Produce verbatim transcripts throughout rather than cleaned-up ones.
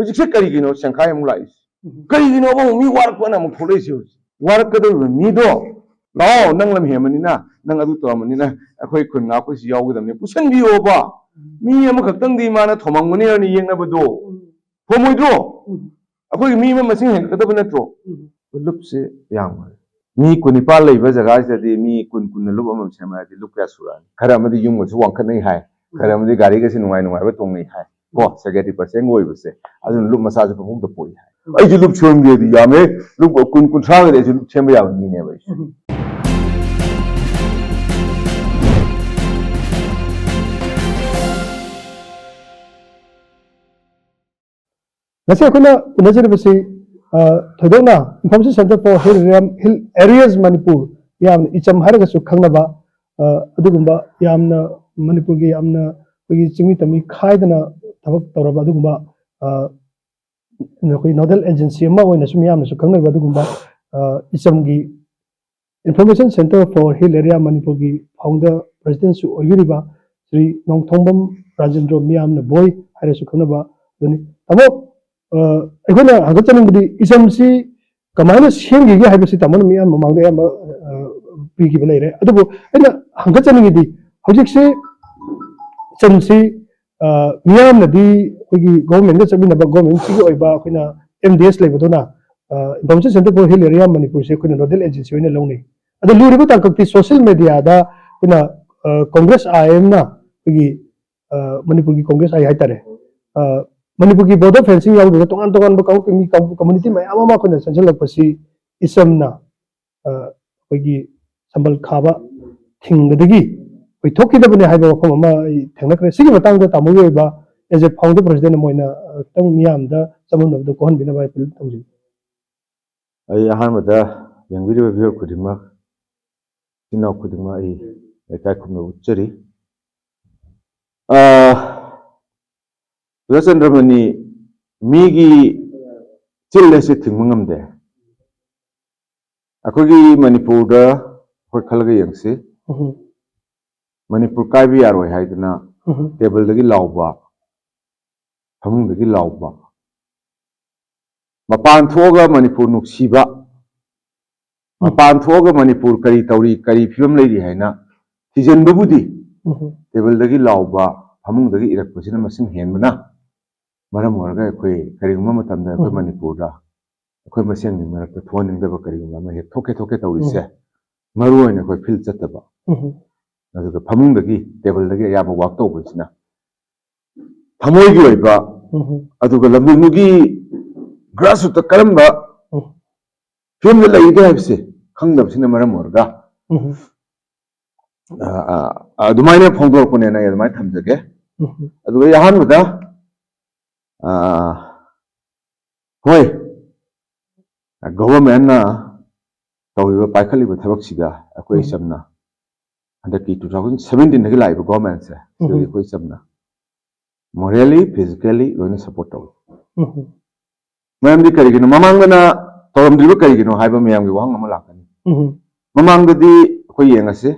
ꯍꯧꯖꯤꯛꯁꯦ ꯀꯔꯤꯒꯤꯅꯣ ꯁꯦꯡꯈꯥꯏ ꯑꯃꯨꯛ ꯂꯥꯛꯏꯁꯦ? ꯀꯔꯤꯒꯤꯅꯣꯕ ꯑꯃꯨꯛ ꯃꯤ ꯋꯥꯔꯛꯄꯅ ꯑꯃꯨꯛ ꯊꯣꯛꯂꯛꯏꯁꯦ? ꯍꯧꯖꯤꯛ ꯋꯥꯔꯛꯀꯗꯧꯔꯤꯕ ꯃꯤꯗꯣ, "ꯂꯥꯛꯑꯣ, ꯅꯪ ꯂꯝ ꯍꯦꯟꯕꯅꯤꯅ, ꯅꯪ ꯑꯗꯨ ꯇꯧꯔꯝꯕꯅꯤꯅ ꯑꯩꯈꯣꯏ ꯈꯨꯟ ꯉꯥꯛꯄꯁꯤ ꯌꯥꯎꯒꯗꯕꯅꯤ, ꯄꯨꯁꯟꯕꯤꯌꯣꯕ"꯫ ꯃꯤ ꯑꯃꯈꯛꯇꯪꯗꯤ ꯃꯥꯅ ꯊꯣꯝꯃꯝꯒꯅꯤ ꯍꯥꯏꯅ ꯌꯦꯡꯅꯕꯗꯣ ꯊꯣꯝꯃꯣꯏꯗ꯭ꯔꯣ? ꯑꯩꯈꯣꯏꯒꯤ ꯃꯤ ꯑꯃ ꯃꯁꯤꯡ ꯍꯦꯟꯒꯠꯀꯗꯕ ꯅꯠꯇ꯭ꯔꯣ? ꯂꯨꯞꯁꯦ ꯌꯥꯝꯈ꯭ꯔꯦ꯫ ꯃꯤ ꯀꯨꯟꯅꯤꯄꯥꯜ ꯂꯩꯕ ꯖꯒꯥꯁꯤꯗꯗꯤ ꯃꯤ ꯀꯨꯟ, ꯀꯨꯟꯅ ꯂꯨꯞ ꯑꯃ ꯁꯦꯝꯃꯛꯑꯗꯤ ꯂꯨꯞ ꯀꯌꯥ ꯁꯨꯔꯛꯑꯅꯤ? ꯈꯔ ꯑꯃꯗꯤ ꯌꯨꯝꯒꯁꯨ ꯋꯥꯡꯈꯠꯅꯩ ꯍꯥꯏ, ꯈꯔ ꯑꯃꯗꯤ ꯒꯥꯔꯤꯒꯁꯦ ꯅꯨꯡꯉꯥꯏ ꯅꯨꯡꯉꯥꯏꯕ ꯇꯣꯡꯅꯩ ꯍꯥꯏ꯫ ꯀꯣ, ꯁꯦꯀ꯭ꯔꯦꯇꯔꯤ ꯄꯔꯁꯟꯒ ꯑꯣꯏꯕꯁꯦ, ꯑꯗꯨꯅ ꯂꯨꯞ ꯃꯆꯥꯁꯦ ꯄꯪꯍꯧꯗ ꯄꯣꯛꯏ ꯍꯥꯏ꯫ ꯑꯩꯁꯨ ꯂꯨꯞ ꯁꯦꯝꯒꯦꯗꯤ ꯌꯥꯝꯃꯦ, ꯂꯨꯞ ꯀꯨꯟ, ꯀꯨꯟꯊ꯭ꯔꯥꯒꯗꯤ ꯑꯩꯁꯨ ꯂꯨꯞ ꯁꯦꯝꯕ ꯌꯥꯕ ꯃꯤꯅꯦꯕ ꯑꯩꯁꯦ꯫ ꯉꯁꯤ ꯑꯩꯈꯣꯏꯅ ꯎꯅꯖꯔꯤꯕꯁꯤ, ꯑ, ꯊꯣꯏꯗꯣꯛꯅ Information Center for Hill Area, Hill Areas Manipur, ꯌꯥꯝꯅ ꯏꯆꯝ ꯍꯥꯏꯔꯒꯁꯨ ꯈꯪꯅꯕ, ꯑ, ꯑꯗꯨꯒꯨꯝꯕ ꯌꯥꯝꯅ ꯃꯅꯤꯄꯨꯔꯒꯤ ꯌꯥꯝꯅ ꯑꯩꯈꯣꯏꯒꯤ ꯆꯤꯡꯃꯤ ꯇꯝꯃꯤ ꯈꯥꯏꯗꯅ ꯊꯕꯛ ꯇꯧꯔꯕ ꯑꯗꯨꯒꯨꯝꯕ, ꯑ, ꯑꯩꯈꯣꯏ ꯅꯣꯗꯦꯜ ꯑꯦꯖꯦꯟꯁꯤ ꯑꯃ ꯑꯣꯏꯅꯁꯨ ꯃꯤꯌꯥꯝꯅꯁꯨ ꯈꯪꯅꯔꯤꯕ ꯑꯗꯨꯒꯨꯝꯕ, ꯑ, ꯏꯆꯝꯒꯤ Information Center for Hill Area ꯃꯅꯤꯄꯨꯔꯒꯤ ꯐꯥꯎꯟꯗꯔ ꯄ꯭ꯔꯁꯤꯗꯦꯟꯁꯨ ꯑꯣꯏꯕꯤꯔꯤꯕ ꯁ꯭ꯔꯤ ꯅꯣꯡꯊꯣꯡꯕꯝ ꯔꯥꯖꯦꯟꯗ꯭ꯔꯣ, ꯃꯤꯌꯥꯝꯅ ꯕꯣꯏ ꯍꯥꯏꯔꯁꯨ ꯈꯪꯅꯕ ꯑꯗꯨꯅꯤ꯫ ꯇꯥꯃꯣ, ꯑ, ꯑꯩꯈꯣꯏꯅ ꯍꯪꯒꯠꯆꯅꯤꯡꯕꯗꯤ ꯏꯆꯝꯁꯤ ꯀꯃꯥꯏꯅ ꯁꯦꯝꯈꯤꯒꯦ ꯍꯥꯏꯕꯁꯤ ꯇꯥꯃꯣꯅ ꯃꯤꯌꯥꯝ ꯃꯃꯥꯡꯗ ꯑꯌꯥꯝꯕ, ꯑ, ꯄꯤꯈꯤꯕ ꯂꯩꯔꯦ꯫ ꯑꯗꯨꯕꯨ ꯑꯩꯅ ꯍꯪꯒꯠꯆꯅꯤꯡꯉꯤꯗꯤ ꯍꯧꯖꯤꯛꯁꯤ ꯏꯆꯝꯁꯤ, ꯑ, ꯃꯤꯌꯥꯝꯅꯗꯤ ꯑꯩꯈꯣꯏꯒꯤ ꯒꯣꯔꯃꯦꯟꯒ ꯆꯠꯃꯤꯟꯅꯕ ꯒꯣꯔꯃꯦꯟꯁꯤꯒꯤ ꯑꯣꯏꯕ ꯑꯩꯈꯣꯏꯅ M D S ꯂꯩꯕꯗꯨꯅ, ꯑ, Information Center for Hill Area ꯃꯅꯤꯄꯨꯔꯁꯦ ꯑꯩꯈꯣꯏꯅ ꯅꯣꯗꯦꯜ ꯑꯦꯖꯦꯟꯁꯤ ꯑꯣꯏꯅ ꯂꯧꯅꯩ꯫ ꯑꯗꯣ ꯂꯨꯔꯤꯕ ꯇꯥꯡꯀꯛꯇꯤ ꯁꯣꯁꯤꯌꯦꯜ ꯃꯦꯗꯤꯌꯥꯗ ꯑꯩꯈꯣꯏꯅ, ꯑ, ꯀꯣꯡꯒ꯭ꯔꯦꯁ I M ꯅ ꯑꯩꯈꯣꯏꯒꯤ, ꯑ, ꯃꯅꯤꯄꯨꯔꯒꯤ ꯀꯣꯡꯒ꯭ꯔꯦꯁ I ꯍꯥꯏꯇꯥꯔꯦ, ꯑ, ꯃꯅꯤꯄꯨꯔꯒꯤ ꯕꯣꯔꯗꯔ ꯐꯦꯟꯁꯤꯡ ꯌꯥꯎꯗ꯭ꯔꯒ ꯇꯣꯉꯥꯟ ꯇꯣꯉꯥꯟꯕ ꯀꯥꯡꯂꯨꯞꯀꯤ ꯃꯤ ꯀꯥꯡ-, ꯀꯝꯃꯨꯅꯤꯇꯤ ꯃꯌꯥꯝ ꯑꯃ ꯑꯩꯈꯣꯏꯅ ꯆꯪꯁꯤꯜꯂꯛꯄꯁꯤ ꯏꯆꯝꯅ, ꯑ, ꯑꯩꯈꯣꯏꯒꯤ ꯁꯝꯕꯜ ꯈꯥꯕ ꯊꯤꯡꯕꯗꯒꯤ ꯑꯣꯏꯊꯣꯛꯈꯤꯗꯕꯅꯤ ꯍꯥꯏꯕ ꯋꯥꯐꯝ ꯑꯃ ꯑꯩ ꯊꯦꯡꯅꯈ꯭ꯔꯦ꯫ ꯁꯤꯒꯤ ꯃꯇꯥꯡꯗ ꯇꯥꯃꯣꯒꯤ ꯑꯣꯏꯕ as a founder president ꯑꯃ ꯑꯣꯏꯅ, ꯑ, ꯈꯤꯇꯪ ꯃꯤꯌꯥꯝꯗ ꯆꯃꯝꯅꯕꯗꯣ ꯀꯣꯛꯍꯟꯕꯤꯅꯕ ꯑꯩ ꯑꯄꯤꯜ ꯇꯧꯖꯩ꯫ ꯑꯩ ꯑꯍꯥꯟꯕꯗ ꯌꯦꯡꯕꯤꯔꯤꯕ viewer ꯈꯨꯗꯤꯡꯃꯛ, ꯏꯆꯤꯟ ꯏꯅꯥꯎ ꯈꯨꯗꯤꯡꯃꯛ ꯑꯩ ꯂꯩꯀꯥꯏ ꯈꯨꯝꯅꯕ ꯎꯠꯆꯔꯤ꯫ ꯑ, ꯑꯣꯖꯥ ꯆꯟꯗ꯭ꯔꯃꯅꯤ, ꯃꯤꯒꯤ ꯆꯤꯜ ꯑꯁꯤ ꯊꯤꯡꯕ ꯉꯝꯗꯦ꯫ ꯑꯩꯈꯣꯏꯒꯤ ꯃꯅꯤꯄꯨꯔꯗ ꯑꯩꯈꯣꯏ ꯈꯜꯂꯒ ꯌꯦꯡꯁꯤ꯫ ꯎꯝ꯫ ꯃꯅꯤꯄꯨꯔ ꯀꯥꯏꯕ ꯌꯥꯔꯣꯏ ꯍꯥꯏꯗꯅ ꯎꯝ꯫ ꯇꯦꯕꯜꯗꯒꯤ ꯂꯥꯎꯕ, ꯐꯃꯨꯡꯗꯒꯤ ꯂꯥꯎꯕ, ꯃꯄꯥꯟ ꯊꯣꯛꯑꯒ ꯃꯅꯤꯄꯨꯔ ꯅꯨꯡꯁꯤꯕ, ꯃꯄꯥꯟ ꯊꯣꯛꯑꯒ ꯃꯅꯤꯄꯨꯔ ꯀꯔꯤ ꯇꯧꯔꯤ, ꯀꯔꯤ ꯐꯤꯕꯝ ꯂꯩꯔꯤ ꯍꯥꯏꯅ ꯊꯤꯖꯤꯟꯕꯕꯨꯗꯤ, ꯎꯝ꯫ ꯇꯦꯕꯜꯗꯒꯤ ꯂꯥꯎꯕ, ꯐꯃꯨꯡꯗꯒꯤ ꯏꯔꯛꯄꯁꯤꯅ ꯃꯁꯤꯡ ꯍꯦꯟꯕꯅ ꯃꯔꯝ ꯑꯣꯏꯔꯒ ꯑꯩꯈꯣꯏ ꯀꯔꯤꯒꯨꯝꯕ ꯃꯇꯝꯗ ꯑꯩꯈꯣꯏ ꯎꯝ꯫ ꯃꯅꯤꯄꯨꯔꯗ ꯑꯩꯈꯣꯏ ꯃꯁꯦꯟꯒꯤ ꯃꯔꯛꯇ ꯊꯣꯛꯍꯟꯅꯤꯡꯗꯕ ꯀꯔꯤꯒꯨꯝꯕ ꯑꯃ ꯍꯦꯛ ꯊꯣꯛꯀꯦ ꯊꯣꯛꯀꯦ ꯇꯧꯔꯤꯁꯦ, ꯃꯔꯨ ꯑꯣꯏꯅ ꯑꯩꯈꯣꯏ ꯐꯤꯜ ꯆꯠꯇꯕ, ꯎꯝ꯫ ꯑꯗꯨꯒ ꯐꯃꯨꯡꯗꯒꯤ, ꯇꯦꯕꯜꯗꯒꯤ ꯑꯌꯥꯝꯕ ꯋꯥꯛ ꯇꯧꯕꯁꯤꯅ ꯊꯃꯣꯏꯒꯤ ꯑꯣꯏꯕ, ꯎꯝ꯫ ꯑꯗꯨꯒ ꯂꯝꯗꯝꯗꯨꯒꯤ ꯒ꯭ꯔꯥꯁꯔꯨꯠꯇ ꯀꯔꯝꯕ ꯎꯝ꯫ ꯐꯤꯕꯝꯗ ꯂꯩꯔꯤꯒꯦ ꯍꯥꯏꯕꯁꯦ ꯈꯪꯗꯕꯁꯤꯅ ꯃꯔꯝ ꯑꯣꯏꯔꯒ, ꯎꯝ꯫ ꯑ, ꯑ, ꯑꯗꯨꯃꯥꯏꯅ ꯐꯣꯡꯗꯣꯔꯛꯄꯅꯦꯅ ꯑꯩ ꯑꯗꯨꯃꯥꯏꯅ ꯊꯝꯖꯒꯦ꯫ ꯎꯝ꯫ ꯑꯗꯨꯒ ꯑꯩ ꯑꯍꯥꯟꯕꯗ, ꯑ, ꯍꯣꯏ, ꯒꯣꯚꯔꯟꯃꯦꯟꯅ ꯇꯧꯔꯤꯕ, ꯄꯥꯏꯈꯠꯂꯤꯕ ꯊꯕꯛꯁꯤꯗ ꯑꯩꯈꯣꯏ ꯎꯝ꯫ ꯏꯆꯝꯅ ꯍꯟꯗꯛꯀꯤ two thousand seventeenꯗꯒꯤ ꯂꯥꯛꯏꯕ ꯒꯣꯚꯔꯟꯃꯦꯟꯁꯦ, ꯁꯤꯗꯗꯤ ꯎꯝ꯫ ꯑꯩꯈꯣꯏ ꯏꯆꯝꯅ morally, physically ꯂꯣꯏꯅ ꯁꯞꯄꯣꯔꯠ ꯇꯧꯏ꯫ ꯎꯝ꯫ ꯃꯔꯝꯗꯤ ꯀꯔꯤꯒꯤꯅꯣ, ꯃꯃꯥꯡꯗꯅ ꯇꯧꯔꯝꯗ꯭ꯔꯤꯕ ꯀꯔꯤꯒꯤꯅꯣ ꯍꯥꯏꯕ ꯃꯌꯥꯝꯒꯤ ꯋꯥꯍꯪ ꯑꯃ ꯂꯥꯛꯀꯅꯤ꯫ ꯎꯝ꯫ ꯃꯃꯥꯡꯗꯗꯤ ꯑꯩꯈꯣꯏ ꯌꯦꯡꯉꯁꯤ,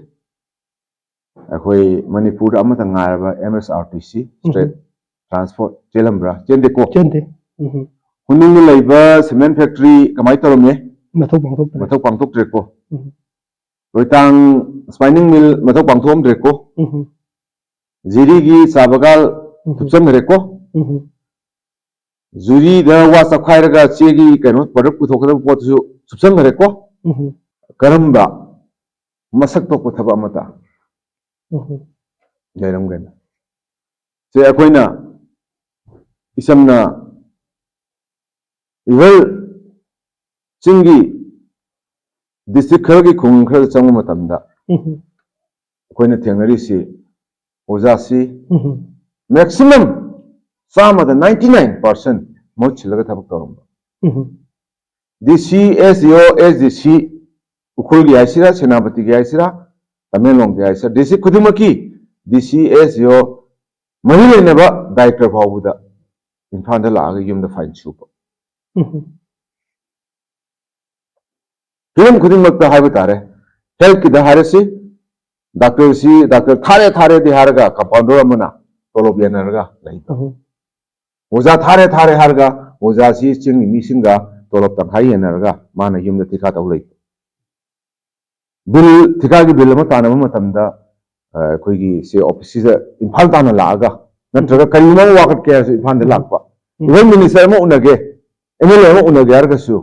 ꯑꯩꯈꯣꯏ ꯃꯅꯤꯄꯨꯔꯗ ꯑꯃꯠꯇ ꯉꯥꯏꯔꯕ M S R T C, straight ꯎꯝ꯫ transport ꯆꯦꯜꯂꯝꯕ꯭ꯔꯥ? ꯆꯦꯟꯗꯦꯀꯣ꯫ ꯆꯦꯟꯗꯦ꯫ ꯎꯝ꯫ ꯈꯨꯅꯨꯡꯗ ꯂꯩꯕ cement factory ꯀꯃꯥꯏꯅ ꯇꯧꯔꯝꯃꯤ? ꯃꯊꯧ ꯄꯥꯡꯊꯣꯛꯇ꯭ꯔꯦ꯫ ꯃꯊꯧ ꯄꯥꯡꯊꯣꯛꯇ꯭ꯔꯦꯀꯣ꯫ ꯎꯝ꯫ ꯔꯣꯏꯇꯥꯡ spinning mill ꯃꯊꯧ ꯄꯥꯡꯊꯣꯛꯑꯝꯗ꯭ꯔꯦꯀꯣ꯫ ꯎꯝ꯫ ꯖꯤꯔꯤꯒꯤ ꯆꯥ ꯕꯒꯥꯜ ꯎꯝ꯫ ꯊꯨꯞꯆꯟꯈ꯭ꯔꯦꯀꯣ꯫ ꯎꯝ꯫ ꯖꯨꯔꯤꯗ ꯋꯥ ꯆꯞꯈꯥꯏꯔꯒ ꯆꯦꯒꯤ ꯀꯩꯅꯣ product ꯄꯨꯊꯣꯛꯀꯗꯕ ꯄꯣꯠꯇꯨꯁꯨ ꯊꯨꯞꯆꯟꯈ꯭ꯔꯦꯀꯣ꯫ ꯎꯝ꯫ ꯀꯔꯝꯕ ꯃꯁꯛ ꯊꯣꯛꯄ ꯊꯕꯛ ꯑꯃꯇ ꯎꯝ꯫ ꯂꯩꯔꯝꯒꯅꯤ? ꯁꯦ ꯑꯩꯈꯣꯏꯅ ꯏꯆꯝꯅ even ꯆꯤꯡꯒꯤ district ꯈꯔꯒꯤ ꯈꯨꯡꯒꯪ ꯈꯔꯗ ꯆꯪꯕ ꯃꯇꯝꯗ ꯎꯝ꯫ ꯑꯩꯈꯣꯏꯅ ꯊꯦꯡꯅꯔꯤꯁꯤ ꯑꯣꯖꯥꯁꯤ ꯎꯝ꯫ maximum ꯆꯥꯝꯃꯗ ninety nine percent ꯃꯍꯨꯠ ꯁꯤꯜꯂꯒ ꯊꯕꯛ ꯇꯧꯔꯝꯕ꯫ ꯎꯝ꯫ D C, S D O, S D C, ꯎꯈ꯭ꯔꯨꯜꯒꯤ ꯍꯥꯏꯁꯤꯔꯥ, ꯁꯦꯅꯥꯄꯇꯤꯒꯤ ꯍꯥꯏꯁꯤꯔꯥ, ꯇꯃꯦꯡꯂꯣꯡꯒꯤ ꯍꯥꯏꯁꯤꯔꯥ, district ꯈꯨꯗꯤꯡꯃꯛꯀꯤ D C, S D O ꯃꯔꯤ ꯂꯩꯅꯕ director ꯐꯥꯎꯕꯗ ꯏꯝꯐꯥꯜꯗ ꯂꯥꯛꯑꯒ ꯌꯨꯝꯗ fine ꯁꯨꯕ꯫ ꯎꯝ꯫ ꯍꯤꯔꯝ ꯈꯨꯗꯤꯡꯃꯛꯇ ꯍꯥꯏꯕ ꯇꯥꯔꯦ, healthꯀꯤꯗ ꯍꯥꯏꯔꯁꯤ, doctorꯁꯤ, doctor ꯊꯥꯔꯦ ꯊꯥꯔꯦꯗꯤ ꯍꯥꯏꯔꯒ compounder ꯑꯃꯅ ꯇꯣꯂꯣꯞ ꯌꯦꯟꯅꯔꯒ ꯂꯩꯕ꯫ ꯎꯝ꯫ ꯑꯣꯖꯥ ꯊꯥꯔꯦ ꯊꯥꯔꯦ ꯍꯥꯏꯔꯒ ꯑꯣꯖꯥꯁꯤ ꯆꯤꯡꯒꯤ ꯃꯤꯁꯤꯡꯒ ꯇꯣꯂꯣꯞ ꯇꯪꯈꯥꯏ ꯌꯦꯟꯅꯔꯒ ꯃꯥꯅ ꯌꯨꯝꯗ ꯊꯤꯀꯥ ꯇꯧ ꯂꯩꯕ꯫ ꯕꯤꯜ, ꯊꯤꯀꯥꯒꯤ ꯕꯤꯜ ꯑꯃ ꯇꯥꯟꯅꯕ ꯃꯇꯝꯗ, ꯑ, ꯑꯩꯈꯣꯏꯒꯤ ꯁꯤ ꯑꯣꯐꯤꯁꯁꯤꯗ ꯏꯝꯐꯥꯜ ꯇꯥꯟꯅ ꯂꯥꯛꯑꯒ, ꯅꯠꯇ꯭ꯔꯒ ꯀꯔꯤꯒꯨꯝꯕ ꯑꯃ ꯋꯥꯀꯠꯀꯦ ꯍꯥꯏꯔꯁꯨ ꯏꯝꯐꯥꯜꯗ ꯂꯥꯛꯄ꯫ ꯎꯝ꯫ Even minister ꯑꯃ ꯎꯅꯒꯦ, M L A ꯑꯃ ꯎꯅꯒꯦ ꯍꯥꯏꯔꯒꯁꯨ,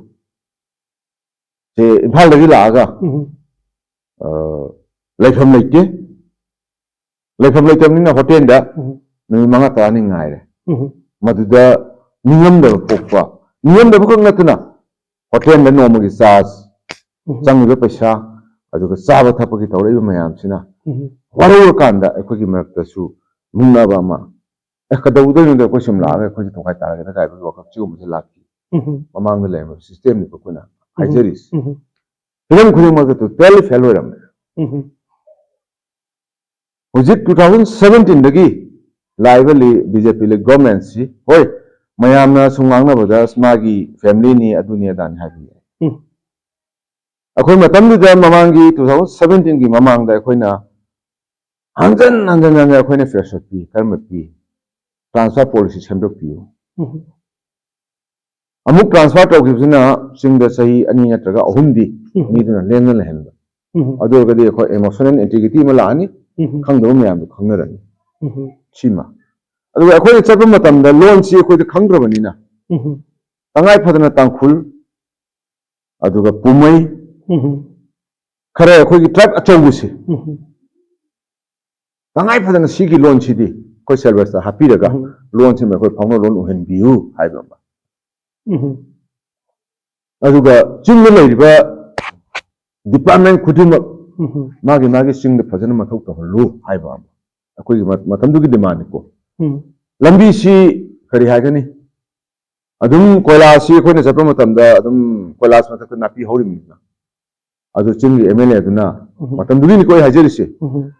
ꯁꯤ ꯏꯝꯐꯥꯜꯗꯒꯤ ꯂꯥꯛꯑꯒ, ꯎꯝ꯫ ꯑ, ꯂꯩꯐꯝ ꯂꯩꯇꯦ꯫ ꯂꯩꯐꯝ ꯂꯩꯇꯕꯅꯤꯅ ꯍꯣꯇꯦꯜꯗ ꯎꯝ꯫ ꯅꯨꯃꯤꯠ ꯃꯉꯥ ꯇꯔꯥꯅꯤ ꯉꯥꯏꯔꯦ꯫ ꯎꯝ꯫ ꯃꯗꯨꯗ ꯅꯤꯡꯉꯝꯗꯕ ꯄꯣꯛꯄ, ꯅꯤꯡꯉꯝꯗꯕ ꯈꯛ ꯅꯠꯇꯅ ꯍꯣꯇꯦꯜꯗ ꯅꯣꯡꯃꯒꯤ ꯆꯥꯔꯖ, ꯎꯝ꯫ ꯆꯪꯉꯤꯕ ꯄꯩꯁꯥ, ꯑꯗꯨꯒ ꯆꯥꯕ ꯊꯛꯄꯒꯤ ꯇꯧꯔꯛꯏꯕ ꯃꯌꯥꯝꯁꯤꯅ ꯎꯝ꯫ ꯋꯥꯔꯧꯔꯀꯥꯟꯗ ꯑꯩꯈꯣꯏꯒꯤ ꯃꯔꯛꯇꯁꯨ ꯃꯨꯛꯅꯕ ꯑꯃ, "ꯑꯦ, ꯀꯩꯗꯧꯗꯣꯏꯅꯣꯗ, ꯑꯩꯈꯣꯏ ꯁꯨꯝ ꯂꯥꯛꯑꯒ ꯑꯩꯈꯣꯏꯁꯨ ꯇꯣꯈꯥꯏ ꯇꯥꯔꯒꯦꯗ" ꯀꯥꯏꯕꯒꯤ ꯋꯥꯈꯜ ꯁꯤꯒꯨꯝꯕꯁꯦ ꯂꯥꯛꯈꯤ꯫ ꯎꯝ꯫ ꯃꯃꯥꯡꯗ ꯂꯩꯔꯝꯕ ꯁꯤꯁꯇꯦꯝꯅꯤꯀꯣ ꯑꯩꯈꯣꯏꯅ ꯎꯝ꯫ ꯍꯥꯏꯖꯔꯤꯁꯤ꯫ ꯎꯝ꯫ ꯍꯤꯔꯝ ꯈꯨꯗꯤꯡꯃꯛꯇ ꯇꯣꯇꯦꯜꯂꯤ ꯐꯦꯜ ꯑꯣꯏꯔꯝꯃꯦ꯫ ꯎꯝ꯫ ꯍꯧꯖꯤꯛ two thousand seventeen ꯗꯒꯤ ꯂꯥꯛꯏꯕ ꯂꯤ-, B J P ꯂꯤ ꯒꯣꯔꯃꯦꯟꯁꯤ, ꯍꯣꯏ, ꯃꯌꯥꯝꯅ ꯁꯨꯝ ꯉꯥꯡꯅꯕꯗ "ꯑꯁ, ꯃꯥꯒꯤ ꯐꯦꯃꯤꯂꯤꯅꯤ, ꯑꯗꯨꯅꯤ ꯑꯗꯥꯅꯤ" ꯍꯥꯏꯕ ꯌꯥꯏ꯫ ꯎꯝ꯫ ꯑꯩꯈꯣꯏ ꯃꯇꯝꯗꯨꯗ, ꯃꯃꯥꯡꯒꯤ two thousand seventeen ꯒꯤ ꯃꯃꯥꯡꯗ ꯑꯩꯈꯣꯏꯅ ꯍꯟꯖꯟ ꯍꯟꯖꯟ ꯍꯟꯖꯟ ꯑꯩꯈꯣꯏꯅ ꯄ꯭ꯔꯦꯁꯔ ꯄꯤ, ꯀꯔꯝꯕ ꯄꯤ? Transfer policy ꯁꯦꯝꯗꯣꯛꯄꯤꯌꯨ꯫ ꯎꯝ꯫ ꯑꯃꯨꯛ ꯇ꯭ꯔꯥꯟꯁꯐꯔ ꯇꯧꯈꯤꯕꯁꯤꯅ ꯆꯤꯡꯗ ꯆꯍꯤ ꯑꯅꯤ ꯅꯠꯇ꯭ꯔꯒ ꯑꯍꯨꯝꯗꯤ ꯎꯝ꯫ ꯃꯤꯗꯨꯅ ꯂꯦꯡꯗꯅ ꯂꯩꯍꯟꯕ꯫ ꯎꯝ꯫ ꯑꯗꯨ ꯑꯣꯏꯔꯒꯗꯤ ꯑꯩꯈꯣꯏ emotional integrity ꯑꯃ ꯂꯥꯛꯑꯅꯤ, ꯎꯝ꯫ ꯈꯪꯗꯕ ꯃꯌꯥꯝꯗꯣ ꯈꯪꯅꯔꯅꯤ꯫ ꯎꯝ꯫ ꯁꯤꯃ꯫ ꯑꯗꯨꯒ ꯑꯩꯈꯣꯏꯅ ꯆꯠꯄ ꯃꯇꯝꯗ ꯂꯣꯟꯁꯤ ꯑꯩꯈꯣꯏꯗ ꯈꯪꯗ꯭ꯔꯕꯅꯤꯅ, ꯎꯝ꯫ ꯇꯉꯥꯏ ꯐꯗꯅ ꯇꯥꯡꯈꯨꯜ, ꯑꯗꯨꯒ ꯄꯨꯃꯩ, ꯎꯝ꯫ ꯈꯔ ꯑꯩꯈꯣꯏꯒꯤ ꯇ꯭ꯔꯥꯏꯕ ꯑꯆꯧꯕꯁꯦ, ꯎꯝ꯫ ꯇꯉꯥꯏ ꯐꯗꯅ ꯁꯤꯒꯤ ꯂꯣꯟꯁꯤꯗꯤ ꯑꯩꯈꯣꯏ syllabus ꯇ ꯍꯥꯞꯄꯤꯔꯒ, ꯎꯝ꯫ ꯂꯣꯟꯁꯤꯃ ꯑꯩꯈꯣꯏ ꯐꯥꯎꯅ ꯂꯣꯟ ꯑꯣꯏꯍꯟꯕꯤꯌꯨ ꯍꯥꯏꯕ ꯑꯃ꯫ ꯎꯝ꯫ ꯑꯗꯨꯒ ꯆꯤꯡꯗ ꯂꯩꯔꯤꯕ department ꯈꯨꯗꯤꯡꯃꯛ ꯎꯝ꯫ ꯃꯥꯒꯤ ꯃꯥꯒꯤ ꯆꯤꯡꯗ ꯐꯖꯅ ꯃꯊꯧ ꯇꯧꯍꯜꯂꯨ ꯍꯥꯏꯕ ꯑꯃ꯫ ꯑꯩꯈꯣꯏꯒꯤ ꯃ-, ꯃꯇꯝꯗꯨꯒꯤ demandꯅꯤꯀꯣ꯫ ꯎꯝ꯫ ꯂꯝꯕꯤꯁꯤ ꯀꯔꯤ ꯍꯥꯏꯒꯅꯤ? ꯑꯗꯨꯝ ꯀꯣꯏꯂꯥꯁꯁꯤ ꯑꯩꯈꯣꯏꯅ ꯆꯠꯄ ꯃꯇꯝꯗ ꯑꯗꯨꯝ ꯀꯣꯏꯂꯥꯁ ꯃꯊꯛꯇ ꯅꯥꯄꯤ ꯍꯧꯔꯤꯕꯅꯤꯅ, ꯑꯗꯨ ꯆꯤꯡꯒꯤ M L A ꯑꯗꯨꯅ, ꯎꯝ꯫ ꯃꯇꯝꯗꯨꯒꯤꯅꯤꯀꯣ ꯑꯩ ꯍꯥꯏꯖꯔꯤꯁꯦ, ꯎꯝ꯫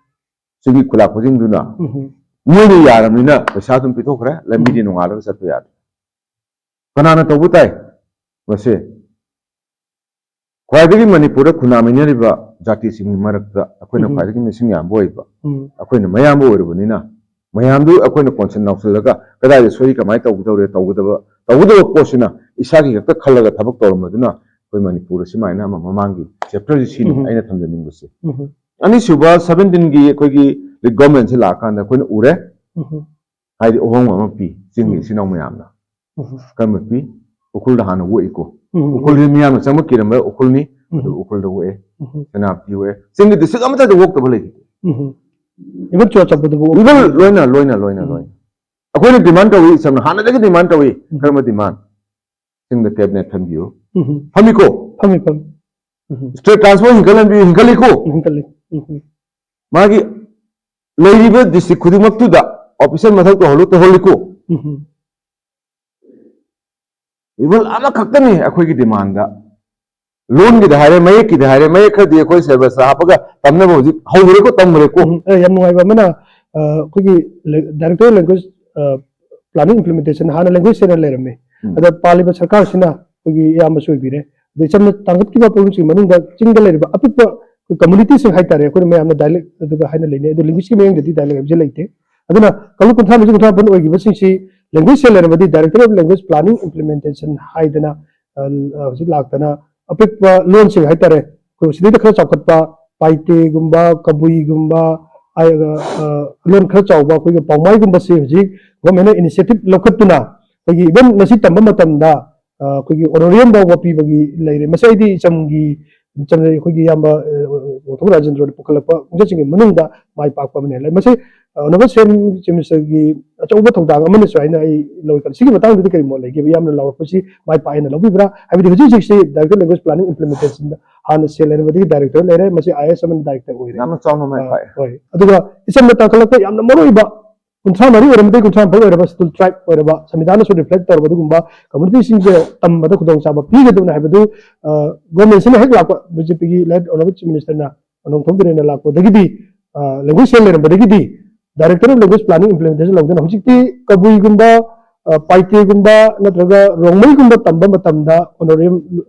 ꯆꯤꯡꯒꯤ ꯈꯨꯂꯥꯛꯄꯁꯤꯡ ꯑꯗꯨꯅ, ꯎꯝ꯫ ꯃꯣꯏꯅ ꯌꯥꯔꯕꯅꯤꯅ ꯄꯩꯁꯥ ꯑꯗꯨꯝ ꯄꯤꯊꯣꯛꯈ꯭ꯔꯦ, ꯂꯝꯕꯤꯗꯤ ꯎꯝ꯫ ꯅꯣꯡꯉꯥꯜꯂꯒ ꯆꯠꯄ ꯌꯥꯗ꯭ꯔꯦ꯫ ꯀꯅꯥꯅ ꯇꯧꯕ ꯇꯥꯏ ꯃꯁꯦ? ꯈ꯭ꯋꯥꯏꯗꯒꯤ ꯃꯅꯤꯄꯨꯔꯗ ꯈꯨꯟꯗꯥꯃꯤꯟꯅꯔꯤꯕ ꯖꯥꯇꯤꯁꯤꯡꯒꯤ ꯃꯔꯛꯇ ꯑꯩꯈꯣꯏꯅ ꯎꯝ꯫ ꯈ꯭ꯋꯥꯏꯗꯒꯤ ꯃꯁꯤꯡ ꯌꯥꯝꯕ ꯑꯣꯏꯕ, ꯎꯝ꯫ ꯑꯩꯈꯣꯏꯅ ꯃꯌꯥꯝꯕ ꯑꯣꯏꯔꯨꯕꯅꯤꯅ, ꯃꯌꯥꯝꯗꯨ ꯑꯩꯈꯣꯏꯅ ꯀꯣꯟꯁꯤꯟ ꯅꯧꯁꯤꯜꯂꯒ ꯀꯗꯥꯏꯗ ꯁꯣꯏ, ꯀꯃꯥꯏꯅ ꯇꯧꯒꯗꯧꯔꯦ, ꯇꯧꯒꯗꯕ ꯇꯧꯒꯗꯕ ꯄꯣꯠꯁꯤꯅ ꯏꯁꯥꯒꯤ ꯈꯛꯇ ꯈꯜꯂꯒ ꯊꯕꯛ ꯇꯧꯔꯝꯕꯗꯨꯅ ꯑꯩꯈꯣꯏ ꯃꯅꯤꯄꯨꯔ ꯑꯁꯨꯃꯥꯏꯅ ꯑꯃ ꯃꯃꯥꯡꯒꯤ ꯆꯦꯞꯇꯔꯁꯤ ꯁꯤꯅꯤ ꯎꯝ꯫ ꯑꯩꯅ ꯊꯝꯖꯅꯤꯡꯕꯁꯦ꯫ ꯎꯝ꯫ ꯑꯅꯤꯁꯨꯕ ꯁꯕꯦꯟꯇꯤꯟꯒꯤ ꯑꯩꯈꯣꯏꯒꯤ ꯂꯤꯛ ꯒꯣꯔꯃꯦꯟꯁꯤ ꯂꯥꯛꯑꯀꯥꯟꯗ ꯑꯩꯈꯣꯏꯅ ꯎꯔꯦ, ꯎꯝ꯫ ꯍꯥꯏꯗꯤ ꯑꯍꯣꯡꯕ ꯑꯃ ꯄꯤ ꯆꯤꯡꯒꯤ ꯎꯝ꯫ ꯏꯆꯤꯟ ꯏꯅꯥꯎ ꯃꯌꯥꯝꯅ꯫ ꯎꯝ꯫ ꯀꯔꯝꯕ ꯄꯤ? ꯎꯈ꯭ꯔꯨꯜꯗ ꯍꯥꯟꯅ ꯑꯣꯛꯏꯀꯣ꯫ ꯎꯝ꯫ ꯎꯈ꯭ꯔꯨꯜꯁꯤ ꯃꯤꯌꯥꯝꯅ ꯆꯪꯕ ꯀꯤꯔꯝꯕ ꯎꯈ꯭ꯔꯨꯜꯅꯤ, ꯎꯝ꯫ ꯑꯗꯨ ꯎꯈ꯭ꯔꯨꯜꯗ ꯑꯣꯛꯑꯦ, ꯎꯝ꯫ ꯁꯦꯅꯥꯄꯇꯤ ꯑꯣꯛꯑꯦ, ꯆꯤꯡꯒꯤ ꯗꯤꯁꯇ꯭ꯔꯤꯛ ꯑꯃꯠꯇꯗ ꯑꯣꯛꯇꯕ ꯂꯩꯇꯦ꯫ ꯎꯝ꯫ ꯏꯚꯟ ꯆꯨꯔꯥꯆꯥꯟꯄꯨꯔꯗꯕꯨ ꯏꯚꯟ ꯂꯣꯏꯅ ꯂꯣꯏꯅ ꯂꯣꯏꯅ ꯎꯝ꯫ ꯂꯣꯏꯅ ꯑꯩꯈꯣꯏꯅ ꯗꯤꯃꯥꯟ ꯇꯧꯏ, ꯏꯁꯝꯅ ꯍꯥꯟꯅꯗꯒꯤ ꯗꯤꯃꯥꯟ ꯇꯧꯏ꯫ ꯎꯝ꯫ ꯀꯔꯝꯕ ꯗꯤꯃꯥꯟ? ꯆꯤꯡꯗ ꯀꯦꯕꯤꯅꯦꯠ ꯊꯝꯕꯤꯌꯨ꯫ ꯎꯝ꯫ ꯊꯝꯃꯤꯀꯣ? ꯐꯝꯃꯤ ꯐꯝꯃꯤ꯫ ꯎꯝ꯫ ꯁ꯭ꯇꯦꯠ ꯇ꯭ꯔꯥꯟꯁꯄꯣꯔꯠ ꯍꯤꯡꯒꯠꯍꯟꯕꯤꯌꯨ, ꯍꯤꯡꯒꯠꯂꯤꯀꯣ? ꯍꯤꯡꯒꯠꯂꯤ꯫ ꯎꯝ꯫ ꯃꯥꯒꯤ ꯂꯩꯔꯤꯕ ꯗꯤꯁꯇ꯭ꯔꯤꯛ ꯈꯨꯗꯤꯡꯃꯛꯇꯨꯗ ꯑꯣꯐꯤꯁꯔ ꯃꯊꯧ ꯇꯧꯍꯜꯂꯨ, ꯇꯧꯍꯜꯂꯤꯀꯣ? ꯎꯝ꯫ ꯏꯚꯟ ꯑꯃꯈꯛꯇꯅꯤ ꯑꯩꯈꯣꯏꯒꯤ ꯗꯤꯃꯥꯟꯗ꯫ ꯂꯣꯟꯒꯤꯗ ꯍꯥꯏꯔꯦ, ꯃꯌꯦꯛꯀꯤꯗ ꯍꯥꯏꯔꯦ, ꯃꯌꯦꯛ ꯈꯔꯗꯤ ꯑꯩꯈꯣꯏ ꯁꯦꯂꯦꯕꯁꯇ ꯍꯥꯞꯄꯒ ꯇꯝꯅꯕ ꯍꯧꯖꯤꯛ ꯍꯧꯈ꯭ꯔꯦꯀꯣ, ꯇꯝꯈ꯭ꯔꯦꯀꯣ꯫ ꯎꯝ, ꯑ, ꯌꯥꯝ ꯅꯨꯡꯉꯥꯏꯕ ꯑꯃꯅ, ꯑ, ꯑꯩꯈꯣꯏꯒꯤ ꯂꯦ-, Director of Language, ꯑ, Planning Implementation ꯍꯥꯟꯅ language cell ꯂꯩꯔꯝꯃꯦ꯫ ꯎꯝ꯫ ꯑꯗ ꯄꯥꯜꯂꯤꯕ ꯁꯔꯀꯥꯔꯁꯤꯅ ꯑꯩꯈꯣꯏꯒꯤ ꯑꯌꯥꯝꯕꯁꯨ ꯑꯣꯏꯕꯤꯔꯦ꯫ ꯑꯗꯩ ꯆꯝꯅ ꯇꯥꯡꯈꯠꯈꯤꯕ problemꯁꯤꯡꯒꯤ ꯃꯅꯨꯡꯗ ꯆꯤꯡꯗ ꯂꯩꯔꯤꯕ ꯑꯄꯤꯛꯄ ꯑꯩꯈꯣꯏ communityꯁꯤꯡ ꯍꯥꯏꯇꯥꯔꯦ, ꯑꯩꯈꯣꯏꯅ ꯃꯌꯥꯝꯅ dialect ꯑꯗꯨꯒ ꯍꯥꯏꯅ ꯂꯩꯅꯩ, ꯑꯗꯣ linguistꯀꯤ ꯃꯤꯠꯌꯦꯡꯗꯗꯤ dialect ꯍꯥꯏꯕꯁꯦ ꯂꯩꯇꯦ꯫ ꯑꯗꯨꯅ ꯀꯥꯡꯂꯨꯞ ꯀꯨꯟꯊ꯭ꯔꯥ ꯃꯔꯤ ꯀꯨꯟꯊ꯭ꯔꯥ ꯃꯥꯄꯟ ꯑꯣꯏꯈꯤꯕꯁꯤꯡꯁꯤ language cell ꯂꯩꯔꯕꯗꯤ Director of Language Planning Implementation ꯍꯥꯏꯗꯅ, ꯑ, ꯍꯧꯖꯤꯛ ꯂꯥꯛꯇꯅ ꯑꯄꯤꯛꯄ ꯂꯣꯟꯁꯤꯡ ꯍꯥꯏꯇꯥꯔꯦ, ꯑꯩꯈꯣꯏ ꯁꯤꯗꯩꯗ ꯈꯔ ꯆꯥꯎꯈꯠꯄ ꯄꯥꯏꯇꯦꯒꯨꯝꯕ, ꯀꯕꯨꯏꯒꯨꯝꯕ, ꯑ, ꯑ, ꯂꯣꯟ ꯈꯔ ꯆꯥꯎꯕ ꯑꯩꯈꯣꯏꯒꯤ ꯄꯥꯎꯃꯥꯏꯒꯨꯝꯕꯁꯦ ꯍꯧꯖꯤꯛ governmentꯅ initiative ꯂꯧꯈꯠꯇꯨꯅ ꯑꯩꯈꯣꯏꯒꯤ even ꯉꯁꯤ ꯇꯝꯕ ꯃꯇꯝꯗ, ꯑ, ꯑꯩꯈꯣꯏꯒꯤ honorarium ꯐꯥꯎꯕ ꯄꯤꯕꯒꯤ ꯂꯩꯔꯦ꯫ ꯃꯁꯤ ꯑꯩꯗꯤ ꯏꯆꯝꯒꯤ, ꯏꯆꯝ ꯑꯩꯈꯣꯏꯒꯤ ꯏꯌꯥꯝꯕ, ꯑ, ꯋꯥꯡꯊꯣꯛ ꯔꯥꯖꯦꯟꯗ꯭ꯔꯣꯅ ꯄꯨꯈꯠꯂꯛꯄ ꯈꯣꯡꯆꯠꯁꯤꯡꯒꯤ ꯃꯅꯨꯡꯗ ꯃꯥꯏ ꯄꯥꯛꯄ ꯑꯃꯅꯤ꯫ ꯃꯁꯤ, ꯑ, Honorable CM, Chief Ministerꯒꯤ ꯑꯆꯧꯕ ꯊꯧꯗꯥꯡ ꯑꯃꯅꯁꯨ ꯍꯥꯏꯅ ꯑꯩ ꯂꯧꯏ ꯈꯜꯂꯤ꯫ ꯁꯤꯒꯤ ꯃꯇꯥꯡꯗꯗꯤ ꯀꯔꯤ ꯃꯣꯠ ꯂꯩꯒꯦ? ꯌꯥꯝꯅ ꯂꯥꯎꯔꯛꯄꯁꯤ ꯃꯥꯏ ꯄꯥꯛꯑꯦꯅ ꯂꯧꯕꯤꯕ꯭ꯔꯥ? ꯍꯥꯏꯕꯗꯤ ꯍꯧꯖꯤꯛ ꯍꯧꯖꯤꯛꯁꯤ Director Language Planning Implementationꯗ ꯍꯥꯟꯅ cell ꯂꯩꯔꯝꯕꯗꯒꯤ Director ꯂꯩꯔꯦ, ꯃꯁꯤ IAS ꯑꯃꯅ Director ꯑꯣꯏꯔꯦ꯫ ꯌꯥꯝꯅ ꯆꯥꯎꯅ ꯃꯥꯏ ꯑ, ꯄꯥꯛꯑꯦ꯫ ꯍꯣꯏ꯫ ꯑꯗꯨꯒ ꯏꯆꯝꯗ ꯇꯥꯡꯈꯠꯂꯛꯄ ꯌꯥꯝꯅ ꯃꯔꯨꯑꯣꯏꯕ ꯀꯨꯟꯊ꯭ꯔꯥ ꯃꯔꯤ ꯑꯣꯏꯔꯝꯕꯗꯒꯤ ꯀꯨꯟꯊ꯭ꯔꯥ ꯃꯥꯄꯟ ꯑꯣꯏꯔꯕ scheduled tribe ꯑꯣꯏꯔꯕ ꯁꯪꯕꯤꯙꯥꯟꯅꯁꯨ reflect ꯇꯧꯔꯕ ꯑꯗꯨꯒꯨꯝꯕ communityꯁꯤꯡꯁꯦ ꯇꯝꯕꯗ ꯈꯨꯗꯣꯡꯆꯥꯕ ꯄꯤꯒꯗꯕꯅꯤ ꯍꯥꯏꯕꯗꯨ, ꯑ, governmentꯁꯤꯅ ꯍꯦꯛ ꯂꯥꯛꯄ BJPꯒꯤ late Honorable Chief Ministerꯅ ꯅꯣꯡꯊꯣꯝ ꯕꯤꯔꯦꯟꯅ ꯂꯥꯛꯄꯗꯒꯤꯗꯤ, ꯑ, language cell ꯂꯩꯔꯝꯕꯗꯒꯤꯗꯤ Director of Language Planning Implementation ꯂꯧꯗꯨꯅ ꯍꯧꯖꯤꯛꯇꯤ ꯀꯕꯨꯏꯒꯨꯝꯕ, ꯑ, ꯄꯥꯏꯇꯦꯒꯨꯝꯕ ꯅꯠꯇ꯭ꯔꯒ ꯔꯣꯡꯃꯩꯒꯨꯝꯕ ꯇꯝꯕ ꯃꯇꯝꯗ honorarium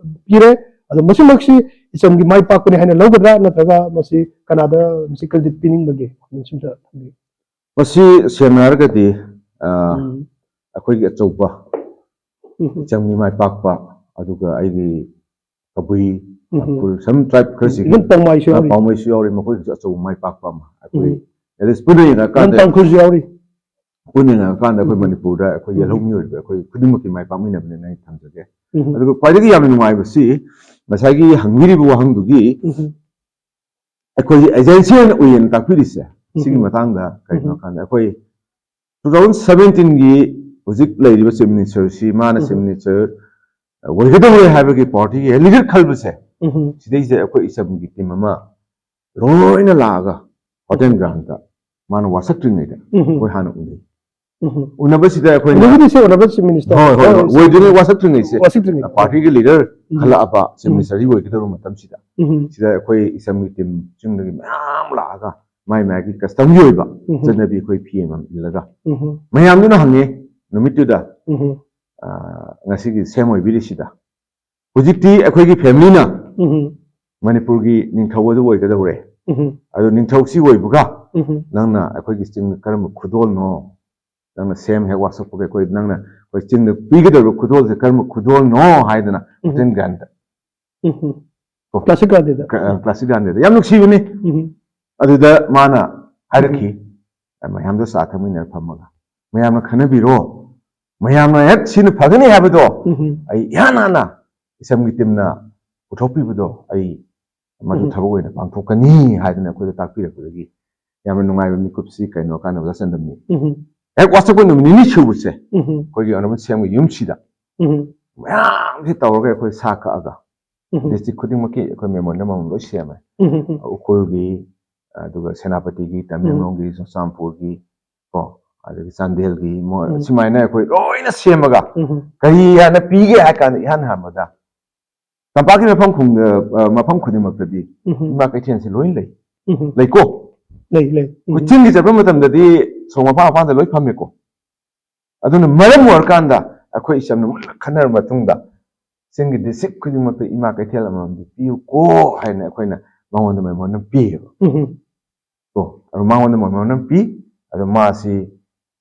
ꯄꯤꯔꯦ꯫ ꯑꯗꯣ ꯃꯁꯤꯃꯛꯁꯤ ꯏꯆꯝꯒꯤ ꯃꯥꯏ ꯄꯥꯛꯄꯅꯤ ꯍꯥꯏꯅ ꯂꯧꯒꯗ꯭ꯔꯥ, ꯅꯠꯇ꯭ꯔꯒ ꯃꯁꯤ ꯀꯅꯥꯗ ꯃꯁꯤ credit ꯄꯤꯅꯤꯡꯕꯒꯦ? ꯁꯤꯝꯇ ꯊꯝꯕꯤꯌꯨ꯫ ꯃꯁꯤ ꯁꯦꯡꯅ ꯍꯥꯏꯔꯒꯗꯤ ꯑ, ꯎꯝ, ꯑꯩꯈꯣꯏꯒꯤ ꯑꯆꯧꯕ ꯎꯝ, ꯏꯆꯝꯒꯤ ꯃꯥꯏ ꯄꯥꯛꯄ, ꯑꯗꯨꯒ ꯑꯩꯒꯤ ꯀꯕꯨꯏ, ꯎꯝ, ꯇꯥꯡꯈꯨꯜ, some tribe ꯈꯔꯁꯤꯒꯤ even ꯄꯥꯎꯃꯥꯏꯁꯨ ꯑ, ꯌꯥꯎꯔꯤ, ꯄꯥꯎꯃꯩꯁꯨ ꯌꯥꯎꯔꯤ, ꯃꯈꯣꯏꯒꯤꯁꯨ ꯑꯆꯧꯕ ꯃꯥꯏ ꯄꯥꯛꯄ ꯑꯃ ꯑꯩꯈꯣꯏ ꯎꯝ, at least ꯄꯨꯟꯅ even ꯌꯦꯡꯉꯀꯥꯟꯗ ꯇꯥꯡꯈꯨꯜꯁꯨ ꯌꯥꯎꯔꯤ, ꯄꯨꯟꯅ ꯌꯦꯡꯉꯀꯥꯟꯗ ꯑꯩꯈꯣꯏ ꯎꯝ, ꯃꯅꯤꯄꯨꯔꯗ ꯑꯩꯈꯣꯏ ꯎꯝ, ꯌꯦꯜꯍꯧꯃꯤꯑꯣꯏꯕ ꯑꯩꯈꯣꯏ ꯈꯨꯗꯤꯡꯃꯛꯀꯤ ꯃꯥꯏ ꯄꯥꯛꯃꯤꯟꯅꯕꯅꯦꯅ ꯑꯩ ꯊꯝꯖꯒꯦ꯫ ꯎꯝ, ꯑꯗꯨꯒ ꯈ꯭ꯋꯥꯏꯗꯒꯤ ꯌꯥꯝꯅ ꯅꯨꯡꯉꯥꯏꯕꯁꯤ ꯉꯁꯥꯏꯒꯤ ꯍꯪꯕꯤꯔꯤꯕ ꯋꯥꯍꯪꯗꯨꯒꯤ ꯎꯝ, ꯑꯩꯈꯣꯏꯒꯤ agency ꯑꯣꯏꯅ ꯎꯏꯌꯦꯅ ꯇꯥꯛꯄꯤꯔꯤꯁꯦ ꯁꯤꯒꯤ ꯎꯝ, ꯃꯇꯥꯡꯗ ꯀꯩꯅꯣ ꯎꯝ, ꯍꯥꯏꯀꯥꯟꯗ ꯑꯩꯈꯣꯏ two thousand seventeen ꯒꯤ ꯍꯧꯖꯤꯛ ꯂꯩꯔꯤꯕ chief minister ꯁꯤ ꯃꯥꯅ chief ꯎꯝ, minister ꯑꯣꯏꯒꯗꯧꯔꯦ ꯍꯥꯏꯕꯒꯤ party ꯒꯤ leader ꯈꯜꯕꯁꯦ ꯎꯝ, ꯁꯤꯗꯩꯁꯤꯗ ꯑꯩꯈꯣꯏ ꯏꯆꯝꯒꯤ team ꯑꯃ ꯂꯣꯏꯅ ꯂꯥꯛꯑꯒ Hotel Grand ꯇ ꯃꯥꯅ ꯋꯥꯁꯛꯇ꯭ꯔꯤꯉꯩꯗ ꯎꯝ, ꯑꯩꯈꯣꯏ ꯍꯥꯟꯅ ꯎꯅꯩ꯫ ꯎꯝ, ꯎꯅꯕꯁꯤꯗ ꯑꯩꯈꯣꯏꯅ ꯎꯅꯕꯗꯤ ꯁꯤ ꯎꯅꯕ chief minister ꯍꯣꯏ ꯍꯣꯏ ꯍꯣꯏ ꯑꯣꯏꯗ꯭ꯔꯤꯉꯩ ꯋꯥꯁꯛꯇ꯭ꯔꯤꯉꯩꯁꯦ ꯋꯥꯁꯛꯇ꯭ꯔꯤꯉꯩ party ꯒꯤ leader ꯎꯝ, ꯈꯜꯂꯛꯑꯕ chief ꯎꯝ, minister ꯁꯤ ꯑꯣꯏꯒꯗꯧꯕ ꯃꯇꯝꯁꯤꯗ ꯎꯝ, ꯁꯤꯗ ꯑꯩꯈꯣꯏ ꯏꯆꯝꯒꯤ team ꯆꯤꯡꯗꯒꯤ ꯃꯌꯥꯝ ꯂꯥꯛꯑꯒ ꯃꯥꯏ ꯃꯥꯒꯤ custom ꯒꯤ ꯑꯣꯏꯕ ꯎꯝ, ꯆꯠꯅꯕꯤ ꯑꯩꯈꯣꯏ ꯐꯤ ꯑꯃ ꯏꯜꯂꯒ ꯎꯝ, ꯃꯌꯥꯝꯗꯨꯅ ꯍꯪꯉꯦ ꯅꯨꯃꯤꯠꯇꯨꯗ ꯎꯝ, ꯑ, ꯉꯁꯤꯒꯤ CM ꯑꯣꯏꯕꯤꯔꯤꯁꯤꯗ ꯍꯧꯖꯤꯛꯇꯤ ꯑꯩꯈꯣꯏꯒꯤ family ꯅ ꯎꯝ, ꯃꯅꯤꯄꯨꯔꯒꯤ ꯅꯤꯡꯊꯧ ꯑꯗꯨ ꯑꯣꯏꯒꯗꯧꯔꯦ꯫ ꯎꯝ, ꯑꯗꯣ ꯅꯤꯡꯊꯧꯁꯤ ꯑꯣꯏꯕꯒ ꯎꯝ, ꯅꯪꯅ ꯑꯩꯈꯣꯏꯒꯤ ꯆꯤꯡꯗ ꯀꯔꯝꯕ ꯈꯨꯗꯣꯜꯅꯣ, ꯅꯪꯅ CM ꯍꯦꯛ ꯋꯥꯁꯛꯄꯒ ꯑꯩꯈꯣꯏ ꯅꯪꯅ ꯑꯩꯈꯣꯏ ꯆꯤꯡꯗ ꯄꯤꯒꯗꯧꯔꯤꯕ ꯈꯨꯗꯣꯜꯁꯦ ꯀꯔꯝꯕ ꯈꯨꯗꯣꯜꯅꯣ ꯍꯥꯏꯗꯅ ꯎꯝ, Hotel Grand ꯇ ꯎꯝ, ꯀꯣ꯫ Classic Grand ꯗ, ꯀ-, ꯑ, Classic Grand ꯗ ꯌꯥꯝ ꯅꯨꯡꯁꯤꯕꯅꯤ꯫ ꯎꯝ, ꯑꯗꯨꯗ ꯃꯥꯅ ꯍꯥꯏꯔꯛꯈꯤ, ꯃꯌꯥꯝꯗꯣ ꯆꯥ ꯊꯛꯃꯤꯟꯅꯔ ꯐꯝꯃꯒ ꯃꯌꯥꯝꯅ ꯈꯟꯅꯕꯤꯔꯣ, ꯃꯌꯥꯝꯅ ꯍꯦꯛ ꯁꯤꯅ ꯐꯒꯅꯤ ꯍꯥꯏꯕꯗꯣ ꯎꯝ, ꯑꯩ ꯏꯍꯥꯟ ꯍꯥꯟꯅ ꯏꯆꯝꯒꯤ team ꯅ ꯄꯨꯊꯣꯛꯄꯤꯕꯗꯣ ꯑꯩ ꯃꯗꯨ ꯎꯝ, ꯊꯕꯛ ꯑꯣꯏꯅ ꯄꯥꯡꯊꯣꯛꯀꯅꯤ ꯍꯥꯏꯗꯅ ꯑꯩꯈꯣꯏꯗ ꯇꯥꯛꯄꯤꯔꯛꯄꯗꯒꯤ ꯌꯥꯝꯅ ꯅꯨꯡꯉꯥꯏꯕ ꯃꯤꯀꯨꯞꯁꯤ ꯀꯩꯅꯣ ꯀꯥꯟꯗ ꯑꯣꯖꯥ ꯆꯟꯗꯝꯅꯤ꯫ ꯎꯝ, ꯍꯦꯛ ꯋꯥꯁꯛꯄ ꯅꯨꯃꯤꯠ ꯅꯤꯅꯤ ꯁꯨꯕꯁꯦ ꯎꯝ, ꯑꯩꯈꯣꯏꯒꯤ Honourable CM ꯒꯤ ꯌꯨꯝꯁꯤꯗ ꯎꯝ, ꯃꯌꯥꯝꯁꯤ ꯇꯧꯔꯒ ꯑꯩꯈꯣꯏ ꯁꯥ ꯀꯛꯑꯒ ꯎꯝ, district ꯈꯨꯗꯤꯡꯃꯛꯀꯤ ꯑꯩꯈꯣꯏ memorandum ꯑꯃ ꯂꯣꯏ ꯁꯦꯝꯃꯦ꯫ ꯎꯝ, ꯎꯝ, ꯎꯈ꯭ꯔꯨꯜꯒꯤ, ꯑꯗꯨꯒ ꯁꯦꯅꯥꯄꯇꯤꯒꯤ, ꯇꯃꯦꯡꯂꯣꯡꯒꯤ, ꯆꯨꯔꯆꯥꯟꯄꯨꯔꯒꯤ, ꯀꯣ, ꯑꯗꯒꯤ ꯆꯥꯟꯗꯦꯜꯒꯤ, ꯃꯣꯏ ꯎꯝ, ꯁꯨꯃꯥꯏꯅ ꯑꯩꯈꯣꯏ ꯂꯣꯏꯅ ꯁꯦꯝꯃꯒ ꯎꯝ, ꯀꯔꯤ ꯍꯥꯟꯅ ꯄꯤꯒꯦ ꯍꯥꯏ ꯀꯥꯟꯗ ꯏꯍꯥꯟ ꯍꯥꯟꯕꯗ ꯇꯝꯄꯥꯛꯀꯤ ꯃꯐꯝ ꯈꯨꯡ-, ꯑ, ꯃꯐꯝ ꯈꯨꯗꯤꯡꯃꯛꯇꯗꯤ ꯎꯝ, ꯏꯃꯥ ꯀꯩꯊꯦꯜꯁꯦ ꯂꯣꯏ ꯂꯩ꯫ ꯎꯝ, ꯂꯩꯀꯣ? ꯂꯩ, ꯂꯩ꯫ ꯑꯩꯈꯣꯏ ꯎꯝ, ꯆꯤꯡꯒꯤ ꯆꯠꯄ ꯃꯇꯝꯗꯗꯤ ꯁꯣꯔꯣꯛ ꯃꯄꯥꯟ ꯃꯄꯥꯟꯗ ꯂꯣꯏ ꯐꯝꯃꯦꯀꯣ꯫ ꯑꯗꯨꯅ ꯃꯔꯝ ꯑꯣꯏꯔꯀꯥꯟꯗ ꯑꯩꯈꯣꯏ ꯏꯆꯝꯅ ꯃꯨꯟꯅ ꯈꯟꯅꯔꯕ ꯃꯇꯨꯡꯗ ꯆꯤꯡꯒꯤ district ꯈꯨꯗꯤꯡꯃꯛꯇ ꯏꯃꯥ ꯀꯩꯊꯦꯜ ꯑꯃꯃꯝꯗꯤ ꯄꯤꯌꯨꯀꯣ ꯍꯥꯏꯅ ꯑꯩꯈꯣꯏꯅ ꯃꯉꯣꯟꯗ memorandum ꯄꯤꯌꯦꯕ꯫ ꯎꯝ, ꯀꯣ, ꯑꯗꯨ ꯃꯉꯣꯟꯗ memorandum ꯄꯤ꯫ ꯑꯗꯣ ꯃꯥꯁꯤ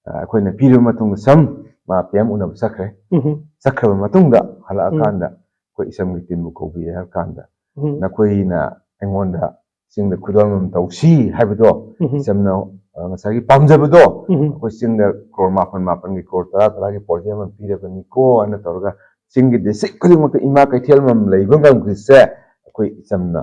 ꯑ, ꯑꯩꯈꯣꯏꯅ ꯄꯤꯔꯕ ꯃꯇꯨꯡꯗ ꯁꯝ ꯃꯥ ꯄꯤ ꯑꯦꯝ ꯎꯅꯕ ꯆꯠꯈ꯭ꯔꯦ꯫ ꯆꯠꯈ꯭ꯔꯕ ꯃꯇꯨꯡꯗ ꯍꯜꯂꯛꯑꯀꯥꯟꯗ ꯑꯩꯈꯣꯏ ꯏꯆꯝꯒꯤ ꯇꯤꯝꯕꯨ ꯀꯧꯕꯤꯔꯦ ꯍꯥꯏꯔ ꯀꯥꯟꯗ, "ꯅꯈꯣꯏꯅ ꯑꯩꯉꯣꯟꯗ ꯆꯤꯡꯗ ꯈꯨꯗꯣꯜ ꯑꯃ ꯇꯧꯁꯤ ꯍꯥꯏꯕꯗꯣ, ꯏꯆꯝꯅ, ꯑ, ꯉꯁꯥꯏꯒꯤ ꯄꯥꯝꯖꯕꯗꯣ, ꯑꯩꯈꯣꯏ ꯆꯤꯡꯗ ꯀ꯭ꯔꯣꯔ ꯃꯥꯄꯟ ꯃꯥꯄꯟꯒꯤ ꯀ꯭ꯔꯣꯔ ꯇꯔꯥ ꯇꯔꯥꯒꯤ ꯄ꯭ꯔꯣꯖꯦꯛ ꯑꯃ ꯄꯤꯔꯕꯅꯤꯀꯣ" ꯍꯥꯏꯅ ꯇꯧꯔꯒ ꯆꯤꯡꯒꯤ ꯗꯤꯁꯇ꯭ꯔꯤꯛ ꯈꯨꯗꯤꯡꯃꯛꯇ ꯏꯃꯥ ꯀꯩꯊꯦꯜ ꯑꯃ ꯂꯩꯕ ꯉꯝꯈ꯭ꯔꯤꯁꯦ ꯑꯩꯈꯣꯏ ꯏꯆꯝꯅ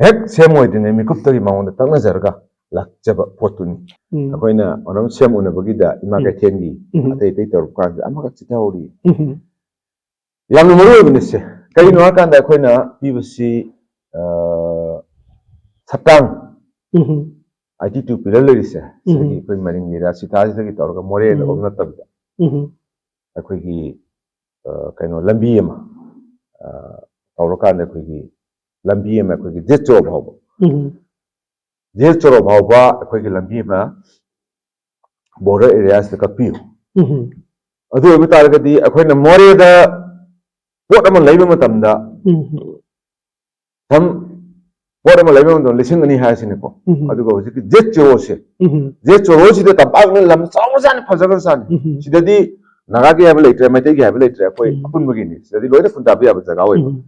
ꯍꯦꯛ ꯁꯦꯝ ꯑꯣꯏꯗ꯭ꯔꯤꯉꯩ ꯃꯤꯀꯨꯞꯇꯒꯤ ꯃꯉꯣꯟꯗ ꯇꯛꯅꯖꯔꯒ ꯂꯥꯛꯆꯕ ꯄꯣꯠꯇꯨꯅꯤ꯫ ꯑꯩꯈꯣꯏꯅ ꯑꯣꯅꯝ ꯁꯦꯝ ꯎꯅꯕꯒꯤꯗ ꯏꯃꯥ ꯎꯝ꯫ ꯀꯩꯊꯦꯜꯒꯤ ꯎꯝ꯫ ꯑꯇꯩ ꯑꯇꯩ ꯇꯧꯔꯛꯄ ꯀꯥꯟꯗ ꯑꯃꯈꯛ ꯆꯤꯊꯍꯧꯔꯤ꯫ ꯎꯝ꯫ ꯌꯥꯝꯅ ꯃꯔꯨ ꯑꯣꯏꯕꯅꯤ ꯁꯦ꯫ ꯀꯩꯒꯤꯅꯣ ꯍꯥꯏꯔꯀꯥꯟꯗ ꯑꯩꯈꯣꯏꯅ ꯄꯤꯕꯁꯤ, ꯑ, ꯁꯛꯇꯥꯡ ꯎꯝ꯫ ꯑꯥꯏꯇꯤ ꯇꯨ ꯄꯤꯂꯔ ꯂꯩꯔꯤꯁꯦ, ꯎꯝ꯫ ꯁꯤꯗꯒꯤ ꯑꯩꯈꯣꯏ ꯃꯔꯤꯡꯒꯤ ꯔꯥꯁꯤꯇꯥꯁꯤꯗꯒꯤ ꯇꯧꯔꯒ ꯃꯣꯔꯦꯗ ꯎꯝ꯫ ꯑꯣꯝ ꯅꯠꯇꯕꯤꯗ ꯎꯝ꯫ ꯑꯩꯈꯣꯏꯒꯤ, ꯑ, ꯀꯩꯅꯣ, ꯂꯝꯕꯤ ꯑꯃ, ꯑ, ꯇꯧꯔꯀꯥꯟꯗ ꯑꯩꯈꯣꯏꯒꯤ ꯂꯝꯕꯤ ꯑꯃ ꯑꯩꯈꯣꯏꯒꯤ ꯖꯦꯠ ꯆꯣꯔꯣ ꯐꯥꯎꯕ, ꯎꯝ꯫ ꯖꯦꯠ ꯆꯣꯔꯣ ꯐꯥꯎꯕ ꯑꯩꯈꯣꯏꯒꯤ ꯂꯝꯕꯤ ꯑꯃ ꯕꯣꯔꯗꯔ ꯑꯦꯔꯤꯌꯥꯁꯤꯗ ꯀꯛꯄꯤꯌꯨ꯫ ꯎꯝ꯫ ꯑꯗꯨ ꯑꯣꯏꯕ ꯇꯥꯔꯒꯗꯤ ꯑꯩꯈꯣꯏꯅ ꯃꯣꯔꯦꯗ ꯄꯣꯠ ꯑꯃ ꯂꯩꯕ ꯃꯇꯝꯗ, ꯎꯝ꯫ ꯁꯝ ꯄꯣꯠ ꯑꯃ ꯂꯩꯕ ꯃꯇꯝꯗ ꯂꯤꯁꯤꯡ ꯑꯅꯤ ꯍꯥꯏꯔꯁꯤꯅꯦꯀꯣ꯫ ꯎꯝ꯫ ꯑꯗꯨꯒ ꯍꯧꯖꯤꯛꯀꯤ ꯖꯦꯠ ꯆꯣꯔꯣꯁꯦ, ꯎꯝ꯫ ꯖꯦꯠ ꯆꯣꯔꯣꯁꯤꯗ ꯇꯝꯄꯥꯛꯅ ꯂꯝ ꯆꯥꯎꯈ꯭ꯔꯖꯥꯠꯅꯤ, ꯐꯖꯈ꯭ꯔꯖꯥꯠꯅꯤ꯫ ꯎꯝ꯫ ꯁꯤꯗꯗꯤ ꯅꯥꯒꯥꯒꯤ ꯍꯥꯏꯕ ꯂꯩꯇ꯭ꯔꯦ, ꯃꯩꯇꯩꯒꯤ ꯍꯥꯏꯕ ꯂꯩꯇ꯭ꯔꯦ, ꯑꯩꯈꯣꯏ ꯎꯝ꯫ ꯑꯄꯨꯟꯕꯒꯤꯅꯤ꯫ ꯁꯤꯗꯗꯤ ꯂꯣꯏꯅ ꯈꯨꯟꯗꯥꯕ ꯌꯥꯕ ꯖꯒꯥ ꯑꯣꯏꯕ꯫ ꯎꯝ꯫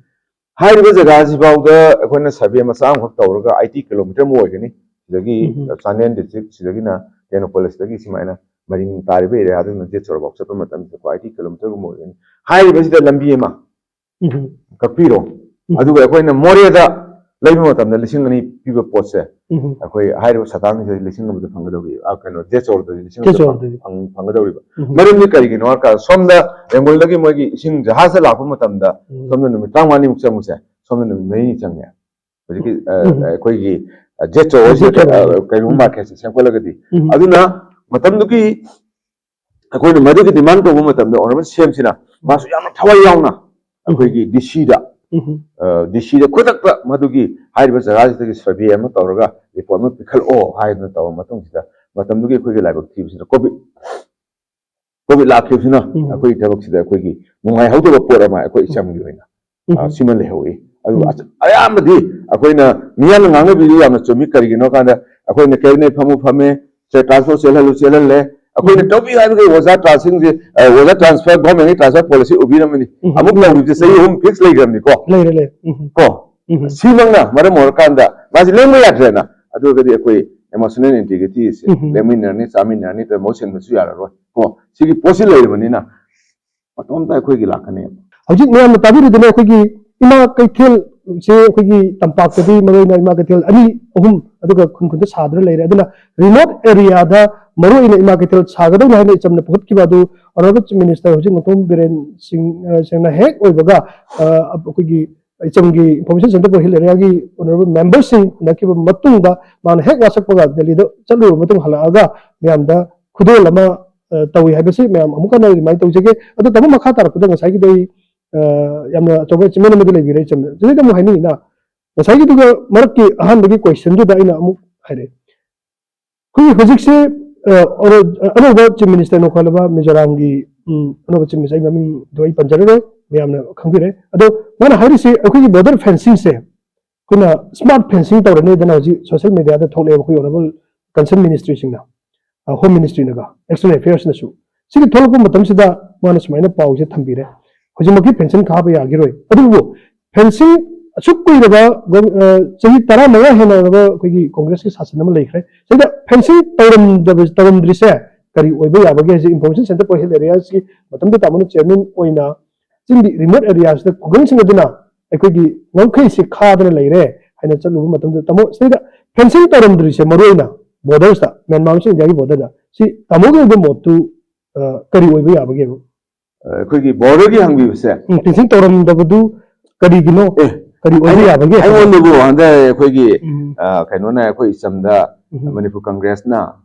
ꯍꯥꯏꯔꯤꯕ ꯖꯒꯥꯁꯤꯐꯥꯎꯗ ꯑꯩꯈꯣꯏꯅ ꯁꯔꯚꯦ ꯃꯆꯥ ꯑꯃꯈꯛ ꯇꯧꯔꯒ ꯑꯥꯏꯇꯤ ꯀꯤꯂꯣꯃꯤꯇꯔ ꯑꯃ ꯑꯣꯏꯒꯅꯤ꯫ ꯁꯤꯗꯒꯤ ꯎꯝ꯫ ꯆꯥꯟꯗꯦꯜ ꯗꯤꯁꯇ꯭ꯔꯤꯛ, ꯁꯤꯗꯒꯤꯅ ꯇꯦꯡꯅꯧꯄꯜ, ꯁꯤꯗꯒꯤ ꯁꯨꯃꯥꯏꯅ ꯃꯔꯤꯡ ꯇꯥꯔꯤꯕ ꯑꯦꯔꯤꯌꯥꯗꯨꯅ ꯖꯦꯠ ꯆꯣꯔꯣꯐꯥꯎ ꯆꯠꯄ ꯃꯇꯝꯗ ꯑꯥꯏꯇꯤ ꯀꯤꯂꯣꯃꯤꯇꯔꯒꯨꯝꯕ ꯑꯣꯏꯒꯅꯤ꯫ ꯍꯥꯏꯔꯤꯕꯁꯤꯗ ꯂꯝꯕꯤ ꯑꯃ ꯎꯝ꯫ ꯀꯛꯄꯤꯔꯣ꯫ ꯎꯝ꯫ ꯑꯗꯨꯒ ꯑꯩꯈꯣꯏꯅ ꯃꯣꯔꯦꯗ ꯂꯩꯕ ꯃꯇꯝꯗ ꯂꯤꯁꯤꯡ ꯑꯅꯤ ꯄꯤꯕ ꯄꯣꯠꯁꯦ, ꯎꯝ꯫ ꯑꯩꯈꯣꯏ ꯍꯥꯏꯔꯤꯕ ꯁꯇꯥꯡꯁꯤꯗ ꯂꯤꯁꯤꯡ ꯑꯃꯗ ꯐꯪꯒꯗꯧꯔꯤꯕ, ꯑ, ꯀꯩꯅꯣ, ꯖꯦꯠ ꯆꯣꯔꯣꯗꯗꯤ ꯂꯤꯁꯤꯡ ꯖꯦꯠ ꯑꯃꯗ ꯆꯣꯔꯣꯗꯗꯤ꯫ ꯐꯪ-, ꯐꯪꯒꯗꯧꯔꯤꯕ꯫ ꯎꯝ꯫ ꯃꯔꯝꯗꯤ ꯀꯔꯤꯒꯤꯅꯣ ꯍꯥꯏꯔꯀꯥꯟꯗ ꯁꯣꯝꯗ ꯕꯦꯡꯒꯣꯜꯗꯒꯤ ꯃꯣꯏꯒꯤ ꯏꯁꯤꯡ ꯖꯍꯥꯖꯇ ꯂꯥꯛꯄ ꯃꯇꯝꯗ ꯎꯝ꯫ ꯁꯣꯝꯗ ꯅꯨꯃꯤꯠ ꯇꯔꯥꯃꯉꯥꯅꯤꯃꯨꯛ ꯆꯪꯕꯁꯦ, ꯁꯣꯝꯗ ꯅꯨꯃꯤꯠ ꯃꯔꯤꯅꯤ ꯆꯪꯉꯦ꯫ ꯍꯧꯖꯤꯛꯀꯤ, ꯑ, ꯎꯝ꯫ ꯑꯩꯈꯣꯏꯒꯤ, ꯑ, ꯖꯦꯠ ꯆꯣꯔꯣ ꯖꯦꯠ ꯆꯣꯔꯣ꯫ ꯑ, ꯀꯩꯅꯣ ꯎꯝ꯫ ꯃꯥꯔꯀꯦꯠꯁꯦ ꯁꯦꯝꯒꯠꯂꯒꯗꯤ꯫ ꯎꯝ꯫ ꯑꯗꯨꯅ ꯃꯇꯝꯗꯨꯒꯤ ꯑꯩꯈꯣꯏꯅ ꯃꯗꯨꯒꯤ ꯗꯤꯃꯥꯟ ꯇꯧꯕ ꯃꯇꯝꯗ ꯑꯣꯅꯔꯦꯕꯜ ꯁꯤ ꯑꯦꯝꯁꯤꯅ ꯃꯥꯁꯨ ꯌꯥꯝꯅ ꯊꯋꯥꯏ ꯌꯥꯎꯅ ꯎꯝ꯫ ꯑꯩꯈꯣꯏꯒꯤ ꯗꯤ ꯁꯤꯗ, ꯎꯝ꯫ ꯑ, ꯗꯤ ꯁꯤꯗ ꯈꯨꯗꯛꯇ ꯃꯗꯨꯒꯤ ꯍꯥꯏꯔꯤꯕ ꯖꯒꯥꯁꯤꯗꯒꯤ ꯁꯔꯚꯦ ꯑꯃ ꯇꯧꯔꯒ ꯔꯤꯄꯣꯔꯠ ꯑꯃ ꯄꯤꯈꯠꯂꯛꯑꯣ ꯍꯥꯏꯗꯅ ꯇꯧꯔꯕ ꯃꯇꯨꯡꯁꯤꯗ, ꯃꯇꯝꯗꯨꯒꯤ ꯑꯩꯈꯣꯏꯒꯤ ꯂꯥꯏꯕꯛ ꯊꯤꯕꯁꯤꯅ ꯀꯣꯚꯤꯗ, ꯀꯣꯚꯤꯗ ꯂꯥꯛꯈꯤꯕꯁꯤꯅ ꯎꯝ꯫ ꯑꯩꯈꯣꯏꯒꯤ ꯊꯕꯛꯁꯤꯗ ꯑꯩꯈꯣꯏꯒꯤ ꯅꯨꯡꯉꯥꯏꯍꯧꯗꯕ ꯄꯣꯠ ꯑꯃ ꯑꯩꯈꯣꯏ ꯎꯝ꯫ ꯏꯆꯝꯒꯤ ꯑꯣꯏꯅ, ꯎꯝ꯫ ꯑ, ꯁꯤꯃ ꯂꯩꯍꯧꯏ꯫ ꯑꯗꯨꯒ ꯎꯝ꯫ ꯑꯁ-, ꯑꯌꯥꯝꯕꯗꯤ ꯑꯩꯈꯣꯏꯅ ꯃꯤꯌꯥꯝꯅ ꯉꯥꯡꯅꯕꯤꯔꯤꯗꯨ ꯌꯥꯝꯅ ꯆꯨꯝꯃꯤ꯫ ꯀꯔꯤꯒꯤꯅꯣ ꯍꯥꯏ ꯀꯥꯟꯗ ꯑꯩꯈꯣꯏꯅ ꯀꯦꯕꯤꯅꯦꯠ ꯐꯝꯃꯨ ꯐꯝꯃꯦ, ꯁꯦ, ꯇ꯭ꯔꯥꯟꯁꯐꯔ ꯆꯦꯜꯍꯜꯂꯨ, ꯆꯦꯜꯍꯜꯂꯦ꯫ ꯑꯩꯈꯣꯏꯅ ꯎꯝ꯫ ꯇꯧꯕꯤꯌꯨ ꯍꯥꯏꯕꯒꯤ ꯑꯣꯖꯥ ꯇ꯭ꯔꯥꯟꯁꯤꯡꯁꯦ, ꯑ, ꯑꯣꯖꯥ ꯇ꯭ꯔꯥꯟꯁꯐꯔ ꯒꯣꯔꯃꯦꯟꯒꯤ ꯇ꯭ꯔꯥꯟꯁꯐꯔ ꯄꯣꯂꯤꯁꯤ ꯎꯕꯤꯔꯝꯃꯅꯤ꯫ ꯎꯝ꯫ ꯑꯃꯨꯛ ꯇꯧꯔꯤꯕꯁꯦ ꯆꯍꯤ ꯑꯍꯨꯝ ꯐꯤꯛꯁ ꯂꯩꯈ꯭ꯔꯕꯅꯤꯀꯣ꯫ ꯂꯩꯔꯦ, ꯂꯩꯔꯦ꯫ ꯎꯝ꯫ ꯀꯣ? ꯎꯝ꯫ ꯁꯤꯃꯛꯅ ꯃꯔꯝ ꯑꯣꯏꯔꯀꯥꯟꯗ ꯃꯥꯁꯤ ꯂꯦꯡꯕ ꯌꯥꯗ꯭ꯔꯦꯅ꯫ ꯑꯗꯨ ꯑꯣꯏꯔꯒꯗꯤ ꯑꯩꯈꯣꯏ emotional integrity ꯁꯦ ꯎꯝ꯫ ꯂꯦꯡꯃꯤꯟꯅꯔꯅꯤ, ꯆꯥꯃꯤꯟꯅꯔꯅꯤ, ꯑꯗꯨ ꯃꯍꯨꯠ ꯁꯤꯟꯕꯁꯨ ꯌꯥꯔꯔꯣꯏ꯫ ꯀꯣ? ꯁꯤꯒꯤ ꯄꯣꯠꯁꯤ ꯂꯩꯔꯕꯅꯤꯅ ꯃꯇꯣꯝꯇ ꯑꯩꯈꯣꯏꯒꯤ ꯂꯥꯛꯀꯅꯦꯕ꯫ ꯍꯧꯖꯤꯛ ꯃꯌꯥꯝꯅ ꯇꯥꯕꯤꯔꯤꯗꯨꯅ ꯑꯩꯈꯣꯏꯒꯤ ꯏꯃꯥ ꯀꯩꯊꯦꯜꯁꯦ ꯑꯩꯈꯣꯏꯒꯤ ꯇꯝꯄꯥꯛꯇꯗꯤ ꯃꯔꯨꯑꯣꯏꯅ ꯏꯃꯥ ꯀꯩꯊꯦꯜ ꯑꯅꯤ, ꯑꯍꯨꯝ, ꯑꯗꯨꯒ ꯈꯨꯟ ꯈꯨꯟꯗ ꯁꯥꯗꯨꯅ ꯂꯩꯔꯦ꯫ ꯑꯗꯨꯅ remote area ꯗ ꯃꯔꯨꯑꯣꯏꯅ ꯏꯃꯥ ꯀꯩꯊꯦꯜ ꯁꯥꯒꯗꯧꯅꯤ ꯍꯥꯏꯅ ꯏꯆꯝꯅ ꯄꯨꯈꯠꯈꯤꯕ ꯑꯗꯨ Honourable Chief Minister ꯍꯧꯖꯤꯛ ꯃꯨꯇꯣꯝ ꯕꯤꯔꯦꯟ ꯁꯤꯡ, ꯑ, ꯁꯤꯡꯅ ꯍꯦꯛ ꯑꯣꯏꯕꯒ, ꯑ, ꯑꯩꯈꯣꯏꯒꯤ ꯏꯆꯝꯒꯤ Information Centre for Hill Area ꯒꯤ Honourable member ꯁꯤꯡ ꯎꯅꯈꯤꯕ ꯃꯇꯨꯡꯗ ꯃꯥꯅ ꯍꯦꯛ ꯋꯥꯁꯛꯄꯒ ꯗꯦꯜꯂꯤꯗ ꯆꯠꯂꯨꯔꯕ ꯃꯇꯨꯡ ꯍꯜꯂꯛꯑꯒ ꯃꯌꯥꯝꯗ ꯈꯨꯗꯣꯜ ꯑꯃ, ꯑ, ꯇꯧꯏ ꯍꯥꯏꯕꯁꯤ ꯃꯌꯥꯝ ꯑꯃꯨꯛ ꯍꯟꯅ remind ꯇꯧꯖꯒꯦ꯫ ꯑꯗꯣ ꯇꯥꯃꯣ, ꯃꯈꯥ ꯇꯥꯔꯛꯄꯗ ꯉꯁꯥꯏꯒꯤꯗꯣ ꯑꯩ, ꯑ, ꯌꯥꯝꯅ ꯑꯆꯧꯕ achievement ꯑꯃꯗꯤ ꯂꯩꯕꯤꯔꯦ, ꯏꯆꯝ꯫ ꯁꯤꯗꯩꯗ ꯑꯃꯨꯛ ꯍꯥꯏꯅꯤꯡꯉꯤꯅ ꯉꯁꯥꯏꯒꯤꯗꯨꯒ ꯃꯔꯛꯀꯤ ꯑꯍꯥꯟꯕꯒꯤ question ꯗꯨꯗ ꯑꯩꯅ ꯑꯃꯨꯛ ꯍꯥꯏꯔꯛꯑꯦ꯫ ꯑꯩꯈꯣꯏꯒꯤ ꯍꯧꯖꯤꯛꯁꯦ, ꯑ, ꯑꯅꯧꯕ Chief Minister ꯅꯣꯡꯈꯣꯜꯂꯕ ꯃꯤꯖꯣꯔꯥꯝꯒꯤ, ꯎꯝ, ꯑꯅꯧꯕ Chief Minister, ꯑꯩ ꯃꯃꯤꯡꯗꯣ ꯑꯩ ꯄꯟꯖꯔꯔꯣꯏ, ꯃꯌꯥꯝꯅ ꯈꯪꯕꯤꯔꯦ꯫ ꯑꯗꯣ ꯃꯥꯅ ꯍꯥꯏꯔꯤꯁꯤ ꯑꯩꯈꯣꯏꯒꯤ border fencing ꯁꯦ ꯑꯩꯈꯣꯏꯅ smart fencing ꯇꯧꯔꯅꯤꯗꯅ ꯍꯧꯖꯤꯛ social media ꯗ ꯊꯣꯛꯂꯛꯑꯦꯕ ꯑꯩꯈꯣꯏ Honourable concerned Ministry ꯁꯤꯡꯅ, ꯑ, Home Ministry ꯅꯒ External Affairs ꯅꯁꯨ꯫ ꯁꯤꯒꯤ ꯊꯣꯛꯂꯛꯄ ꯃꯇꯝꯁꯤꯗ ꯃꯥꯅ ꯁꯨꯃꯥꯏꯅ ꯄꯥꯎꯁꯦ ꯊꯝꯕꯤꯔꯦ, "ꯍꯧꯖꯤꯛꯃꯛꯀꯤ fencing ꯈꯥꯕ ꯌꯥꯈꯤꯔꯣꯏ"꯫ ꯑꯗꯨꯕꯨ fencing ꯑꯁꯨꯛ ꯀꯨꯏꯔꯕ ꯒꯣ-, ꯑ, ꯆꯍꯤ ꯇꯔꯥꯃꯉꯥ ꯍꯦꯟꯅꯔꯕ ꯑꯩꯈꯣꯏꯒꯤ Congress ꯀꯤ ꯁꯥꯁꯟ ꯑꯃ ꯂꯩꯈ꯭ꯔꯦ꯫ ꯁꯤꯗ fencing ꯇꯧꯔꯝꯗꯕ, ꯇꯧꯔꯝꯗ꯭ꯔꯤꯁꯦ ꯀꯔꯤ ꯑꯣꯏꯕ ꯌꯥꯕꯒꯦ ꯍꯥꯏꯁꯦ? Information Centre for Hill Area ꯁꯤ ꯃꯇꯝꯗꯨꯗ ꯇꯥꯃꯣꯅ chairman ꯑꯣꯏꯅ ꯆꯤꯡꯒꯤ remote area ꯁꯤꯗ ꯈꯨꯡꯒꯪꯁꯤꯡ ꯑꯗꯨꯅ ꯑꯩꯈꯣꯏꯒꯤ ꯉꯝꯈꯩꯁꯤ ꯈꯥꯗꯅ ꯂꯩꯔꯦ ꯍꯥꯏꯅ ꯆꯠꯂꯨꯕ ꯃꯇꯝꯗ, ꯇꯥꯃꯣ, ꯁꯤꯗ fencing ꯇꯧꯔꯝꯗ꯭ꯔꯤꯁꯦ ꯃꯔꯨꯑꯣꯏꯅ borders ꯇ, ꯃ꯭ꯌꯥꯟꯃꯥꯔ ꯑꯃꯁꯨꯡ ꯏꯟꯗꯤꯌꯥꯒꯤ border ꯗ, ꯁꯤ ꯇꯥꯃꯣꯒꯤ ꯑꯣꯏꯕ ꯃꯣꯠꯇꯨ, ꯑ, ꯀꯔꯤ ꯑꯣꯏꯕ ꯌꯥꯕꯒꯦꯕ? ꯑ, ꯑꯩꯈꯣꯏꯒꯤ border ꯒꯤ ꯍꯪꯕꯤꯕꯁꯦ꯫ ꯎꯝ, fencing ꯇꯧꯔꯝꯗꯕꯗꯨ ꯀꯔꯤꯒꯤꯅꯣ? ꯑꯦ, ꯀꯔꯤ ꯑꯣꯏꯕ ꯑꯩꯉꯣꯟ-, ꯌꯥꯕꯒꯦ? ꯑꯩꯉꯣꯟꯗꯕꯨ ꯍꯟꯗꯛ ꯑꯩꯈꯣꯏꯒꯤ, ꯎꯝ꯫ ꯑ, ꯀꯩꯅꯣꯅ ꯑꯩꯈꯣꯏ ꯏꯆꯝꯗ ꯎꯝ꯫ ꯃꯅꯤꯄꯨꯔ Congress ꯅ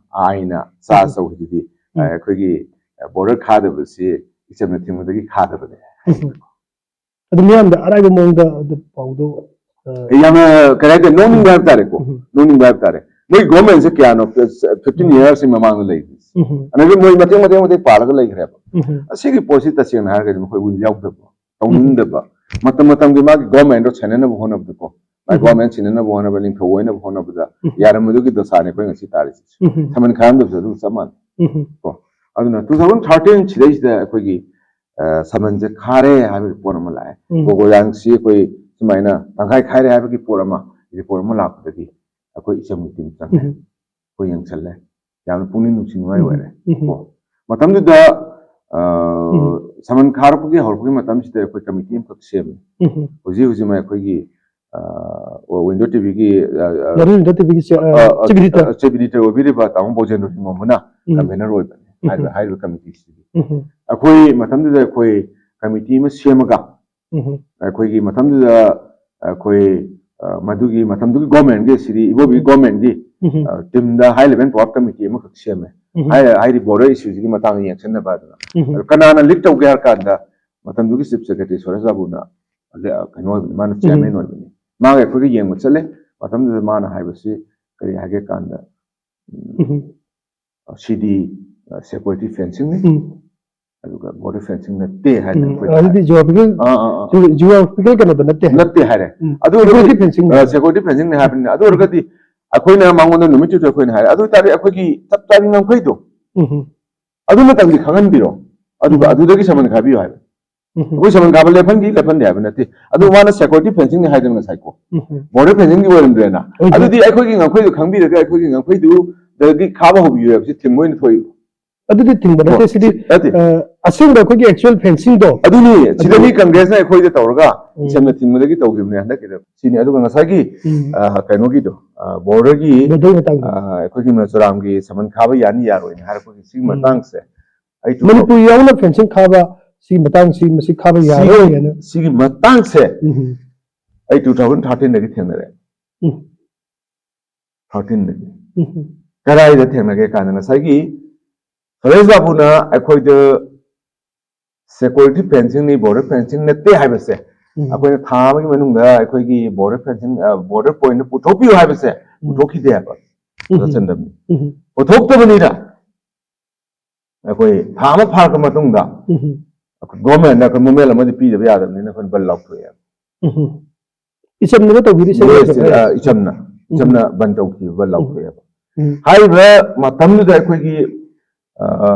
ꯑꯥꯏꯟ ꯆꯥꯔꯖ ꯎꯝ꯫ ꯇꯧꯈꯤꯗꯨꯗꯤ, ꯎꯝ꯫ ꯑ, ꯑꯩꯈꯣꯏꯒꯤ border ꯈꯥꯗꯕꯁꯤ ꯏꯆꯝꯅ ꯊꯤꯡꯕꯗꯒꯤ ꯈꯥꯗꯕꯅꯦ꯫ ꯎꯝ꯫ ꯑꯗꯨ ꯃꯤꯌꯥꯝꯗ ꯑꯔꯥꯏꯕ ꯃꯑꯣꯡꯗ ꯑꯗꯨ ꯄꯥꯎꯗꯣ, ꯑ, ꯌꯥꯝꯅ, ꯀꯔꯤ ꯍꯥꯏꯇꯥꯔꯦ, ꯅꯣꯛꯅꯤꯡꯕ ꯍꯥꯏꯕ ꯇꯥꯔꯦꯀꯣ꯫ ꯎꯝ꯫ ꯅꯣꯛꯅꯤꯡꯕ ꯍꯥꯏꯕ ꯇꯥꯔꯦ꯫ ꯃꯣꯏ government ꯁꯦ ꯀꯌꯥꯅꯣ, fifteen ꯎꯝ꯫ years ꯀꯤ ꯃꯃꯥꯡꯗ ꯂꯩꯔꯤꯁꯦ꯫ ꯎꯝ꯫ ꯑꯗꯒꯤ ꯃꯣꯏ ꯃꯇꯦꯛ ꯃꯇꯦꯛ ꯃꯇꯦꯛ ꯄꯥꯜꯂꯒ ꯂꯩꯈ꯭ꯔꯦꯕ꯫ ꯎꯝ꯫ ꯑꯁꯤꯒꯤ ꯄꯣꯠꯁꯤ ꯇꯁꯦꯡꯅ ꯍꯥꯏꯔꯒꯗꯤ ꯃꯈꯣꯏ ꯋꯤꯜ ꯌꯥꯎꯗꯕ, ꯇꯧꯅꯤꯡꯗꯕ, ꯃꯇꯝ ꯃꯇꯝꯒꯤ ꯃꯥꯒꯤ government ꯗꯣ ꯁꯦꯟꯅꯅꯕ ꯍꯣꯠꯅꯕꯗꯀꯣ, ꯃꯥꯏ ꯎꯝ꯫ ꯒꯣꯔꯃꯦꯟ ꯁꯤꯟꯅꯅꯕ ꯍꯣꯠꯅꯕ, ꯅꯤꯡꯊꯧ ꯑꯣꯏꯅꯕ ꯍꯣꯠꯅꯕꯗ ꯎꯝ꯫ ꯌꯥꯔꯝꯕꯗꯨꯒꯤ ꯗꯁꯥꯅꯤ ꯑꯩꯈꯣꯏ ꯉꯁꯤ ꯇꯥꯔꯤꯁꯤ꯫ ꯎꯝ꯫ ꯁꯃꯟ ꯈꯥꯔꯝꯗꯕꯁꯨ ꯑꯗꯨꯒ ꯆꯞ ꯃꯥꯟꯅꯩ꯫ ꯎꯝ꯫ ꯀꯣ, ꯑꯗꯨꯅ two thousand thirteen ꯁꯤꯗꯩꯁꯤꯗ ꯑꯩꯈꯣꯏꯒꯤ, ꯑ, ꯁꯃꯟꯁꯦ ꯈꯥꯔꯦ ꯍꯥꯏꯕꯒꯤ ꯄꯣꯠ ꯑꯃ ꯂꯥꯛꯑꯦ꯫ ꯎꯝ꯫ ꯀꯣꯀꯣꯖꯥꯡꯁꯤ ꯑꯩꯈꯣꯏ ꯁꯨꯃꯥꯏꯅ ꯇꯪꯈꯥꯏ ꯈꯥꯏꯔꯦ ꯍꯥꯏꯕꯒꯤ ꯄꯣꯠ ꯑꯃ, ꯔꯤꯄꯣꯔꯠ ꯑꯃ ꯂꯥꯛꯄꯗꯒꯤ ꯑꯩꯈꯣꯏ ꯏꯆꯝꯒꯤ ꯇꯤꯝ ꯆꯪꯉꯦ꯫ ꯎꯝ꯫ ꯑꯩꯈꯣꯏ ꯌꯦꯡꯁꯜꯂꯦ꯫ ꯌꯥꯝꯅ ꯄꯨꯛꯅꯤꯡ ꯅꯨꯡꯁꯤꯅꯤꯡꯉꯥꯏ ꯎꯝ꯫ ꯑꯣꯏꯔꯦ꯫ ꯎꯝ꯫ ꯀꯣ, ꯃꯇꯝꯗꯨꯗ, ꯑ, ꯎꯝ꯫ ꯁꯃꯟ ꯈꯥꯔꯛꯄꯒꯤ ꯍꯧꯔꯛꯄꯒꯤ ꯃꯇꯝꯁꯤꯗ ꯑꯩꯈꯣꯏ ꯀꯃꯤꯇꯤ ꯑꯃꯈꯛ ꯁꯦꯝꯃꯦ꯫ ꯎꯝ꯫ ꯍꯧꯖꯤꯛ ꯍꯧꯖꯤꯛ ꯃꯛ ꯑꯩꯈꯣꯏꯒꯤ, ꯑ, ꯋꯤꯟꯗꯣ ꯇꯤꯚꯤꯒꯤ, ꯑ, ꯑ, ꯅꯔꯨ ꯋꯤꯟꯗꯣ ꯇꯤꯚꯤꯒꯤ ꯆꯦ-, ꯑ, ꯑ, ꯆꯤꯐ ꯑꯦꯗꯤꯇꯔ꯫ ꯑ, ꯆꯤꯐ ꯑꯦꯗꯤꯇꯔ ꯑꯣꯏꯕꯤꯔꯤꯕ ꯇꯥꯃꯣ ꯕꯣꯖꯦꯟꯗ꯭ꯔ ꯁꯤꯡꯍꯣꯝꯕꯅ ꯎꯝ꯫ ꯀꯟꯚꯦꯅꯔ ꯑꯣꯏꯕꯅꯤ꯫ ꯎꯝ꯫ ꯍꯥꯏꯔꯤꯕ, ꯍꯥꯏꯔꯤꯕ ꯀꯃꯤꯇꯤꯁꯤꯒꯤ꯫ ꯎꯝ꯫ ꯑꯩꯈꯣꯏ ꯃꯇꯝꯗꯨꯗ ꯑꯩꯈꯣꯏ ꯀꯃꯤꯇꯤ ꯑꯃ ꯁꯦꯝꯃꯒ ꯎꯝ꯫ ꯑꯩꯈꯣꯏꯒꯤ ꯃꯇꯝꯗꯨꯗ ꯑꯩꯈꯣꯏ, ꯑ, ꯃꯗꯨꯒꯤ ꯃꯇꯝꯗꯨꯒꯤ ꯒꯣꯔꯃꯦꯟꯒꯤ, ꯁꯤꯗꯤ ꯏꯕꯣꯕꯤ ꯒꯣꯔꯃꯦꯟꯒꯤ, ꯎꯝ꯫ ꯑ, ꯇꯤꯝꯗ ꯍꯥꯏ ꯂꯦꯚꯦꯜ ꯄꯥꯋꯔ ꯀꯃꯤꯇꯤ ꯑꯃꯈꯛ ꯁꯦꯝꯃꯦ꯫ ꯎꯝ꯫ ꯍꯥꯏ-, ꯍꯥꯏꯗꯤ ꯕꯣꯔꯗꯔ ꯏꯁꯨꯁꯤꯒꯤ ꯃꯇꯥꯡꯗ ꯌꯦꯡꯁꯤꯟꯅꯕ ꯑꯗꯨꯅ꯫ ꯎꯝ꯫ ꯑꯗꯣ ꯀꯅꯥꯅ ꯂꯤꯗ ꯇꯧꯒꯦ ꯍꯥꯏꯔ ꯀꯥꯟꯗ ꯃꯇꯝꯗꯨꯒꯤ ꯆꯤꯐ ꯁꯦꯀ꯭ꯔꯦꯇꯔꯤ ꯁꯨꯔꯦꯁ ꯕꯥꯕꯨꯅ, ꯑ, ꯀꯩꯅꯣ ꯑꯣꯏꯕꯅꯤ, ꯃꯥꯅ ꯎꯝ꯫ ꯆꯤꯌꯔꯃꯦꯟ ꯑꯣꯏꯕꯅꯤ꯫ ꯃꯥꯒ ꯑꯩꯈꯣꯏꯒ ꯌꯦꯡꯕ ꯆꯠꯂꯦ꯫ ꯃꯇꯝꯗꯨꯗ ꯃꯥꯅ ꯍꯥꯏꯕꯁꯤ ꯀꯔꯤ ꯍꯥꯏꯒꯦ ꯀꯥꯟꯗ, ꯎꯝ, ꯎꯝ꯫ ꯁꯤꯗꯤ, ꯑ, ꯁꯦꯀ꯭ꯌꯨꯔꯤꯇꯤ ꯐꯦꯟꯁꯤꯡꯅꯤ꯫ ꯎꯝ꯫ ꯑꯗꯨꯒ ꯕꯣꯔꯗꯔ ꯐꯦꯟꯁꯤꯡ ꯅꯠꯇꯦ ꯍꯥꯏꯗꯅ ꯎꯝ, ꯑꯩꯈꯣꯏꯅ ꯑꯗꯨꯗꯤ ꯍꯥꯏ꯫ ꯖꯤꯑꯣꯒ꯭ꯔꯥꯐꯤꯀꯦꯜ, ꯑꯥ, ꯑꯥ, ꯑꯥ꯫ ꯖꯤꯑꯣꯒ꯭ꯔꯥꯐꯤꯀꯦꯜ ꯀꯩꯅꯣꯗ ꯅꯠꯇꯦ ꯍꯥꯏꯕ꯫ ꯅꯠꯇꯦ ꯍꯥꯏꯔꯦ꯫ ꯎꯝ꯫ ꯑꯗꯨ ꯑꯣꯏꯔꯒꯗꯤ, ꯁꯦꯀ꯭ꯌꯨꯔꯤꯇꯤ ꯐꯦꯟꯁꯤꯡꯅꯦ꯫ ꯑ, ꯁꯦꯀ꯭ꯌꯨꯔꯤꯇꯤ ꯐꯦꯟꯁꯤꯡꯅꯦ ꯍꯥꯏꯕꯅꯤꯅ, ꯑꯗꯨ ꯑꯣꯏꯔꯒꯗꯤ ꯑꯩꯈꯣꯏꯅ ꯃꯉꯣꯟꯗ ꯅꯨꯃꯤꯠꯇꯨꯗ ꯑꯩꯈꯣꯏꯅ ꯍꯥꯏꯔꯦ, ꯑꯗꯨ ꯑꯣꯏꯇꯥꯔꯗꯤ ꯑꯩꯈꯣꯏꯒꯤ ꯆꯞ ꯆꯥꯕꯤ ꯉꯝꯈꯩꯗꯣ ꯎꯝ꯫ ꯑꯗꯨ ꯃꯇꯝꯗꯤ ꯈꯪꯍꯟꯕꯤꯔꯣ, ꯑꯗꯨꯒ ꯎꯝ꯫ ꯑꯗꯨꯗꯒꯤ ꯁꯃꯟ ꯈꯥꯕꯤꯌꯨ ꯍꯥꯏꯕ꯫ ꯎꯝ꯫ ꯑꯩꯈꯣꯏ ꯁꯃꯟ ꯈꯥꯕ ꯂꯦꯞꯍꯟꯈꯤ, ꯂꯦꯞꯍꯟꯗꯦ ꯍꯥꯏꯕ ꯅꯠꯇꯦ꯫ ꯑꯗꯨ ꯎꯝ꯫ ꯃꯥꯅ ꯁꯦꯀ꯭ꯌꯨꯔꯤꯇꯤ ꯐꯦꯟꯁꯤꯡꯅꯦ ꯍꯥꯏꯗꯅ ꯉꯁꯥꯏꯀꯣ꯫ ꯎꯝ꯫ ꯕꯣꯔꯗꯔ ꯐꯦꯟꯁꯤꯡꯗꯤ ꯑꯣꯏꯔꯝꯗ꯭ꯔꯦꯅ꯫ ꯑꯣꯏꯗ꯭ꯔꯦ꯫ ꯑꯗꯨꯗꯤ ꯑꯩꯈꯣꯏꯒꯤ ꯉꯝꯈꯩꯗꯣ ꯈꯪꯕꯤꯔꯒ ꯑꯩꯈꯣꯏꯒꯤ ꯉꯝꯈꯩꯗꯨꯗꯒꯤ ꯈꯥꯕ ꯍꯧꯕꯤꯌꯨ ꯍꯥꯏꯕꯁꯤ ꯊꯤꯡꯕ ꯑꯣꯏꯅ ꯊꯣꯛꯏ꯫ ꯑꯗꯨꯗꯤ ꯊꯤꯡꯕ ꯅꯠꯇꯦ, ꯑꯣ, ꯁꯤꯗꯤ, ꯅꯠꯇꯦ꯫ ꯑ, ꯑꯁꯦꯡꯕ ꯑꯩꯈꯣꯏꯒꯤ ꯑꯦꯛꯆꯨꯋꯦꯜ ꯐꯦꯟꯁꯤꯡꯗꯣ꯫ ꯑꯗꯨꯅꯤ, ꯁꯤꯗꯅꯤ ꯑꯗꯨ ꯀꯪꯒ꯭ꯔꯦꯁꯅ ꯑꯩꯈꯣꯏꯗ ꯇꯧꯔꯒ ꯎꯝ꯫ ꯏꯁꯝꯅ ꯊꯤꯡꯕꯗꯒꯤ ꯇꯧꯈꯤꯕꯅꯦ ꯍꯟꯗꯛꯀꯤꯗ꯫ ꯁꯤꯅꯤ꯫ ꯑꯗꯨꯒ ꯉꯁꯥꯏꯒꯤ, ꯎꯝ꯫ ꯑ, ꯀꯩꯅꯣꯒꯤꯗꯣ, ꯑ, ꯕꯣꯔꯗꯔꯒꯤ, ꯕꯣꯔꯗꯔꯒꯤ ꯃꯇꯥꯡꯗꯣ꯫ ꯑ, ꯑꯩꯈꯣꯏꯒꯤ ꯆꯨꯔꯥꯝꯒꯤ ꯁꯃꯟ ꯈꯥꯕ ꯌꯥꯅꯤ ꯌꯥꯔꯣꯏꯅ ꯍꯥꯏꯔꯛꯄꯒꯤ ꯁꯤꯒꯤ ꯎꯝ꯫ ꯃꯇꯥꯡꯁꯦ ꯑꯩ ꯇꯨ ꯃꯅꯤꯄꯨꯔ ꯌꯥꯎꯅ ꯐꯦꯟꯁꯤꯡ ꯈꯥꯕ ꯁꯤꯒꯤ ꯃꯇꯥꯡꯁꯤ ꯃꯁꯤ ꯈꯥꯕ ꯁꯤꯒꯤ, ꯌꯥꯔꯣꯏ ꯍꯥꯏꯅ꯫ ꯁꯤꯒꯤ ꯃꯇꯥꯡꯁꯦ ꯎꯝ꯫ ꯑꯩ two thousand thirteenꯗꯒꯤ ꯊꯦꯡꯅꯔꯦ꯫ ꯎꯝ꯫ Thirteenꯗꯒꯤ꯫ ꯎꯝ꯫ ꯀꯗꯥꯏꯗ ꯊꯦꯡꯅꯒꯦ ꯀꯥꯟꯗ ꯉꯁꯥꯏꯒꯤ ꯁꯨꯔꯦꯁ ꯕꯥꯕꯨꯅ ꯑꯩꯈꯣꯏꯗ ꯁꯦꯀ꯭ꯌꯨꯔꯤꯇꯤ ꯐꯦꯟꯁꯤꯡꯅꯤ, ꯕꯣꯔꯗꯔ ꯐꯦꯟꯁꯤꯡ ꯅꯠꯇꯦ ꯍꯥꯏꯕꯁꯦ ꯎꯝ꯫ ꯑꯩꯈꯣꯏꯅ ꯊꯥ ꯑꯃꯒꯤ ꯃꯅꯨꯡꯗ ꯑꯩꯈꯣꯏꯒꯤ ꯕꯣꯔꯗꯔ ꯐꯦꯟꯁꯤꯡ, ꯑ, ꯕꯣꯔꯗꯔ ꯄꯣꯏꯟꯠꯇ ꯄꯨꯊꯣꯛꯄꯤꯌꯨ ꯍꯥꯏꯕꯁꯦ ꯎꯝ꯫ ꯄꯨꯊꯣꯛꯈꯤꯗꯦ ꯍꯥꯏꯕ꯫ ꯎꯝ꯫ ꯆꯟꯗꯕꯅꯤ꯫ ꯎꯝ꯫ ꯄꯨꯊꯣꯛꯇꯕꯅꯤꯅ ꯑꯩꯈꯣꯏ ꯊꯥ ꯑꯃ ꯐꯥꯔꯛꯄ ꯃꯇꯨꯡꯗ ꯎꯝ꯫ ꯑꯩꯈꯣꯏ ꯒꯣꯔꯃꯦꯟꯗ ꯑꯩꯈꯣꯏ ꯃꯣꯃꯦꯟ ꯑꯃꯗꯤ ꯄꯤꯗꯕ ꯌꯥꯗꯕꯅꯤꯅ ꯑꯩꯈꯣꯏꯅ ꯕꯟ ꯂꯥꯎꯊꯣꯛꯑꯦ꯫ ꯎꯝ꯫ ꯏꯆꯝꯅ ꯇꯧꯕꯤꯔꯤꯁꯦ? ꯂꯣꯏꯁꯤꯗ, ꯑ, ꯏꯆꯝꯅ ꯏꯆꯝꯅ ꯕꯟ ꯇꯧꯈꯤꯕ ꯂꯥꯎꯊꯣꯛꯑꯦꯕ꯫ ꯍꯥꯏꯔꯤꯕ ꯃꯇꯝꯗꯨꯗ ꯑꯩꯈꯣꯏꯒꯤ, ꯑ,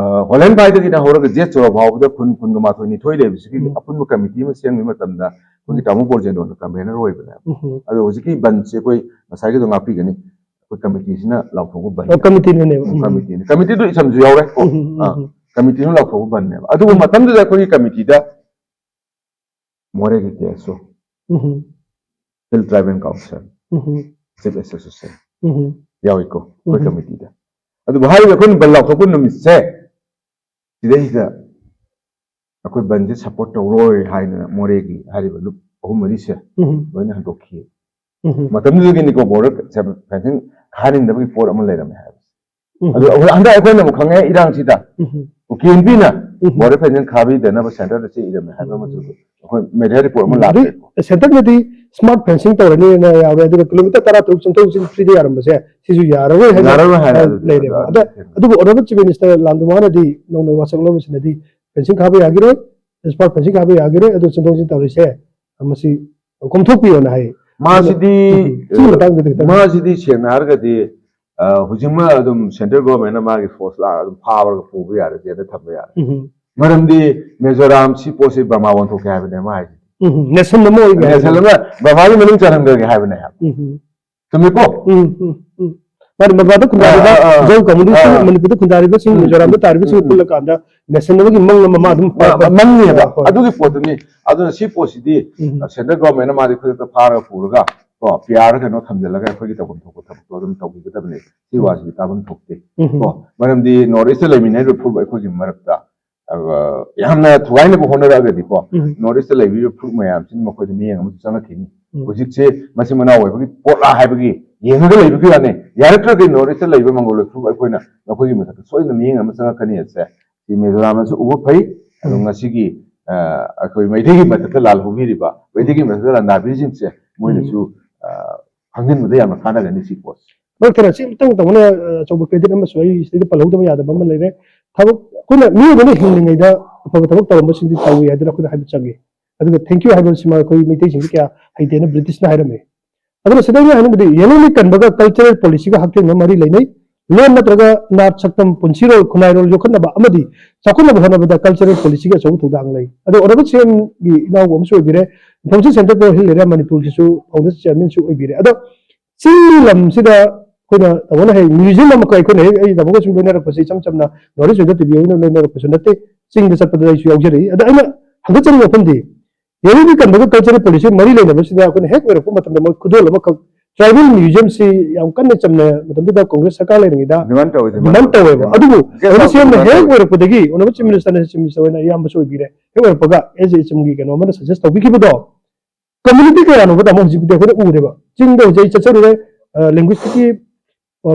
ꯍꯣꯂꯦꯟꯐꯥꯏꯗꯒꯤꯅ ꯍꯧꯔꯒ ꯖꯦꯠ ꯆꯣꯔꯥ ꯐꯥꯎꯕꯗ ꯈꯨꯟ ꯀꯨꯟꯒ ꯃꯥꯊꯣꯏ ꯅꯤꯊꯣꯏ ꯂꯩꯕꯁꯤꯒꯤ ꯑꯄꯨꯟꯕ ꯀꯃꯤꯇꯤ ꯑꯃ ꯁꯦꯝꯕꯒꯤ ꯃꯇꯝꯗ ꯑꯩꯈꯣꯏꯒꯤ ꯇꯥꯃꯣ ꯕꯣꯔꯖꯦꯟꯗꯣꯅ ꯀꯟꯚꯦꯅꯔ ꯑꯣꯏꯕꯅꯦꯕ꯫ ꯑꯗꯣ ꯍꯧꯖꯤꯛꯀꯤ ꯕꯟꯁꯦ ꯑꯩꯈꯣꯏ ꯉꯁꯥꯏꯒꯤꯗꯣ ꯉꯥꯛꯄꯤꯒꯅꯤ, ꯑꯩꯈꯣꯏ ꯀꯃꯤꯇꯤꯁꯤꯅ ꯂꯥꯎꯊꯣꯛꯄ ꯕꯟ꯫ ꯀꯃꯤꯇꯤꯅꯅꯦꯕ꯫ ꯎꯝ, ꯎꯝ꯫ ꯀꯃꯤꯇꯤꯅꯤ, ꯀꯃꯤꯇꯤꯗꯨ ꯏꯁꯝꯁꯨ ꯌꯥꯎꯔꯦ꯫ ꯎꯝ, ꯎꯝ, ꯎꯝ, ꯑꯥ, ꯎꯝ꯫ ꯀꯃꯤꯇꯤꯅ ꯂꯥꯎꯊꯣꯛꯄ ꯕꯟꯅꯦꯕ꯫ ꯑꯗꯨꯕꯨ ꯃꯇꯝꯗꯨꯗ ꯑꯩꯈꯣꯏꯒꯤ ꯀꯃꯤꯇꯤꯗ ꯃꯣꯔꯦꯒꯤ ꯀꯦ ꯑꯦꯁ ꯑꯣ, ꯎꯝ, ꯎꯝ꯫ ꯍꯤꯜ ꯇ꯭ꯔꯥꯏꯕꯦꯜ ꯀꯥꯎꯟꯁꯤꯜ, ꯎꯝ, ꯎꯝ꯫ ꯆꯤꯐ ꯑꯦꯁ ꯑꯦꯁꯣꯁꯤꯌꯦꯁꯟ ꯎꯝ, ꯎꯝ꯫ ꯌꯥꯎꯏꯀꯣ ꯑꯩꯈꯣꯏ ꯎꯝ꯫ ꯀꯃꯤꯇꯤꯗ꯫ ꯑꯗꯨꯕꯨ ꯍꯥꯏꯔꯤꯕ ꯑꯩꯈꯣꯏꯅ ꯕꯟ ꯂꯥꯎꯊꯣꯛꯄ ꯅꯨꯃꯤꯠꯁꯦ ꯁꯤꯗꯩꯁꯤꯗ ꯑꯩꯈꯣꯏ ꯕꯟꯁꯦ ꯁꯞꯄꯣꯔꯠ ꯇꯧꯔꯣꯏ ꯍꯥꯏꯗꯅ ꯃꯣꯔꯦꯒꯤ ꯍꯥꯏꯔꯤꯕ ꯂꯨꯞ ꯑꯍꯨꯝ ꯃꯔꯤꯁꯦ ꯎꯝ, ꯎꯝ꯫ ꯂꯣꯏꯅ ꯍꯟꯗꯣꯛꯈꯤ꯫ ꯎꯝ, ꯎꯝ꯫ ꯃꯇꯝꯗꯨꯗꯒꯤꯅꯤꯀꯣ ꯕꯣꯔꯗꯔ ꯐꯦꯟꯁꯤꯡ ꯈꯥꯍꯟꯅꯤꯡꯗꯕꯒꯤ ꯄꯣꯠ ꯑꯃ ꯂꯩꯔꯝꯃꯦ ꯍꯥꯏꯕꯁꯦ꯫ ꯎꯝ, ꯑꯗꯨ ꯑꯩꯈꯣꯏ ꯍꯟꯗꯛ ꯑꯩꯈꯣꯏꯅ ꯑꯃꯨꯛ ꯈꯪꯉꯦ ꯏꯔꯥꯡꯁꯤꯗ ꯎꯝ, ꯎꯝ꯫ ꯎꯀꯤꯜꯕꯤꯅ ꯎꯝ꯫ ꯕꯣꯔꯗꯔ ꯐꯦꯟꯁꯤꯡ ꯈꯥꯕꯤꯗꯅꯕ ꯁꯦꯟꯇꯔꯗ ꯆꯦ ꯏꯔꯝꯃꯦ ꯍꯥꯏꯕ ꯑꯃꯁꯨ ꯑꯩꯈꯣꯏ ꯃꯦꯗꯤꯌꯥ ꯔꯤꯄꯣꯔꯠ ꯑꯃ ꯑꯗꯨꯗꯤ ꯂꯥꯛꯈ꯭ꯔꯦꯀꯣ꯫ ꯁꯦꯟꯇꯔꯅꯗꯤ ꯁ꯭ꯃꯥꯔꯠ ꯐꯦꯟꯁꯤꯡ ꯇꯧꯔꯅꯤꯅ ꯌꯥꯎꯔꯦ, ꯑꯗꯨꯒ ꯀꯤꯂꯣꯃꯤꯇꯔ ꯇꯔꯥ ꯇꯔꯨꯛ ꯆꯦꯟꯊꯣꯛ ꯆꯦꯟꯁꯤꯟ ꯐ꯭ꯔꯤꯗ ꯌꯥꯔꯝꯕꯁꯦ ꯁꯤꯁꯨ ꯌꯥꯔꯔꯣꯏ ꯍꯥꯏꯅ ꯌꯥꯔꯔꯣꯏ ꯍꯥꯏꯅ ꯑ, ꯑꯗꯨꯗꯤ ꯂꯩꯔꯦꯕ꯫ ꯑꯗꯨ ꯑꯗ ꯑꯗꯨ ꯑꯗꯨꯕꯨ ꯑꯣꯅꯔꯦꯕꯜ ꯆꯤꯐ ꯃꯤꯅꯤꯁꯇꯔ ꯂꯥꯝꯗꯨ ꯃꯥꯅꯗꯤ ꯅꯧꯅ ꯋꯥꯁꯛ ꯂꯧꯕꯁꯤꯅꯗꯤ ꯐꯦꯟꯁꯤꯡ ꯈꯥꯕ ꯌꯥꯈꯤꯔꯣꯏ, ꯁ꯭ꯃꯥꯔꯠ ꯐꯦꯟꯁꯤꯡ ꯈꯥꯕ ꯌꯥꯈꯤꯔꯣꯏ, ꯑꯗꯨ ꯆꯦꯟꯊꯣꯛ ꯆꯦꯟꯁꯤꯟ ꯇꯧꯔꯤꯁꯦ ꯃꯁꯤ ꯀꯣꯝꯊꯣꯛꯄꯤꯌꯣꯅ ꯍꯥꯏ꯫ ꯃꯥꯁꯤꯗꯤ ꯎꯝ, ꯁꯤꯒꯤ ꯃꯇꯥꯡꯗꯗꯤ ꯈꯤꯇꯪ ꯃꯥꯁꯤꯗꯤ ꯁꯦꯡꯅ ꯍꯥꯏꯔꯒꯗꯤ ꯑ, ꯍꯧꯖꯤꯛꯃꯛ ꯑꯗꯨꯝ ꯁꯦꯟꯇ꯭ꯔꯦꯜ ꯒꯣꯔꯃꯦꯟꯅ ꯃꯥꯒꯤ ꯐꯣꯔꯁ ꯂꯥꯛꯑꯒ ꯑꯗꯨꯝ ꯐꯥꯕ꯭ꯔꯒ ꯄꯨꯕ ꯌꯥꯔꯦ, ꯖꯦꯜꯗ ꯊꯝꯕ ꯌꯥꯔꯦ꯫ ꯎꯝ, ꯃꯔꯝꯗꯤ ꯃꯤꯖꯣꯔꯥꯝ ꯁꯤ ꯄꯣꯠꯁꯤ ꯕꯔꯃꯥ ꯑꯣꯟꯊꯣꯛꯀꯦ ꯍꯥꯏꯕꯅꯦ ꯃꯥ ꯍꯥꯏꯁꯦ꯫ ꯎꯝ, ꯅꯦꯁꯟ ꯑꯃ ꯑꯣꯏꯒꯦ ꯍꯥꯏꯕ꯫ ꯅꯦꯁꯟ ꯑꯃ ꯕꯔꯃꯥꯒꯤ ꯃꯅꯨꯡ ꯆꯜꯍꯟꯈ꯭ꯔꯒꯦ ꯍꯥꯏꯕꯅꯦ ꯍꯥꯏꯕ꯫ ꯎꯝ, ꯎꯝ꯫ ꯆꯨꯝꯃꯤꯀꯣ? ꯎꯝ, ꯎꯝ, ꯎꯝ꯫ ꯃꯥꯅꯤ, ꯃꯄꯥꯟꯗ ꯈꯨꯟꯗꯥꯔꯤꯕ ꯑꯥ, ꯑꯥ, ꯑꯥ꯫ ꯖꯧ ꯀꯥꯡꯕꯨꯗꯨꯁꯨ, ꯑꯥ꯫ ꯃꯅꯤꯄꯨꯔꯗ ꯈꯨꯟꯗꯥꯔꯤꯕꯁꯤꯡ, ꯎꯝ, ꯃꯤꯖꯣꯔꯥꯝꯗ ꯎꯝ, ꯇꯥꯔꯤꯕꯁꯤꯡ ꯎꯝ, ꯎꯝ꯫ ꯄꯨꯜꯂꯀꯥꯟꯗ ꯅꯦꯁꯟ ꯑꯃꯒꯤ ꯃꯪ ꯑꯃ ꯃꯥ ꯑꯗꯨꯝ ꯃ-, ꯃꯪꯅꯦꯕ꯫ ꯍꯣꯏ, ꯍꯣꯏ꯫ ꯑꯗꯨꯒꯤ ꯄꯣꯠꯇꯨꯅꯤ꯫ ꯑꯗꯨꯅ ꯁꯤ ꯄꯣꯠꯁꯤꯗꯤ, ꯎꯝ꯫ ꯑ, ꯁꯦꯟꯇ꯭ꯔꯦꯜ ꯒꯣꯔꯃꯦꯟꯅ ꯃꯥꯗꯤ ꯈꯨꯗꯛꯇ ꯐꯥꯔꯒ ꯄꯨꯔꯒ, ꯀꯣ, ꯄꯤ ꯑꯥꯔ ꯀꯩꯅꯣ ꯊꯝꯖꯤꯜꯂꯒ ꯑꯩꯈꯣꯏꯒꯤ ꯇꯧꯐꯝ ꯊꯣꯛꯄ ꯊꯕꯛꯇꯣ ꯑꯗꯨꯝ ꯇꯧꯕꯤꯒꯗꯕꯅꯤ꯫ ꯁꯤ ꯋꯥꯁꯤꯗꯤ ꯇꯥꯐꯝ ꯊꯣꯛꯇꯦ꯫ ꯎꯝ꯫ ꯀꯣ, ꯃꯔꯝꯗꯤ ꯅꯣꯔꯠ ꯏꯁꯇ ꯂꯩꯃꯤꯟꯅꯔꯤꯕ ꯐꯨꯔꯨꯞ ꯑꯩꯈꯣꯏꯒꯤ ꯃꯔꯛꯇ, ꯑ, ꯌꯥꯝꯅ ꯊꯧꯒꯥꯏꯅꯕ ꯍꯣꯠꯅꯔꯛꯑꯒꯗꯤꯀꯣ, ꯎꯝ꯫ ꯅꯣꯔꯠ ꯏꯁꯇ ꯂꯩꯕꯤꯔꯤꯕ ꯐꯨꯔꯨꯞ ꯃꯌꯥꯝꯁꯤꯅ ꯃꯈꯣꯏꯗ ꯃꯤꯠꯌꯦꯡ ꯑꯃꯁꯨ ꯆꯪꯉꯛꯈꯤꯅꯤ꯫ ꯎꯝ꯫ ꯍꯧꯖꯤꯛꯁꯦ ꯃꯆꯤꯟ ꯃꯅꯥꯎ ꯑꯣꯏꯕꯒꯤ ꯄꯣꯠꯂꯥ ꯍꯥꯏꯕꯒꯤ ꯌꯦꯡꯉꯒ ꯂꯩꯕꯒꯤ ꯋꯥꯅꯤ꯫ ꯌꯥꯔꯛꯇ꯭ꯔꯒꯗꯤ ꯅꯣꯔꯠ ꯏꯁꯇ ꯂꯩꯕ ꯃꯪꯒꯣꯂꯣꯏ ꯐꯨꯔꯨꯞ ꯑꯩꯈꯣꯏꯅ ꯃꯈꯣꯏꯒꯤ ꯃꯊꯛꯇ ꯁꯣꯏꯗꯅ ꯃꯤꯠꯌꯦꯡ ꯑꯃ ꯆꯪꯉꯛꯀꯅꯤ ꯍꯥꯏꯕꯁꯦ ꯁꯤ ꯃꯤꯖꯣꯔꯥꯝꯅꯁꯨ ꯎꯕ ꯐꯩ꯫ ꯑꯗꯣ ꯎꯝ꯫ ꯉꯁꯤꯒꯤ, ꯑ, ꯑꯩꯈꯣꯏ ꯃꯩꯇꯩꯒꯤ ꯃꯊꯛꯇ ꯂꯥꯜꯍꯧꯕꯤꯔꯤꯕ, ꯃꯩꯇꯩꯒꯤ ꯃꯊꯛꯇ ꯂꯥꯟꯗꯥꯕꯤꯔꯤꯁꯤꯡꯁꯦ ꯃꯣꯏꯅꯁꯨ, ꯑ, ꯈꯪꯖꯤꯟꯕꯗ ꯌꯥꯝꯅ ꯀꯥꯟꯅꯒꯅꯤ ꯁꯤ ꯄꯣꯠꯁꯦ꯫ ꯃꯔꯛ ꯊꯠꯅ ꯁꯤ ꯑꯃꯇꯪ ꯇꯧꯕꯅ, ꯑ, ꯑꯆꯧꯕ ꯀ꯭ꯔꯦꯗꯤꯠ ꯑꯃꯁꯨ ꯑꯩ ꯁꯤꯗꯩꯗ ꯄꯜꯍꯧꯗꯕ ꯌꯥꯗꯕ ꯑꯃ ꯂꯩꯔꯦ꯫ ꯊꯕꯛ ꯑꯩꯈꯣꯏꯅ ꯃꯤꯑꯣꯏꯕꯅ ꯍꯤꯡꯂꯤꯉꯩꯗ ꯑꯐꯕ ꯊꯕꯛ ꯇꯧꯔꯝꯕꯁꯤꯡꯗꯤ ꯇꯧꯏ ꯍꯥꯏꯗꯅ ꯑꯩꯈꯣꯏꯅ ꯍꯥꯏꯕ ꯆꯪꯉꯤ꯫ ꯑꯗꯨꯒ thank you ꯍꯥꯏꯕꯁꯤꯃ ꯑꯩꯈꯣꯏ ꯃꯩꯇꯩꯁꯤꯡꯗꯤ ꯀꯌꯥ ꯍꯩꯇꯦꯅ ꯕ꯭ꯔꯤꯇꯤꯁꯅ ꯍꯥꯏꯔꯝꯃꯤ꯫ ꯑꯗꯨꯅ ꯁꯤꯗ ꯑꯩꯅ ꯍꯥꯏꯅꯤꯡꯕꯗꯤ ꯌꯦꯜꯂꯣꯃꯤ ꯀꯟꯕꯒ ꯀꯜꯆꯔꯦꯜ ꯄꯣꯂꯤꯁꯤꯒ ꯍꯛꯊꯦꯡꯅ ꯃꯔꯤ ꯂꯩꯅꯩ꯫ ꯂꯣꯟ ꯅꯠꯇ꯭ꯔꯒ ꯅꯥꯠ, ꯁꯛꯇꯝ, ꯄꯨꯟꯁꯤꯔꯣꯜ, ꯈꯨꯟꯅꯥꯏꯔꯣꯜ ꯌꯣꯛꯈꯠꯅꯕ ꯑꯃꯗꯤ ꯆꯥꯎꯈꯠꯅꯕ ꯍꯣꯠꯅꯕꯗ ꯀꯜꯆꯔꯦꯜ ꯄꯣꯂꯤꯁꯤꯒꯤ ꯑꯆꯧꯕ ꯊꯧꯗꯥꯡ ꯂꯩ꯫ ꯑꯗꯣ ꯑꯣꯅꯔꯦꯕꯜ ꯁꯤ ꯑꯦꯝꯒꯤ ꯏꯅꯥꯎꯕꯨ ꯑꯃꯁꯨ ꯑꯣꯏꯕꯤꯔꯦ, information centre for hill area ꯃꯅꯤꯄꯨꯔꯒꯤꯁꯨ ꯐꯥꯎꯟꯗꯔ ꯆꯤꯌꯔꯃꯦꯟꯁꯨ ꯑꯣꯏꯕꯤꯔꯦ꯫ ꯑꯗꯣ ꯆꯤꯡꯒꯤ ꯂꯝꯁꯤꯗ ꯑꯩꯈꯣꯏꯅ ꯇꯥꯃꯣꯅ ꯍꯦꯛ ꯃ꯭ꯌꯨꯖꯤꯌꯝ ꯑꯃꯈꯛ ꯑꯩꯈꯣꯏꯅ ꯍꯦꯛ, ꯑꯩ ꯇꯥꯃꯣꯒ ꯁꯨꯝ ꯂꯣꯏꯅꯔꯛꯄꯁꯦ ꯏꯆꯝ ꯆꯝꯅ north east window T V ꯑꯣꯏꯅ ꯂꯣꯏꯅꯔꯛꯄꯁꯨ ꯅꯠꯇꯦ, ꯆꯤꯡꯗ ꯆꯠꯄꯗ ꯑꯩꯁꯨ ꯌꯥꯎꯖꯔꯛꯏ꯫ ꯑꯗ ꯑꯩꯅ ꯍꯪꯒꯠꯆꯅꯤꯡꯕ ꯋꯥꯐꯝꯗꯤ, ꯌꯦꯜꯂꯣꯃꯤ ꯀꯟꯕꯒ ꯀꯜꯆꯔꯦꯜ ꯄꯣꯂꯤꯁꯤ ꯃꯔꯤ ꯂꯩꯅꯕꯁꯤꯗ ꯑꯩꯈꯣꯏꯅ ꯍꯦꯛ ꯑꯣꯏꯔꯛꯄ ꯃꯇꯝꯗ ꯃꯣꯏ ꯈꯨꯗꯣꯜ ꯑꯃꯈꯛ, ꯇ꯭ꯔꯥꯏꯕꯦꯜ ꯃ꯭ꯌꯨꯖꯤꯌꯝꯁꯤ ꯌꯥꯝ ꯀꯟꯅ ꯆꯝꯅ ꯃꯇꯝꯗꯨꯗ ꯀꯣꯡꯒ꯭ꯔꯦꯁ ꯁꯔꯀꯥꯔ ꯂꯩꯔꯤꯉꯩꯗ ꯗꯤꯃꯥꯟ ꯇꯧꯋꯤ, ꯗꯤꯃꯥꯟ ꯗꯤꯃꯥꯟ ꯇꯧꯋꯤ꯫ ꯇꯧꯋꯦꯕ꯫ ꯑꯗꯨꯕꯨ ꯒꯦꯁ ꯑꯣꯅꯔꯦꯕꯜ ꯁꯤ ꯑꯦꯝꯅ ꯍꯦꯛ ꯍꯥꯎꯁ ꯑꯣꯏꯔꯛꯄꯗꯒꯤ, ꯑꯣꯅꯔꯦꯕꯜ ꯆꯤꯐ ꯃꯤꯅꯤꯁꯇꯔꯅ, ꯆꯤꯐ ꯃꯤꯅꯤꯁꯇꯔ ꯑꯣꯏꯅ ꯏꯌꯥꯝꯕꯁꯨ ꯑꯣꯏꯕꯤꯔꯦ, ꯍꯦꯛ ꯑꯣꯏꯔꯛꯄꯒ ꯑꯦꯁ ꯑꯦ ꯆꯤꯡꯒꯤ ꯀꯩꯅꯣ ꯑꯃꯅ ꯁꯖꯦꯁ ꯇꯧꯕꯤꯈꯤꯕꯗꯣ, ꯀꯝꯃ꯭ꯌꯨꯅꯤꯇꯤ ꯀꯌꯥꯅꯣꯕ ꯇꯥꯃꯣ ꯍꯧꯖꯤꯛꯄꯨꯗꯤ ꯑꯩꯈꯣꯏꯅ ꯎꯔꯦꯕ꯫ ꯆꯤꯡꯗ ꯍꯧꯖꯤꯛ ꯑꯩ ꯆꯠꯆꯔꯨꯔꯦ, ꯂꯦꯡꯒ꯭ꯋꯦꯖꯀꯤ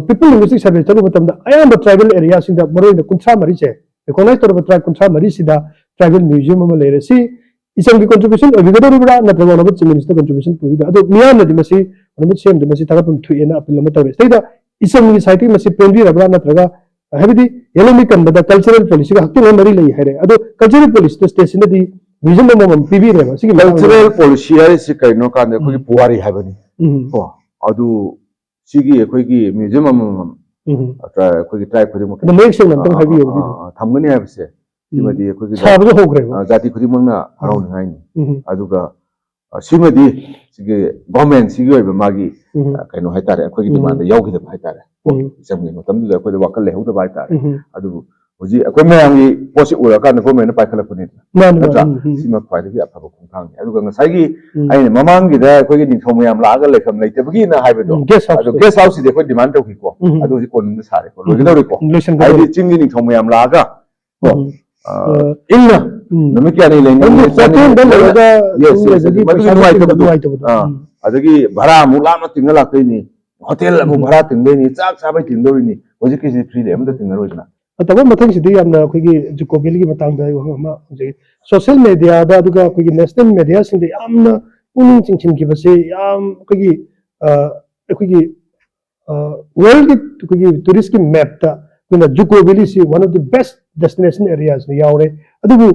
ꯄꯤꯄꯜ ꯂꯤꯡꯒ꯭ꯋꯤꯁꯇꯤꯛ ꯁꯔꯚꯦ ꯆꯠꯂꯨꯕ ꯃꯇꯝꯗ ꯑꯌꯥꯝꯕ ꯇ꯭ꯔꯥꯏꯕꯦꯜ ꯑꯦꯔꯤꯌꯥꯁꯤꯡꯗ, ꯃꯔꯨꯑꯣꯏꯅ ꯀꯨꯟꯊ꯭ꯔꯥ ꯃꯔꯤꯁꯦ, ꯔꯤꯀꯣꯒꯅꯥꯏꯖ ꯇꯧꯔꯕ ꯇ꯭ꯔꯥꯏꯕ ꯀꯨꯟꯊ꯭ꯔꯥ ꯃꯔꯤꯁꯤꯗ ꯇ꯭ꯔꯥꯏꯕꯦꯜ ꯃ꯭ꯌꯨꯖꯤꯌꯝ ꯑꯃ ꯂꯩꯔꯦ꯫ ꯁꯤ ꯏꯆꯝꯒꯤ ꯀꯟꯇ꯭ꯔꯤꯕ꯭ꯌꯨꯁꯟ ꯑꯣꯏꯕꯤꯒꯗꯧꯔꯤꯕ꯭ꯔꯥ, ꯅꯠꯇ꯭ꯔꯒ ꯑꯣꯅꯔꯦꯕꯜ ꯆꯤꯐ ꯃꯤꯅꯤꯁꯇꯔ ꯀꯟꯇ꯭ꯔꯤꯕ꯭ꯌꯨꯁꯟ ꯄꯨꯕꯤꯗ? ꯑꯗꯣ ꯃꯤꯌꯥꯝꯅꯗꯤ ꯃꯁꯤ ꯑꯣꯅꯔꯦꯕꯜ ꯁꯤ ꯑꯦꯝꯗ ꯃꯁꯤ ꯊꯥꯒꯠꯐꯝ ꯊꯣꯛꯑꯦꯅ ꯑꯄꯤꯜ ꯑꯃ ꯇꯧꯔꯦ꯫ ꯁꯤꯗꯩꯗ ꯏꯆꯝꯒꯤ ꯁꯥꯏꯠꯇꯒꯤ ꯃꯁꯤ ꯄꯦꯟꯕꯤꯔꯕ꯭ꯔꯥ, ꯅꯠꯇ꯭ꯔꯒ, ꯍꯥꯏꯕꯗꯤ ꯌꯦꯜꯂꯣꯃꯤ ꯀꯟꯕꯗ ꯀꯜꯆꯔꯦꯜ ꯄꯣꯂꯤꯁꯤꯒ ꯍꯛꯊꯦꯡꯅꯅ ꯃꯔꯤ ꯂꯩ ꯍꯥꯏꯔꯦ꯫ ꯑꯗꯣ ꯀꯜꯆꯔꯦꯜ ꯄꯣꯂꯤꯁꯤꯗ ꯁ꯭ꯇꯦꯠꯁꯤꯅꯗꯤ ꯃ꯭ꯌꯨꯖꯤꯌꯝ ꯑꯃꯃꯝ ꯄꯤꯕꯤꯔꯦꯕ꯫ ꯁꯤꯒꯤ ꯃꯇꯥꯡꯗ ꯀꯜꯆꯔꯦꯜ ꯄꯣꯂꯤꯁꯤ ꯍꯥꯏꯔꯤꯁꯤ ꯀꯩꯅꯣ ꯀꯥꯟꯗ ꯑꯩꯈꯣꯏꯒꯤ ꯎꯝ꯫ ꯄꯨꯋꯥꯔꯤ ꯍꯥꯏꯕꯅꯤ꯫ ꯎꯝ꯫ ꯀꯣ, ꯑꯗꯨ ꯁꯤꯒꯤ ꯑꯩꯈꯣꯏꯒꯤ ꯃ꯭ꯌꯨꯖꯤꯌꯝ ꯑꯃꯃꯝ ꯎꯝ꯫ ꯇ꯭ꯔꯥꯏ-, ꯑꯩꯈꯣꯏꯒꯤ ꯇ꯭ꯔꯥꯏꯕ ꯈꯨꯗꯤꯡꯃꯛ ꯑꯗꯣ ꯃꯌꯦꯛ ꯁꯦꯡꯅ ꯑꯝꯇꯪ ꯑꯥ, ꯍꯥꯏꯕꯤꯌꯨ ꯑꯥ, ꯑꯗꯨꯗꯤ꯫ ꯑꯥ, ꯑꯥ, ꯊꯝꯒꯅꯤ ꯍꯥꯏꯕꯁꯦ ꯎꯝ꯫ ꯁꯤꯃꯗꯤ ꯑꯩꯈꯣꯏꯒꯤ ꯁꯥꯕꯁꯨ ꯍꯧꯈ꯭ꯔꯦꯕ꯫ ꯑꯥ, ꯖꯥꯇꯤ ꯈꯨꯗꯤꯡꯃꯛꯅ ꯎꯝ꯫ ꯍꯔꯥꯎꯅꯤꯡꯉꯥꯏꯅꯤ꯫ ꯎꯝ꯫ ꯑꯗꯨꯒ, ꯑ, ꯁꯤꯃꯗꯤ ꯁꯤꯒꯤ ꯒꯣꯔꯃꯦꯟꯁꯤꯒꯤ ꯑꯣꯏꯕ ꯃꯥꯒꯤ, ꯎꯝ꯫ ꯑ, ꯀꯩꯅꯣ ꯍꯥꯏꯇꯥꯔꯦ, ꯑꯩꯈꯣꯏꯒꯤ ꯎꯝ꯫ ꯗꯤꯃꯥꯟꯗ ꯌꯥꯎꯈꯤꯗꯕ ꯍꯥꯏꯇꯥꯔꯦ꯫ ꯎꯝ꯫ ꯏꯆꯝꯒꯤ ꯃꯇꯝꯗꯨꯗ ꯑꯩꯈꯣꯏꯗ ꯋꯥꯈꯜ ꯂꯩꯍꯧꯗꯕ ꯍꯥꯏꯇꯥꯔꯦ꯫ ꯎꯝ꯫ ꯑꯗꯨꯕꯨ ꯍꯧꯖꯤꯛ ꯑꯩꯈꯣꯏ ꯃꯌꯥꯝꯒꯤ ꯄꯣꯠꯁꯤ ꯎꯔꯀꯥꯟꯗ ꯒꯣꯔꯃꯦꯟꯅ ꯄꯥꯏꯈꯠꯂꯛꯄꯅꯤ꯫ ꯃꯥꯅꯤ, ꯃꯥꯅꯤ꯫ ꯅꯠꯇ꯭ꯔꯥ? ꯎꯝ, ꯎꯝ꯫ ꯁꯤꯃ ꯈ꯭ꯋꯥꯏꯗꯒꯤ ꯑꯐꯕ ꯈꯣꯡꯊꯥꯡꯅꯤ꯫ ꯑꯗꯨꯒ ꯉꯁꯥꯏꯒꯤ ꯎꯝ꯫ ꯑꯩꯅ ꯃꯃꯥꯡꯒꯤꯗ ꯑꯩꯈꯣꯏꯒꯤ ꯅꯤꯡꯊꯧ ꯃꯌꯥꯝ ꯂꯥꯛꯑꯒ ꯂꯩꯐꯝ ꯂꯩꯇꯕꯒꯤꯅ ꯍꯥꯏꯕꯗꯣ, ꯎꯝ, ꯒꯦꯁ ꯍꯥꯎꯁ꯫ ꯑꯗꯣ ꯒꯦꯁ ꯍꯥꯎꯁꯁꯤꯗꯤ ꯑꯩꯈꯣꯏ ꯗꯤꯃꯥꯟ ꯇꯧꯈꯤꯀꯣ꯫ ꯎꯝ꯫ ꯑꯗꯨ ꯍꯧꯖꯤꯛ ꯀꯣꯅꯨꯡꯗ ꯁꯥꯔꯦꯀꯣ, ꯎꯝ꯫ ꯂꯣꯏꯒꯗꯧꯔꯦꯀꯣ꯫ ꯂꯣꯏꯁꯤꯟꯒꯗꯧꯔꯦ꯫ ꯍꯥꯏꯗꯤ ꯆꯤꯡꯒꯤ ꯅꯤꯡꯊꯧ ꯃꯌꯥꯝ ꯂꯥꯛꯑꯒ ꯀꯣ, ꯎꯝ꯫ ꯑ, ꯑ, ꯏꯪꯅ ꯎꯝ꯫ ꯅꯨꯃꯤꯠ ꯀꯌꯥꯅꯤ ꯂꯩꯅꯤ? ꯑꯗꯨ ꯅꯨꯃꯤꯠ ꯆꯥꯅꯤ ꯍꯣꯇꯦꯜꯗ ꯂꯩꯅꯤ꯫ ꯂꯩꯔꯒ Yes, ꯁꯨꯝ yes, yes, ꯂꯩꯕꯒꯤ ꯃꯗꯨꯒꯤ ꯄꯩꯁꯥ ꯅꯨꯡꯉꯥꯏꯇꯕꯗꯣ꯫ ꯅꯨꯡꯉꯥꯏꯇꯕꯗꯣ꯫ ꯑꯥ, ꯎꯝ꯫ ꯑꯗꯒꯤ ꯚꯔꯥ ꯑꯃꯨꯛ ꯂꯥꯞꯅ ꯇꯤꯡꯉ ꯂꯥꯛꯇꯣꯏꯅꯤ, ꯍꯣꯇꯦꯜ ꯑꯃꯨꯛ ꯎꯝ꯫ ꯚꯔꯥ ꯇꯤꯡꯗꯣꯏꯅꯤ, ꯆꯥꯛ ꯆꯥꯕꯩ ꯇꯤꯡꯗꯧꯔꯤꯅꯤ, ꯍꯧꯖꯤꯛꯀꯤꯁꯤ ꯐ꯭ꯔꯤꯗ ꯑꯃꯇ ꯇꯤꯡꯉꯔꯣꯏꯗꯅ꯫ ꯑꯇꯣꯞꯄ ꯃꯊꯪꯁꯤꯗꯤ ꯌꯥꯝꯅ ꯑꯩꯈꯣꯏꯒꯤ ꯖꯨꯀꯣ ꯚꯦꯂꯤꯒꯤ ꯃꯇꯥꯡꯗ ꯑꯩ ꯋꯥꯍꯪ ꯑꯃ ꯍꯪꯖꯒꯦ꯫ ꯁꯣꯁꯤꯌꯦꯜ ꯃꯦꯗꯤꯌꯥꯗ ꯑꯗꯨꯒ ꯑꯩꯈꯣꯏꯒꯤ ꯅꯦꯁꯅꯦꯜ ꯃꯦꯗꯤꯌꯥꯁꯤꯡꯗ ꯌꯥꯝꯅ ꯄꯨꯛꯅꯤꯡ ꯆꯤꯡꯁꯤꯟꯈꯤꯕꯁꯦ ꯌꯥꯝ ꯑꯩꯈꯣꯏꯒꯤ, ꯑ, ꯑꯩꯈꯣꯏꯒꯤ, ꯑ, ꯋꯥꯔꯜꯒꯤ ꯑꯩꯈꯣꯏꯒꯤ ꯇꯨꯔꯤꯁꯀꯤ ꯃꯦꯞꯇ ꯑꯩꯈꯣꯏꯅ ꯖꯨꯀꯣ ꯚꯦꯂꯤꯁꯤ one of the best destination areas ꯅ ꯌꯥꯎꯔꯦ꯫ ꯑꯗꯨꯕꯨ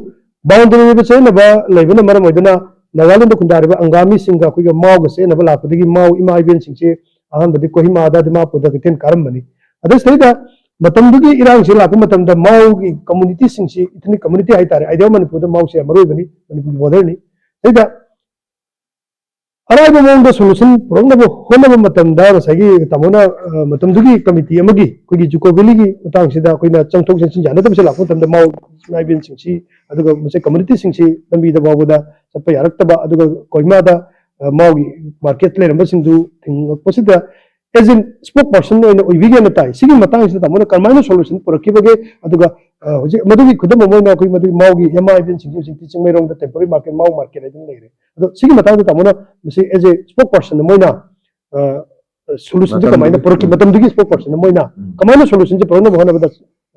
ꯕꯥꯎꯟꯗꯔꯤꯗ ꯆꯦꯟꯅꯕ ꯂꯩꯕꯅ ꯃꯔꯝ ꯑꯣꯏꯗꯨꯅ ꯅꯥꯒꯥꯂꯦꯟꯗ ꯈꯨꯟꯗꯥꯔꯤꯕ ꯑꯪꯒꯥꯃꯤꯁꯤꯡꯒ ꯑꯩꯈꯣꯏꯒ ꯃꯥꯎꯒ ꯆꯦꯟꯅꯕ ꯂꯥꯛꯄꯗꯒꯤ ꯃꯥꯎ ꯏꯃꯥ ꯏꯕꯦꯟꯁꯤꯡꯁꯦ ꯑꯍꯥꯟꯕꯗꯤ ꯀꯣꯍꯤꯃꯥꯗ, ꯗꯤꯃꯥꯄꯨꯔꯗ ꯀꯩꯊꯦꯜ ꯀꯥꯔꯝꯕꯅꯤ꯫ ꯑꯗꯩ ꯁꯤꯗꯩꯗ ꯃꯇꯝꯗꯨꯒꯤ ꯏꯔꯥꯡꯁꯤ ꯂꯥꯛꯄ ꯃꯇꯝꯗ ꯃꯥꯎꯒꯤ ꯀꯝꯃꯨꯅꯤꯇꯤꯁꯤꯡꯁꯤ, ꯏꯊꯅꯤꯛ ꯀꯝꯃꯨꯅꯤꯇꯤ ꯍꯥꯏꯇꯥꯔꯦ, ꯑꯥꯏꯗꯤꯌꯥ ꯃꯅꯤꯄꯨꯔꯗ ꯃꯥꯎꯁꯦ ꯌꯥꯝ ꯃꯔꯨ ꯑꯣꯏꯕꯅꯤ, ꯃꯅꯤꯄꯨꯔꯒꯤ ꯕꯣꯔꯗꯔꯅꯤ꯫ ꯁꯤꯗꯩꯗ ꯑꯔꯥꯏꯕ ꯃꯑꯣꯡꯗ ꯁꯣꯂꯨꯁꯟ ꯄꯨꯔꯛꯅꯕ ꯍꯣꯠꯅꯕ ꯃꯇꯝꯗ ꯉꯁꯥꯏꯒꯤ ꯇꯥꯃꯣꯅ, ꯑ, ꯃꯇꯝꯗꯨꯒꯤ ꯀꯃꯤꯇꯤ ꯑꯃꯒꯤ ꯑꯩꯈꯣꯏꯒꯤ ꯖꯨꯀꯣ ꯚꯦꯂꯤꯒꯤ ꯃꯇꯥꯡꯁꯤꯗ ꯑꯩꯈꯣꯏꯅ ꯆꯪꯊꯣꯛ ꯆꯪꯁꯤꯟ ꯌꯥꯅꯗꯕꯁꯦ ꯂꯥꯛꯄ ꯃꯇꯝꯗ ꯃꯥꯎ ꯏꯃꯥ ꯏꯕꯦꯟꯁꯤꯡꯁꯤ, ꯑꯗꯨꯒ ꯃꯁꯤ ꯀꯝꯃꯨꯅꯤꯇꯤꯁꯤꯡꯁꯤ ꯂꯝꯕꯤꯗ ꯐꯥꯎꯕꯗ ꯆꯠꯄ ꯌꯥꯔꯛꯇꯕ, ꯑꯗꯨꯒ ꯀꯣꯍꯤꯃꯥꯗ, ꯑ, ꯃꯥꯎꯒꯤ ꯃꯥꯔꯀꯦꯠ ꯂꯩꯔꯝꯕꯁꯤꯡꯗꯨ ꯊꯤꯡꯉꯛꯄꯁꯤꯗ ꯑꯦꯖꯦꯟ ꯁ꯭ꯄꯣꯛ ꯄꯥꯔꯁꯟ ꯑꯣꯏꯅ ꯑꯣꯏꯕꯤꯒꯦꯅ ꯇꯥꯏ꯫ ꯁꯤꯒꯤ ꯃꯇꯥꯡꯁꯤꯗ ꯇꯥꯃꯣꯅ ꯀꯔꯝꯍꯥꯏꯅ ꯁꯣꯂꯨꯁꯟ ꯄꯨꯔꯛꯈꯤꯕꯒꯦ? ꯑꯗꯨꯒ, ꯑ, ꯍꯧꯖꯤꯛ ꯃꯗꯨꯒꯤ ꯈꯨꯗꯝ ꯑꯃ ꯑꯣꯏꯅ ꯑꯩꯈꯣꯏ ꯃꯗꯨꯒꯤ ꯃꯥꯎꯒꯤ ꯏꯃꯥ ꯏꯕꯦꯟꯁꯤꯡꯁꯤ ꯍꯧꯖꯤꯛꯇꯤ ꯆꯤꯡꯃꯩꯔꯣꯡꯗ ꯇꯦꯝꯄꯣꯔꯔꯤ ꯃꯥꯔꯀꯦꯠ, ꯃꯥꯎ ꯃꯥꯔꯀꯦꯠ ꯍꯥꯏꯗꯨꯅ ꯂꯩꯔꯦ꯫ ꯑꯗꯣ ꯁꯤꯒꯤ ꯃꯇꯥꯡꯗ ꯇꯥꯃꯣꯅ ꯃꯁꯤ ꯑꯦꯖ ꯑꯦ ꯁ꯭ꯄꯣꯛ ꯄꯥꯔꯁꯟ ꯑꯃ ꯑꯣꯏꯅ, ꯑ, ꯁꯣꯂꯨꯁꯟꯁꯦ ꯀꯃꯥꯏꯅ ꯃꯇꯝꯗꯨꯒꯤ ꯄꯨꯔꯛꯈꯤ? ꯎꯝ꯫ ꯃꯇꯝꯗꯨꯒꯤ ꯁ꯭ꯄꯣꯛ ꯄꯥꯔꯁꯟ ꯑꯃ ꯑꯣꯏꯅ ꯎꯝ꯫ ꯀꯃꯥꯏꯅ ꯁꯣꯂꯨꯁꯟꯁꯦ ꯄꯨꯔꯛꯅꯕ ꯍꯣꯠꯅꯕꯗ,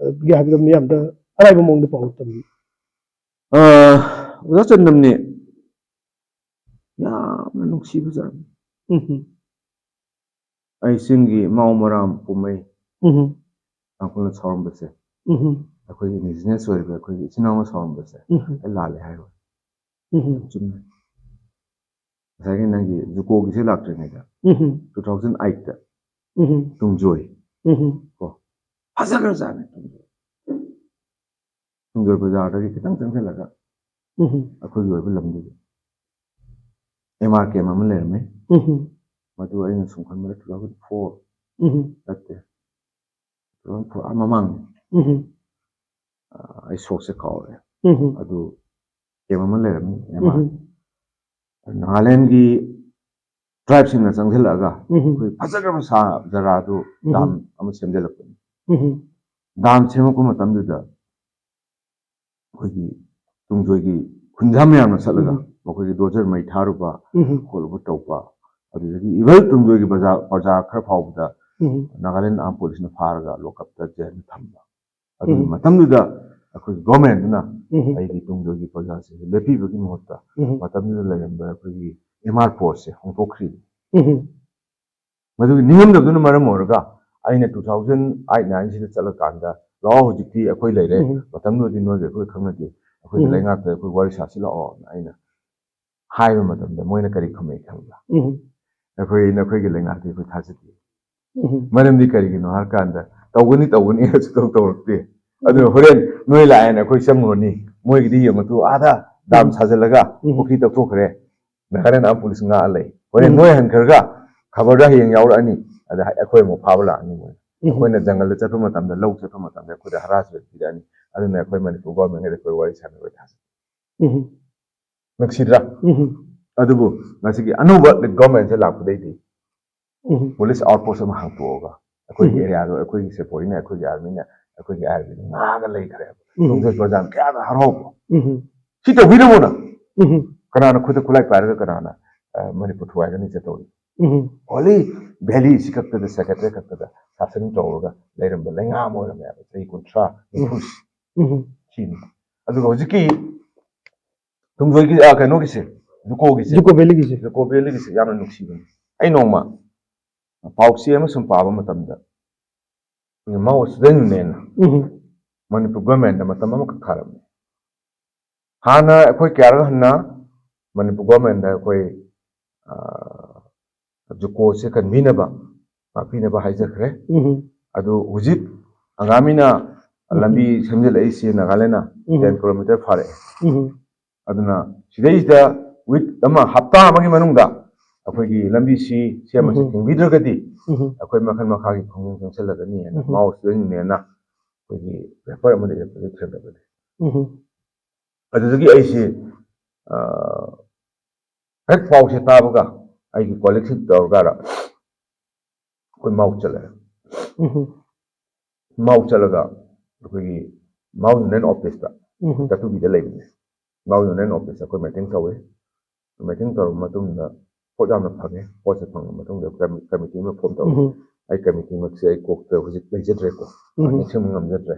ꯑ, ꯒꯦ ꯍꯥꯏꯕꯗꯣ ꯃꯤꯌꯥꯝꯗ ꯑꯔꯥꯏꯕ ꯃꯑꯣꯡꯗ ꯄꯥꯎ ꯇꯝꯕꯤꯌꯨ꯫ ꯑ, ꯑꯣꯖꯥ ꯆꯟꯗꯝꯅꯤ ꯌꯥꯝꯅ ꯅꯨꯡꯁꯤꯕ ꯖꯥꯠꯅꯤ꯫ ꯎꯝ꯫ ꯑꯩ ꯆꯤꯡꯒꯤ ꯃꯥꯎ ꯃꯔꯥꯝ ꯄꯨꯝꯃꯩ ꯎꯝ꯫ ꯇꯥꯡꯈꯨꯜꯅ ꯁꯥꯎꯔꯝꯕꯁꯦ, ꯎꯝ꯫ ꯑꯩꯈꯣꯏꯒꯤ ꯏꯟꯗꯤꯖꯤꯅꯁ ꯑꯣꯏꯔꯤꯕ ꯑꯩꯈꯣꯏꯒꯤ ꯏꯆꯤꯟ ꯏꯅꯥꯎꯅ ꯁꯥꯎꯔꯝꯕꯁꯦ, ꯎꯝ꯫ ꯑꯩ ꯂꯥꯜꯂꯦ ꯍꯥꯏꯔꯣꯏ꯫ ꯎꯝ꯫ ꯆꯨꯝꯃꯦ꯫ ꯉꯁꯥꯏꯒꯤ ꯅꯪꯒꯤ ꯖꯨꯀꯣꯒꯤꯁꯦ ꯂꯥꯛꯇ꯭ꯔꯤꯉꯩꯗ, ꯎꯝ꯫ Two thousand eight ꯇ ꯎꯝ꯫ ꯇꯨꯡꯖꯣꯏ꯫ ꯎꯝ꯫ ꯀꯣ, ꯐꯖꯈ꯭ꯔꯖꯥꯠꯅꯤ ꯇꯨꯡꯖꯣꯏ꯫ ꯇꯨꯡꯖꯣꯏ ꯕꯖꯥꯔꯗꯒꯤ ꯈꯤꯇꯪ ꯆꯪꯁꯤꯜꯂꯒ ꯎꯝ꯫ ꯑꯩꯈꯣꯏꯒꯤ ꯑꯣꯏꯕ ꯂꯝꯗꯨꯗ ꯑꯦꯝ ꯑꯥꯔ ꯀꯦꯝ ꯑꯃ ꯂꯩꯔꯝꯃꯤ꯫ ꯎꯝ꯫ ꯃꯗꯨ ꯑꯩꯅ ꯁꯨꯝ ꯈꯟꯕꯗ two thousand four ꯎꯝ꯫ ꯅꯠꯇꯦ, two thousand four, ꯑꯥ, ꯃꯃꯥꯡꯅꯤ꯫ ꯎꯝ꯫ ꯑꯥ, ꯑꯩ ꯁꯣꯛꯁꯦ ꯀꯥꯎꯔꯦ꯫ ꯎꯝ꯫ ꯑꯗꯨ ꯀꯦꯝ ꯑꯃ ꯂꯩꯔꯝꯃꯤ, ꯑꯦꯝ ꯑꯥꯔ꯫ ꯎꯝ꯫ ꯅꯥꯒꯥꯂꯦꯟꯒꯤ ꯇ꯭ꯔꯥꯏꯕꯁꯤꯡꯅ ꯆꯪꯁꯤꯜꯂꯛꯑꯒ ꯎꯝ꯫ ꯑꯩꯈꯣꯏ ꯐꯖꯈ꯭ꯔꯕ ꯁꯥ ꯖꯒꯥꯗꯨ ꯎꯝ꯫ ꯗꯥꯝ ꯑꯃ ꯁꯦꯝꯖꯤꯜꯂꯛꯄꯅꯤ꯫ ꯎꯝ꯫ ꯗꯥꯝ ꯁꯦꯝꯃꯛꯄ ꯃꯇꯝꯗꯨꯗ ꯑꯩꯈꯣꯏꯒꯤ ꯇꯨꯡꯖꯣꯏꯒꯤ ꯈꯨꯟꯖꯥ ꯃꯌꯥꯝꯅ ꯆꯠꯂꯒ ꯎꯝ꯫ ꯃꯈꯣꯏꯒꯤ ꯗꯣꯖꯔ ꯃꯩ ꯊꯥꯔꯨꯕ, ꯎꯝ꯫ ꯈꯣꯠꯂꯨꯕ ꯇꯧꯕ, ꯑꯗꯨꯗꯒꯤ even ꯇꯨꯡꯖꯣꯏꯒꯤ ꯕꯖꯥꯔ, ꯄ꯭ꯔꯖꯥ ꯈꯔ ꯐꯥꯎꯕꯗ ꯎꯝ꯫ ꯅꯥꯒꯥꯂꯦꯟ ꯑꯥꯔꯝ ꯄꯨꯂꯤꯁꯅ ꯐꯥꯔꯒ ꯂꯣꯀꯞꯇ ꯖꯦꯜꯗ ꯊꯝꯕ꯫ ꯑꯗꯨꯒꯤ ꯎꯝ꯫ ꯃꯇꯝꯗꯨꯗ ꯑꯩꯈꯣꯏꯒꯤ ꯒꯣꯔꯃꯦꯟꯗꯨꯅ ꯎꯝ꯫ ꯑꯩꯒꯤ ꯇꯨꯡꯖꯣꯏꯒꯤ ꯄ꯭ꯔꯖꯥꯁꯤꯡꯁꯦ ꯂꯦꯞꯄꯤꯕꯒꯤ ꯃꯍꯨꯠꯇ ꯎꯝ꯫ ꯃꯇꯝꯗꯨꯗ ꯂꯩꯔꯝꯕ ꯑꯩꯈꯣꯏꯒꯤ ꯑꯦꯝ ꯑꯥꯔ ꯐꯣꯔꯁꯁꯦ ꯍꯣꯡꯗꯣꯛꯈ꯭ꯔꯤ꯫ ꯎꯝ꯫ ꯃꯗꯨꯒꯤ ꯅꯤꯡꯉꯝꯗꯕꯗꯨꯅ ꯃꯔꯝ ꯑꯣꯏꯔꯒ ꯑꯩꯅ two thousand eight nine ꯁꯤꯗ ꯆꯠꯂꯀꯥꯟꯗ, "ꯂꯥꯛꯑꯣ, ꯍꯧꯖꯤꯛꯇꯤ ꯑꯩꯈꯣꯏ ꯂꯩꯔꯦ, ꯎꯝ꯫ ꯃꯇꯝꯗꯨꯗꯗꯤ ꯅꯣꯏꯒ ꯑꯩꯈꯣꯏ ꯈꯪꯅꯗꯦ, ꯑꯩꯈꯣꯏꯒꯤ ꯎꯝ꯫ ꯂꯩꯉꯥꯛꯇ ꯑꯩꯈꯣꯏ ꯋꯥꯔꯤ ꯁꯥꯁꯤ ꯂꯥꯛꯑꯣꯅ ꯑꯩꯅ ꯍꯥꯏꯕ ꯃꯇꯝꯗ ꯃꯣꯏꯅ ꯀꯔꯤ ꯈꯨꯝꯃꯛꯏ ꯈꯪꯕ꯭ꯔꯥ? ꯎꯝ꯫ "ꯑꯩꯈꯣꯏ ꯅꯈꯣꯏꯒꯤ ꯂꯩꯉꯥꯛꯇꯤ ꯑꯩꯈꯣꯏ ꯊꯥꯖꯗꯦ"꯫ ꯎꯝ꯫ ꯃꯔꯝꯗꯤ ꯀꯔꯤꯒꯤꯅꯣ ꯍꯥꯏꯔꯀꯥꯟꯗ, "ꯇꯧꯒꯅꯤ, ꯇꯧꯒꯅꯤ" ꯍꯥꯏꯅ ꯁꯨꯛꯇꯧ ꯇꯧꯔꯛꯇꯦ꯫ ꯑꯗꯨꯅ ꯍꯣꯔꯦꯟ ꯅꯣꯏ ꯂꯥꯛꯑꯦꯅ ꯑꯩꯈꯣꯏ ꯆꯪꯉꯨꯔꯅꯤ, ꯃꯣꯏꯒꯤꯗꯤ ꯌꯦꯡꯉꯨ ꯇꯨ, ꯑꯥꯗ ꯗꯥꯝ ꯎꯝ꯫ ꯁꯥꯖꯤꯜꯂꯒ ꯎꯝ꯫ ꯄꯨꯈ꯭ꯔꯤ ꯇꯧꯊꯣꯛꯈ꯭ꯔꯦ, ꯅꯥꯒꯥꯂꯦꯟ ꯑꯥꯔꯝ ꯄꯨꯂꯤꯁ ꯉꯥꯛꯑ ꯂꯩ꯫ ꯍꯣꯔꯦꯟ ꯎꯝ꯫ ꯅꯣꯏ ꯍꯟꯈ꯭ꯔꯒ ꯈꯕꯔꯗ ꯍꯌꯦꯡ ꯌꯥꯎꯔꯛꯑꯅꯤ, ꯑꯗ ꯑꯩꯈꯣꯏ ꯑꯃꯨꯛ ꯐꯥꯕ ꯂꯥꯛꯑꯅꯤ ꯃꯣꯏ꯫ ꯎꯝ꯫ ꯑꯩꯈꯣꯏꯅ ꯖꯪꯒꯜꯗ ꯆꯠꯄ ꯃꯇꯝꯗ, ꯂꯧ ꯆꯠꯄ ꯃꯇꯝꯗ ꯑꯩꯈꯣꯏꯗ ꯍꯔꯥꯁꯃꯦꯟ ꯄꯤꯔꯛꯑꯅꯤ꯫ ꯑꯗꯨꯅ ꯑꯩꯈꯣꯏ ꯃꯅꯤꯄꯨꯔ ꯒꯣꯔꯃꯦꯟꯒꯗꯤ ꯑꯩꯈꯣꯏ ꯋꯥꯔꯤ ꯁꯥꯟꯅꯔꯣꯏ ꯊꯥꯖꯗꯦ꯫ ꯎꯝ꯫ ꯅꯨꯡꯁꯤꯗ꯭ꯔꯥ? ꯎꯝ꯫ ꯑꯗꯨꯕꯨ ꯉꯁꯤꯒꯤ ꯑꯅꯧꯕ ꯒꯣꯔꯃꯦꯟꯁꯦ ꯂꯥꯛꯄꯗꯩꯗꯤ ꯎꯝ꯫ ꯄꯨꯂꯤꯁ ꯑꯥꯎꯠꯄꯣꯁ ꯑꯃ ꯍꯥꯡꯇꯣꯛꯑꯒ ꯑꯩꯈꯣꯏꯒꯤ ꯎꯝ꯫ ꯑꯦꯔꯤꯌꯥꯗꯣ ꯑꯩꯈꯣꯏꯒꯤ ꯁꯦꯄꯣꯔꯤꯅ, ꯑꯩꯈꯣꯏꯒꯤ ꯑꯥꯔꯃꯤꯅ, ꯑꯩꯈꯣꯏꯒꯤ ꯑꯥꯔꯃꯤꯅ ꯉꯥꯛꯑꯒ ꯂꯩꯈ꯭ꯔꯦꯕ꯫ ꯎꯝ꯫ ꯇꯨꯡꯖꯩ ꯄ꯭ꯔꯖꯥꯅ ꯀꯌꯥꯗ ꯍꯔꯥꯎꯕ꯫ ꯎꯝ꯫ ꯁꯤ ꯇꯧꯕꯤꯔꯝꯃꯣꯅ꯫ ꯎꯝ꯫ ꯀꯅꯥꯅ ꯈꯨꯠꯇ ꯈꯨꯠꯂꯥꯏ ꯄꯥꯏꯔꯒ ꯀꯅꯥꯅ, ꯑ, ꯃꯅꯤꯄꯨꯔ ꯊꯨꯒꯥꯏꯒꯅꯤ ꯆꯠꯇꯧꯔꯤ? ꯎꯝ꯫ Only valley ꯁꯤ ꯈꯛꯇꯗ, ꯁꯦꯀ꯭ꯔꯦꯇꯔꯤ ꯈꯛꯇꯗ ꯁꯥꯁꯟ ꯇꯧꯔꯒ ꯂꯩꯔꯝꯕ ꯂꯩꯉꯥꯛ ꯑꯃ ꯑꯣꯏꯔꯝꯃꯦꯕ ꯆꯍꯤ ꯀꯨꯟꯊ꯭ꯔꯥ, ꯎꯝ꯫ ꯅꯤꯐꯨ꯫ ꯎꯝ꯫ ꯁꯤꯅꯤ꯫ ꯑꯗꯨꯒ ꯍꯧꯖꯤꯛꯀꯤ ꯇꯨꯡꯖꯣꯏꯒꯤ, ꯑ, ꯀꯩꯅꯣꯒꯤꯁꯦ, ꯖꯨꯀꯣꯒꯤꯁꯦ, ꯖꯨꯀꯣ ꯚꯦꯂꯤꯒꯤꯁꯦ꯫ ꯖꯨꯀꯣ ꯚꯦꯂꯤꯒꯤꯁꯦ ꯌꯥꯝꯅ ꯅꯨꯡꯁꯤꯕꯅꯤ꯫ ꯑꯩ ꯅꯣꯡꯃ ꯄꯥꯎꯆꯦ ꯑꯃ ꯁꯨꯝ ꯄꯥꯕ ꯃꯇꯝꯗ, ꯃꯥꯎ ꯁꯤꯗꯟꯅꯦꯅ ꯎꯝ꯫ ꯃꯅꯤꯄꯨꯔ ꯒꯣꯔꯃꯦꯟꯗ ꯃꯇꯝ ꯑꯃꯈꯛ ꯊꯥꯔꯝꯃꯤ꯫ ꯍꯥꯟꯅ ꯑꯩꯈꯣꯏ ꯀꯌꯥꯔꯛ ꯍꯟꯅ ꯃꯅꯤꯄꯨꯔ ꯒꯣꯔꯃꯦꯟꯗ ꯑꯩꯈꯣꯏ, ꯑ, ꯖꯨꯀꯣꯁꯦ ꯀꯟꯕꯤꯅꯕ, ꯉꯥꯛꯄꯤꯅꯕ ꯍꯥꯏꯖꯈ꯭ꯔꯦ꯫ ꯎꯝ꯫ ꯑꯗꯨ ꯍꯧꯖꯤꯛ ꯑꯪꯒꯥꯃꯤꯅ ꯎꯝ꯫ ꯂꯝꯕꯤ ꯁꯦꯝꯖꯤꯜꯂꯛꯏꯁꯤ ꯅꯥꯒꯥꯂꯦꯟꯗ ꯎꯝ꯫ ꯇꯦꯟ ꯀꯤꯂꯣꯃꯤꯇꯔ ꯐꯥꯔꯛꯑꯦ꯫ ꯎꯝ꯫ ꯑꯗꯨꯅ ꯁꯤꯗꯩꯁꯤꯗ ꯋꯤꯛ ꯑꯃ, ꯍꯞꯇꯥ ꯑꯃꯒꯤ ꯃꯅꯨꯡꯗ ꯑꯩꯈꯣꯏꯒꯤ ꯂꯝꯕꯤꯁꯤ ꯁꯦꯝꯕꯁꯤ ꯎꯝ꯫ ꯊꯤꯡꯕꯤꯗ꯭ꯔꯒꯗꯤ ꯎꯝ꯫ ꯑꯩꯈꯣꯏ ꯃꯈꯜ ꯃꯈꯥꯒꯤ ꯈꯣꯡꯖꯪ ꯆꯪꯁꯤꯜꯂꯒꯅꯤ ꯍꯥꯏꯅ ꯎꯝ꯫ ꯃꯥꯎ ꯁꯤꯗꯟꯅꯦꯅ ꯑꯩꯈꯣꯏꯒꯤ ꯄꯦꯄꯔ ꯑꯃꯗ ꯏꯔꯛꯄꯗꯒꯤ ꯊꯦꯡꯅꯕꯅꯤ꯫ ꯎꯝ꯫ ꯑꯗꯨꯗꯒꯤ ꯑꯩꯁꯤ, ꯑ, ꯍꯦꯛ ꯄꯥꯎꯁꯦ ꯇꯥꯕꯒ ꯑꯩꯒꯤ ꯀꯣꯂꯤꯛꯁꯤ ꯇꯧꯔꯒ ꯑꯩꯈꯣꯏ ꯃꯥꯎ ꯆꯠꯂꯦ꯫ ꯎꯝ꯫ ꯃꯥꯎ ꯆꯠꯂꯒ ꯑꯩꯈꯣꯏꯒꯤ ꯃꯥꯎ ꯌꯨꯅꯤꯌꯟ ꯑꯣꯐꯤꯁꯇ, ꯎꯝ꯫ ꯀꯥꯇꯨꯕꯤꯗ ꯂꯩꯕꯅꯦ꯫ ꯃꯥꯎ ꯌꯨꯅꯤꯌꯟ ꯑꯣꯐꯤꯁꯇ ꯑꯩꯈꯣꯏ ꯃꯤꯇꯤꯡ ꯇꯧꯋꯤ꯫ ꯃꯤꯇꯤꯡ ꯇꯧꯔꯕ ꯃꯇꯨꯡꯗ ꯄꯣꯠ ꯌꯥꯝꯅ ꯐꯪꯉꯦ꯫ ꯄꯣꯠꯁꯦ ꯐꯪꯉ ꯃꯇꯨꯡꯗ ꯀꯃꯤ-, ꯀꯃꯤꯇꯤ ꯑꯃ ꯐꯣꯝ ꯇꯧꯋꯤ꯫ ꯎꯝ꯫ ꯑꯩ ꯀꯃꯤꯇꯤꯃꯛꯁꯦ ꯑꯩ ꯀꯣꯛꯇ ꯍꯧꯖꯤꯛ ꯂꯩꯖꯗ꯭ꯔꯦꯀꯣ꯫ ꯎꯝ꯫ ꯅꯤꯡꯁꯤꯡꯕ ꯉꯝꯖꯗ꯭ꯔꯦ꯫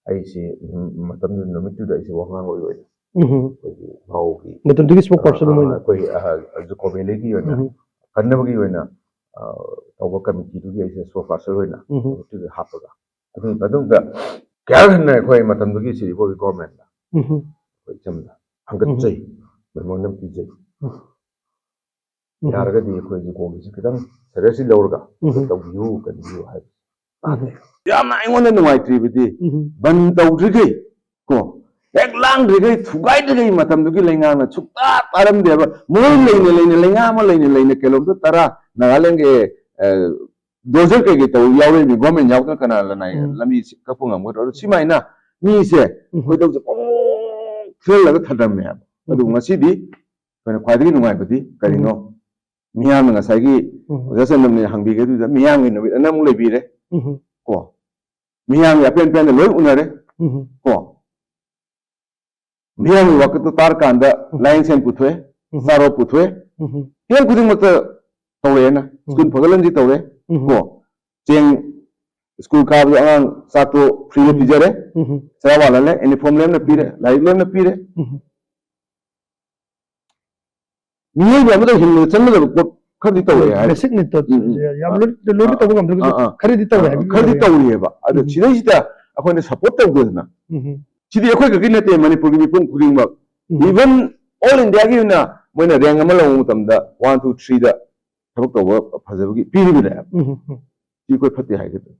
ꯑꯩꯁꯦ ꯅꯨꯃꯤꯠ-, ꯃꯇꯝꯗꯨꯗ ꯅꯨꯃꯤꯠꯇꯨꯗ ꯑꯩꯁꯦ ꯋꯥꯉꯥꯡ ꯑꯣꯏꯅ ꯎꯝ꯫ ꯑꯩꯈꯣꯏꯒꯤ ꯃꯥꯎꯒꯤ, ꯃꯇꯝꯗꯨꯒꯤ spokesperson ꯑꯃ ꯑꯣꯏꯅ꯫ ꯑꯩꯈꯣꯏꯒꯤ, ꯑ, ꯖꯨꯀꯣ ꯚꯦꯂꯤꯒꯤ ꯑꯣꯏꯅ ꯎꯝ꯫ ꯀꯟꯅꯕꯒꯤ ꯑꯣꯏꯅ, ꯑ, ꯇꯧꯕ ꯀꯃꯤꯇꯤꯗꯨꯒꯤ ꯑꯩꯁꯦ spokesperson ꯑꯣꯏꯅ ꯎꯝ꯫ ꯅꯨꯃꯤꯠꯇꯨꯗ ꯍꯥꯞꯄꯒ꯫ ꯑꯗꯨꯒꯤ ꯃꯇꯨꯡꯗ ꯀꯌꯥꯔꯛ ꯍꯟꯅ ꯑꯩꯈꯣꯏ ꯃꯇꯝꯗꯨꯒꯤ ꯁꯤꯔꯤꯕꯣꯒꯤ ꯒꯣꯔꯃꯦꯟꯗ ꯎꯝ꯫ ꯑꯩꯈꯣꯏ ꯏꯆꯝꯗ ꯍꯪꯒꯠꯆꯩ, ꯃꯦꯃꯣꯔꯦꯟꯗꯝ ꯄꯤꯖꯩ꯫ ꯎꯝ꯫ ꯌꯥꯔꯒꯗꯤ ꯑꯩꯈꯣꯏꯒꯤ ꯀꯣꯜꯒꯤꯁꯤ ꯈꯤꯇꯪ ꯁꯦꯔꯤꯌꯁꯂꯤ ꯂꯧꯔꯒ ꯎꯝ꯫ ꯇꯧꯕꯤꯌꯨ, ꯀꯟꯕꯤꯌꯨ ꯍꯥꯏꯕ꯫ ꯃꯥꯅꯦ꯫ ꯌꯥꯝꯅ ꯑꯩꯉꯣꯟꯗ ꯅꯨꯡꯉꯥꯏꯇ꯭ꯔꯤꯕꯗꯤ ꯎꯝ꯫ ꯕꯟ ꯇꯧꯗ꯭ꯔꯤꯈꯩ ꯀꯣ, ꯍꯦꯛ ꯂꯥꯡꯗ꯭ꯔꯤꯈꯩ, ꯊꯨꯒꯥꯏꯗ꯭ꯔꯤꯈꯩ ꯃꯇꯝꯗꯨꯒꯤ ꯂꯩꯉꯥꯛꯅ ꯁꯨꯛꯇꯥ ꯇꯥꯔꯝꯗꯦꯕ꯫ ꯃꯣꯏ ꯂꯩꯅ ꯂꯩꯅ, ꯂꯩꯉꯥꯛ ꯑꯃ ꯂꯩꯅ ꯂꯩꯅ ꯀꯤꯂꯣꯃꯤꯇꯔ ꯇꯔꯥ ꯅꯥꯒꯥꯂꯦꯟꯒꯤ, ꯑ, ꯗꯣꯖꯔ ꯀꯩꯀꯩ ꯇꯧ ꯌꯥꯎꯔꯛꯏꯅꯤ, ꯒꯣꯔꯃꯦꯟ ꯌꯥꯎꯗꯅ ꯀꯅꯥꯅ ꯂꯅꯥꯏ ꯎꯝ꯫ ꯂꯝꯕꯤ ꯁꯤ ꯀꯛꯄ ꯉꯝꯒꯗ꯭ꯔꯣ? ꯑꯗꯣ ꯁꯤꯃꯥꯏꯅ ꯃꯤꯁꯦ ꯎꯝ꯫ ꯈꯣꯏꯗꯧꯁꯦ ꯄꯣꯡ ꯊꯤꯜꯂꯒ ꯊꯅꯝꯃꯦ ꯍꯥꯏꯕ꯫ ꯑꯗꯨ ꯎꯝ꯫ ꯉꯁꯤꯗꯤ ꯑꯩꯈꯣꯏꯅ ꯈ꯭ꯋꯥꯏꯗꯒꯤ ꯅꯨꯡꯉꯥꯏꯕꯗꯤ ꯀꯔꯤꯅꯣ? ꯎꯝ꯫ ꯃꯤꯌꯥꯝꯅ ꯉꯁꯥꯏꯒꯤ ꯎꯝ꯫ ꯑꯣꯖꯥ ꯆꯟꯗꯝꯅ ꯍꯪꯕꯤꯒꯗꯨꯗ ꯃꯤꯌꯥꯝꯒꯤ ꯅꯨꯃꯤꯠ ꯑꯅ ꯑꯃꯨꯛ ꯂꯩꯕꯤꯔꯦ꯫ ꯎꯝ꯫ ꯀꯣ, ꯃꯤꯌꯥꯝꯒꯤ ꯑꯄꯦꯟ ꯑꯄꯦꯟꯗ ꯂꯣꯏ ꯎꯅꯔꯦ꯫ ꯎꯝ꯫ ꯀꯣ, ꯃꯤꯌꯥꯝꯒꯤ ꯋꯥꯀꯠꯇꯨ ꯇꯥꯔꯀꯥꯟꯗ ꯎꯝ꯫ ꯂꯥꯏꯌꯦꯡꯁꯪ ꯄꯨꯊꯣꯛꯑꯦ, ꯎꯝ꯫ ꯆꯥꯔꯣ ꯄꯨꯊꯣꯛꯑꯦ, ꯎꯝ꯫ ꯍꯤꯔꯝ ꯈꯨꯗꯤꯡꯃꯛꯇ ꯇꯧꯔꯛꯑꯦꯅ꯫ ꯎꯝ꯫ ꯁ꯭ꯀꯨꯜ ꯐꯒꯠꯍꯟꯁꯤ ꯇꯧꯔꯦ꯫ ꯎꯝ꯫ ꯀꯣ, ꯆꯦꯡ, ꯁ꯭ꯀꯨꯜ ꯀꯥꯕꯗ ꯑꯉꯥꯡ ꯆꯥꯛꯇꯣ ꯐ꯭ꯔꯤꯗ ꯎꯝ꯫ ꯄꯤꯖꯔꯦ, ꯎꯝ꯫ ꯆꯔꯥ ꯋꯥꯜꯍꯜꯂꯦ, ꯌꯨꯅꯤꯐꯣꯔꯝ ꯂꯦꯝꯅ ꯄꯤꯔꯦ, ꯎꯝ꯫ ꯂꯥꯏꯔꯤꯛ ꯂꯦꯝꯅ ꯄꯤꯔꯦ꯫ ꯎꯝ꯫ ꯃꯤꯑꯣꯏꯕ ꯑꯃꯗ ꯍꯤꯡꯕꯗ ꯆꯪꯒꯗꯕ ꯄꯣꯠ ꯈꯔꯗꯤ ꯇꯧꯔꯦ ꯍꯥꯏ꯫ ꯕꯦꯁꯤꯛ ꯅꯤꯠꯇꯣ ꯎꯝ, ꯎꯝ꯫ ꯌꯥꯝ ꯑꯥ, ꯂꯣꯏ, ꯂꯣꯏꯅ ꯑꯥ, ꯇꯧꯕ ꯉꯝꯗ꯭ꯔꯒꯁꯨ ꯑꯥ, ꯑꯥ꯫ ꯈꯔꯗꯤ ꯇꯧꯔꯦ ꯑꯥ, ꯍꯥꯏꯕ ꯈꯔꯗꯤ ꯇꯧꯔꯤꯑꯕ꯫ ꯑꯗꯣ ꯎꯝ꯫ ꯁꯤꯗꯩꯁꯤꯗ ꯑꯩꯈꯣꯏꯅ ꯁꯞꯄꯣꯔꯠ ꯇꯧꯗꯗꯅ, ꯎꯝ꯫ ꯁꯤꯗꯤ ꯑꯩꯈꯣꯏ ꯈꯛꯀꯤ ꯅꯠꯇꯦ, ꯃꯅꯤꯄꯨꯔꯒꯤ ꯃꯤꯄꯨꯝ ꯈꯨꯗꯤꯡꯃꯛ, ꯎꯝ꯫ Even all India ꯒꯤ ꯑꯣꯏꯅ ꯃꯣꯏꯅ ꯔꯦꯡ ꯑꯃ ꯂꯧꯕ ꯃꯇꯝꯗ one, two, three ꯗ ꯊꯕꯛ ꯇꯧꯕ ꯐꯖꯕꯒꯤ ꯄꯤꯔꯤꯕꯅꯦꯕ꯫ ꯎꯝ, ꯎꯝ, ꯎꯝ꯫ ꯁꯤ ꯑꯩꯈꯣꯏ ꯐꯠꯇꯦ ꯍꯥꯏꯒꯗ꯭ꯔꯥ?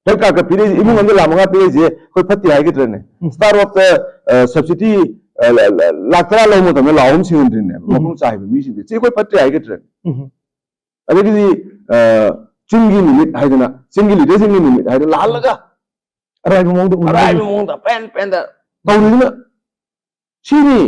ꯍꯦꯜꯊ ꯀꯥꯔꯗꯀ ꯄꯤꯔꯛꯏꯁꯦ, ꯏꯃꯨꯡ ꯑꯃꯗ ꯂꯥꯛ ꯃꯉꯥ ꯄꯤꯔꯛꯏꯁꯦ ꯑꯩꯈꯣꯏ ꯐꯠꯇꯦ ꯍꯥꯏꯒꯗ꯭ꯔꯅꯦ? ꯎꯝ꯫ ꯁ꯭ꯇꯥꯔ ꯋꯥꯞꯇ, ꯑ, ꯁꯕꯁꯤꯗꯤ, ꯑ, ꯂ-, ꯂ-, ꯂꯥꯛ ꯇꯔꯥ ꯂꯧꯕ ꯃꯇꯝꯗ ꯂꯥꯛ ꯑꯍꯨꯝ ꯁꯤꯡꯍꯟꯗ꯭ꯔꯤꯅꯦꯕ, ꯎꯝ꯫ ꯃꯄꯨꯡ ꯆꯥꯏꯕ ꯃꯤꯁꯤꯡꯁꯦ꯫ ꯁꯤ ꯑꯩꯈꯣꯏ ꯐꯠꯇꯦ ꯍꯥꯏꯒꯗ꯭ꯔꯅꯦ? ꯎꯝ꯫ ꯑꯗꯒꯤꯗꯤ, ꯑ, ꯆꯤꯡꯒꯤ ꯅꯨꯃꯤꯠ ꯍꯥꯏꯗꯅ, ꯆꯤꯡꯒꯤ ꯂꯤꯗꯔꯁꯤꯡꯒꯤ ꯅꯨꯃꯤꯠ ꯍꯥꯏꯗꯅ ꯂꯥꯜꯂꯒ ꯑꯔꯥꯏꯕ ꯃꯑꯣꯡꯗ ꯎꯅꯕꯒꯤ ꯑꯔꯥꯏꯕ ꯃꯑꯣꯡꯗ ꯄꯦꯟ ꯄꯦꯟꯗ ꯇꯧꯔꯤꯗꯨꯅ ꯁꯤꯅꯤ꯫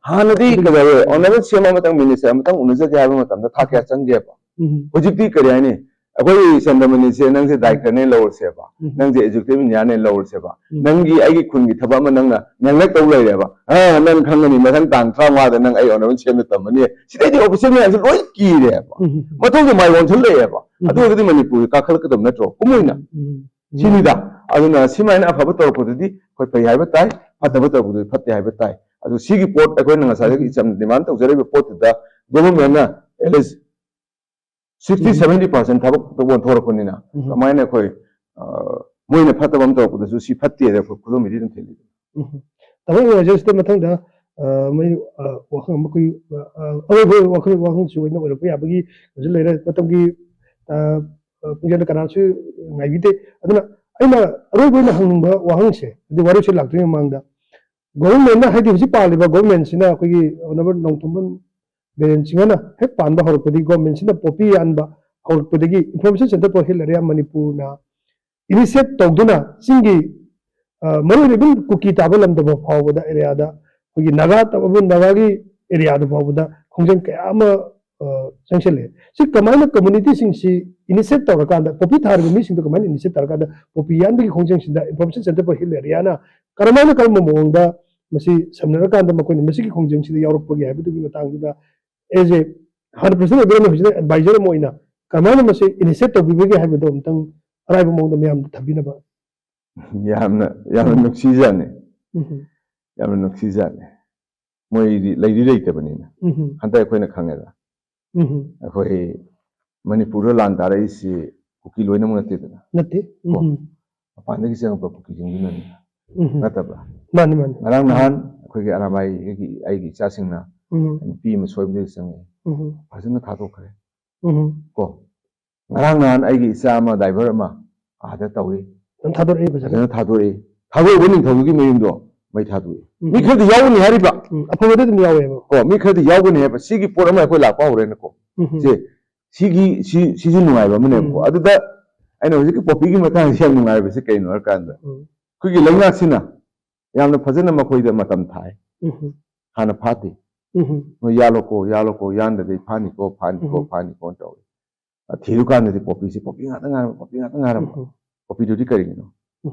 ꯍꯥꯟꯅꯗꯤ ꯑꯗꯨꯒꯤ ꯀꯩꯗꯧꯔꯦ? ꯑꯣꯅꯔꯦꯕꯜ ꯁꯤ ꯑꯦꯝ ꯑꯃꯇꯪ, ꯃꯤꯅꯤꯁꯇꯔ ꯑꯃꯇꯪ ꯎꯅꯖꯒꯦ ꯍꯥꯏꯕ ꯃꯇꯝꯗ ꯊꯥ ꯀꯌꯥ ꯆꯪꯒꯦꯕ? ꯎꯝ꯫ ꯍꯧꯖꯤꯛꯇꯤ ꯀꯔꯤ ꯍꯥꯏꯅꯤ? ꯑꯩꯈꯣꯏ ꯆꯟꯗꯃꯅꯤꯁꯦ ꯅꯪꯁꯦ ꯗꯥꯏꯔꯦꯛꯇꯔꯅꯦ ꯂꯧꯔꯁꯦꯕ, ꯎꯝ꯫ ꯅꯪꯁꯦ ꯑꯦꯛꯖꯤꯀ꯭ꯌꯨꯇꯤꯚ ꯏꯟꯖꯤꯅꯤꯌꯥꯔꯅꯦ ꯂꯧꯔꯁꯦꯕ, ꯎꯝ꯫ ꯅꯪꯒꯤ ꯑꯩꯒꯤ ꯈꯨꯟꯒꯤ ꯊꯕꯛ ꯑꯃ ꯅꯪꯅ ꯅꯦꯒ꯭ꯂꯦꯛ ꯇꯧ ꯂꯩꯔꯦꯕ, ꯑ, ꯅꯪ ꯈꯪꯒꯅꯤ ꯃꯊꯪ ꯇꯥꯡ ꯇꯔꯥꯃꯉꯥꯗ ꯅꯪ ꯑꯩ ꯑꯣꯅꯔꯦꯕꯜ ꯁꯤ ꯑꯦꯝꯗ ꯇꯝꯃꯅꯤ꯫ ꯁꯤꯗꯩꯗꯤ ꯑꯣꯐꯤꯁꯤꯌꯦꯜ ꯃꯌꯥꯝꯁꯦ ꯂꯣꯏ ꯀꯤꯔꯦꯕ, ꯎꯝ꯫ ꯃꯊꯧꯁꯦ ꯃꯥꯏ ꯑꯣꯟꯁꯤꯜꯂꯛꯑꯦꯕ꯫ ꯎꯝ꯫ ꯑꯗꯨ ꯑꯣꯏꯔꯒꯗꯤ ꯃꯅꯤꯄꯨꯔꯁꯦ ꯀꯥꯈꯠꯂꯛꯀꯗꯕ ꯅꯠꯇ꯭ꯔꯣ? ꯀꯨꯝꯃꯣꯏꯅ꯫ ꯎꯝ꯫ ꯁꯤꯅꯤꯗ꯫ ꯑꯗꯨꯅ ꯁꯤꯃꯥꯏꯅ ꯑꯐꯕ ꯇꯧꯔꯛꯄꯗꯨꯗꯤ ꯑꯩꯈꯣꯏ ꯐꯩ ꯍꯥꯏꯕ ꯇꯥꯏ, ꯐꯠꯇꯕ ꯇꯧꯔꯛꯄꯗꯨꯗꯤ ꯐꯠꯇꯦ ꯍꯥꯏꯕ ꯇꯥꯏ꯫ ꯑꯗꯨ ꯁꯤꯒꯤ ꯄꯣꯠ ꯑꯩꯈꯣꯏꯅ ꯉꯁꯥꯏꯗꯒꯤ ꯏꯆꯝꯅ ꯗꯤꯃꯥꯟ ꯇꯧꯖꯔꯤꯕ ꯄꯣꯠꯇꯨꯗ ꯒꯣꯚꯔꯟꯃꯦꯟꯠꯅ at least sixty, um. seventy percent ꯊꯕꯛꯇ ꯑꯣꯟꯊꯣꯔꯛꯄꯅꯤꯅ ꯎꯝ꯫ ꯀꯃꯥꯏꯅ ꯑꯩꯈꯣꯏ, ꯑ, ꯃꯣꯏꯅ ꯐꯠꯇꯕ ꯑꯃ ꯇꯧꯔꯛꯄꯗꯁꯨ ꯁꯤ ꯐꯠꯇꯦꯗ ꯑꯩꯈꯣꯏ ꯈꯨꯗꯣꯝꯕꯤꯗꯤ ꯑꯗꯨꯝ ꯊꯤꯜꯂꯤ꯫ ꯎꯝ꯫ ꯇꯥꯃꯣ ꯑꯣꯔꯒꯅꯥꯏꯖꯔꯁꯤꯗ ꯃꯊꯪꯗ, ꯑ, ꯃꯣꯏ, ꯑ, ꯋꯥꯍꯪ ꯑꯃ ꯑꯩꯈꯣꯏ, ꯑ, ꯑ, ꯑꯔꯣꯏꯕ ꯋꯥꯈꯜ, ꯋꯥꯍꯪꯁꯨ ꯑꯣꯏꯅ ꯑꯣꯏꯔꯛꯄ ꯌꯥꯕꯒꯤ ꯍꯧꯖꯤꯛ ꯂꯩꯔꯦ꯫ ꯃꯇꯝꯒꯤ, ꯑ, ꯑ, ꯄꯨꯡꯖꯥꯗ ꯀꯅꯥꯁꯨ ꯉꯥꯏꯕꯤꯗꯦ꯫ ꯑꯗꯨꯅ ꯑꯩꯅ ꯑꯔꯣꯏꯕ ꯑꯣꯏꯅ ꯍꯪꯅꯤꯡꯕ ꯋꯥꯍꯪꯁꯦ, ꯍꯥꯏꯗꯤ ꯋꯥꯔꯣꯏꯁꯤꯟ ꯂꯥꯛꯇ꯭ꯔꯤꯉꯩ ꯃꯃꯥꯡꯗ, ꯒꯣꯚꯔꯟꯃꯦꯟꯠꯅ, ꯍꯥꯏꯗꯤ ꯍꯧꯖꯤꯛ ꯄꯥꯜꯂꯤꯕ ꯒꯣꯚꯔꯟꯃꯦꯟꯠꯁꯤꯅ ꯑꯩꯈꯣꯏꯒꯤ ꯑꯣꯅꯔꯦꯕꯜ ꯅꯣꯡꯊꯣꯝꯕꯝ ꯕꯤꯔꯦꯟ ꯁꯤꯡꯍꯅ ꯍꯦꯛ ꯄꯥꯟꯕ ꯍꯧꯔꯛꯄꯗꯒꯤ, ꯒꯣꯚꯔꯟꯃꯦꯟꯠꯁꯤꯅ ꯄꯣꯄꯤ ꯌꯥꯟꯕ ꯍꯧꯔꯛꯄꯗꯒꯤ, Information Centre for Hill Area ꯃꯅꯤꯄꯨꯔꯅ initiate ꯇꯧꯗꯨꯅ ꯆꯤꯡꯒꯤ, ꯑ, ꯃꯔꯨꯑꯣꯏꯅ even ꯀꯨꯀꯤ ꯇꯥꯕ ꯂꯝꯗꯝ ꯐꯥꯎꯕꯗ, ꯑꯦꯔꯤꯌꯥꯗ ꯑꯩꯈꯣꯏꯒꯤ ꯅꯥꯒꯥ ꯇꯥꯕ, ꯅꯥꯒꯥꯒꯤ ꯑꯦꯔꯤꯌꯥꯗ ꯐꯥꯎꯕꯗ ꯈꯣꯡꯖꯪ ꯀꯌꯥ ꯑꯃ, ꯑ, ꯆꯪꯁꯤꯜꯂꯦ꯫ ꯁꯤ ꯀꯃꯥꯏꯅ ꯀꯝꯃꯨꯅꯤꯇꯤꯁꯤꯡꯁꯤ initiate ꯇꯧꯔꯀꯥꯟꯗ, ꯄꯣꯄꯤ ꯊꯥꯔꯤꯕ ꯃꯤꯁꯤꯡꯗꯣ ꯀꯃꯥꯏꯅ initiate ꯇꯧꯔꯀꯥꯟꯗ poppy ꯌꯥꯟꯕꯒꯤ ꯈꯣꯡꯖꯪꯁꯤꯗ Information Centre for Hill Area ꯅ ꯀꯔꯝꯍꯥꯏꯅ, ꯀꯔꯝꯕ ꯃꯑꯣꯡꯗ ꯃꯁꯤ ꯁꯝꯅꯔꯀꯥꯟꯗ ꯃꯈꯣꯏꯅ ꯃꯁꯤꯒꯤ ꯈꯣꯡꯖꯪꯁꯤꯗ ꯌꯥꯎꯔꯛꯄꯒꯦ ꯍꯥꯏꯕꯗꯨꯒꯤ ꯃꯇꯥꯡꯗꯨꯗ, as a, ꯍꯥꯟꯅ president ꯑꯣꯏꯕꯤꯔꯝꯃꯦ, ꯍꯧꯖꯤꯛꯅ advisor ꯑꯃ ꯑꯣꯏꯅ ꯀꯃꯥꯏꯅ ꯃꯁꯤ initiate ꯇꯧꯕꯤꯕꯒꯦ ꯍꯥꯏꯕꯗꯣ ꯑꯃꯨꯛꯇꯪ ꯑꯔꯥꯏꯕ ꯃꯑꯣꯡꯗ ꯃꯌꯥꯝꯗ ꯊꯝꯕꯤꯅꯕ꯫ ꯌꯥꯝꯅ, ꯌꯥꯝꯅ ꯎꯝ꯫ ꯅꯨꯡꯁꯤꯖꯥꯠꯅꯤ꯫ ꯎꯝ꯫ ꯌꯥꯝꯅ ꯅꯨꯡꯁꯤꯖꯥꯠꯅꯤ꯫ ꯃꯣꯏꯗꯤ ꯂꯩꯗꯤ ꯂꯩꯇꯕꯅꯤꯅ꯫ ꯎꯝ꯫ ꯍꯟꯗꯛ ꯑꯩꯈꯣꯏꯅ ꯈꯪꯉꯦꯗ꯫ ꯎꯝ꯫ ꯑꯩꯈꯣꯏ ꯃꯅꯤꯄꯨꯔꯗ ꯂꯥꯟ ꯇꯥꯔꯛꯏꯁꯤ ꯀꯨꯀꯤ ꯂꯣꯏꯅꯃꯛ ꯅꯠꯇꯦꯗꯅ꯫ ꯅꯠꯇꯦ꯫ ꯀꯣ? ꯎꯝ꯫ ꯃꯄꯥꯟꯗꯒꯤ ꯆꯪꯉꯛꯄ ꯀꯨꯀꯤꯁꯤꯡꯗꯨꯅꯅꯤ꯫ ꯎꯝ꯫ ꯅꯠꯇꯕ꯭ꯔꯥ? ꯃꯥꯅꯤ, ꯃꯥꯅꯤ꯫ ꯉꯔꯥꯡ ꯎꯝ꯫ ꯅꯍꯥꯟ ꯑꯩꯈꯣꯏꯒꯤ ꯑꯔꯥꯕꯥꯏꯒꯤ ꯑꯩꯒꯤ ꯏꯆꯥꯁꯤꯡꯅ ꯎꯝ꯫ ꯅꯨꯄꯤ ꯑꯃ ꯁꯣꯏꯕꯗꯒꯤ ꯆꯪꯉꯛꯑꯦ꯫ ꯎꯝ꯫ ꯐꯖꯅ ꯊꯥꯗꯣꯛꯈ꯭ꯔꯦ꯫ ꯎꯝ꯫ ꯀꯣ? ꯉꯔꯥꯡ ꯅꯍꯥꯟ ꯑꯩꯒꯤ ꯏꯆꯥ ꯑꯃ, driver ꯑꯃ, ꯑꯥꯗ ꯇꯧꯏ꯫ ꯑꯗꯨꯝ ꯊꯥꯗꯣꯔꯛꯏ ꯐꯖꯅ꯫ ꯐꯖꯅ ꯊꯥꯗꯣꯔꯛꯏ꯫ ꯊꯥꯗꯣꯔꯛꯄ ꯅꯤꯡꯊꯧꯗꯨꯒꯤ ꯃꯌꯨꯝꯗꯣ ꯃꯩ ꯊꯥꯗꯣꯛꯏ꯫ ꯎꯝ꯫ ꯃꯤ ꯈꯔꯗꯤ ꯌꯥꯎꯒꯅꯤ ꯍꯥꯏꯔꯤꯕ꯫ ꯎꯝ, ꯑꯐꯕꯗꯤ ꯑꯗꯨꯝ ꯌꯥꯎꯋꯦꯕ꯫ ꯀꯣ, ꯃꯤ ꯈꯔꯗꯤ ꯌꯥꯎꯒꯅꯤ ꯍꯥꯏꯕ꯫ ꯁꯤꯒꯤ ꯄꯣꯠ ꯑꯃ ꯑꯩꯈꯣꯏ ꯂꯥꯛꯄ ꯍꯧꯔꯦꯅꯀꯣ꯫ ꯎꯝ꯫ ꯁꯦ, ꯁꯤꯒꯤ, ꯁꯤ, ꯁꯤꯁꯨ ꯅꯨꯡꯉꯥꯏꯕ ꯑꯃꯅꯦꯕꯀꯣ꯫ ꯎꯝ꯫ ꯑꯗꯨꯗ ꯑꯩꯅ ꯍꯧꯖꯤꯛꯀꯤ ꯄꯣꯄꯤꯒꯤ ꯃꯇꯥꯡꯁꯦ ꯌꯥꯝ ꯅꯨꯡꯉꯥꯏꯕꯁꯦ ꯀꯩꯅꯣ ꯍꯥꯏꯔꯀꯥꯟꯗ, ꯎꯝ꯫ ꯑꯩꯈꯣꯏꯒꯤ ꯂꯩꯉꯥꯛꯁꯤꯅ ꯌꯥꯝꯅ ꯐꯖꯅ ꯃꯈꯣꯏꯗ ꯃꯇꯝ ꯊꯥꯏ꯫ ꯎꯝ꯫ ꯍꯥꯟꯅ ꯐꯥꯗꯦ꯫ ꯎꯝ꯫ "ꯅꯣꯏ ꯌꯥꯜꯂꯣꯀꯣ, ꯌꯥꯜꯂꯣꯀꯣ, ꯌꯥꯟꯗ꯭ꯔꯗꯤ ꯐꯥꯅꯤꯀꯣ, ꯐꯥꯅꯤꯀꯣ, ꯎꯝ꯫ ꯐꯥꯅꯤꯀꯣꯅ ꯇꯧꯏ"꯫ ꯑ, ꯊꯤꯔꯨꯀꯥꯟꯗꯗꯤ ꯄꯣꯄꯤꯁꯤ ꯄꯣꯄꯤ ꯉꯥꯛꯇ ꯉꯥꯏꯔꯝꯕ, ꯄꯣꯄꯤ ꯉꯥꯛꯇ ꯉꯥꯏꯔꯝꯕ꯫ ꯎꯝ꯫ ꯄꯣꯄꯤꯗꯨꯗꯤ ꯀꯔꯤꯒꯤꯅꯣ? ꯎꯝ꯫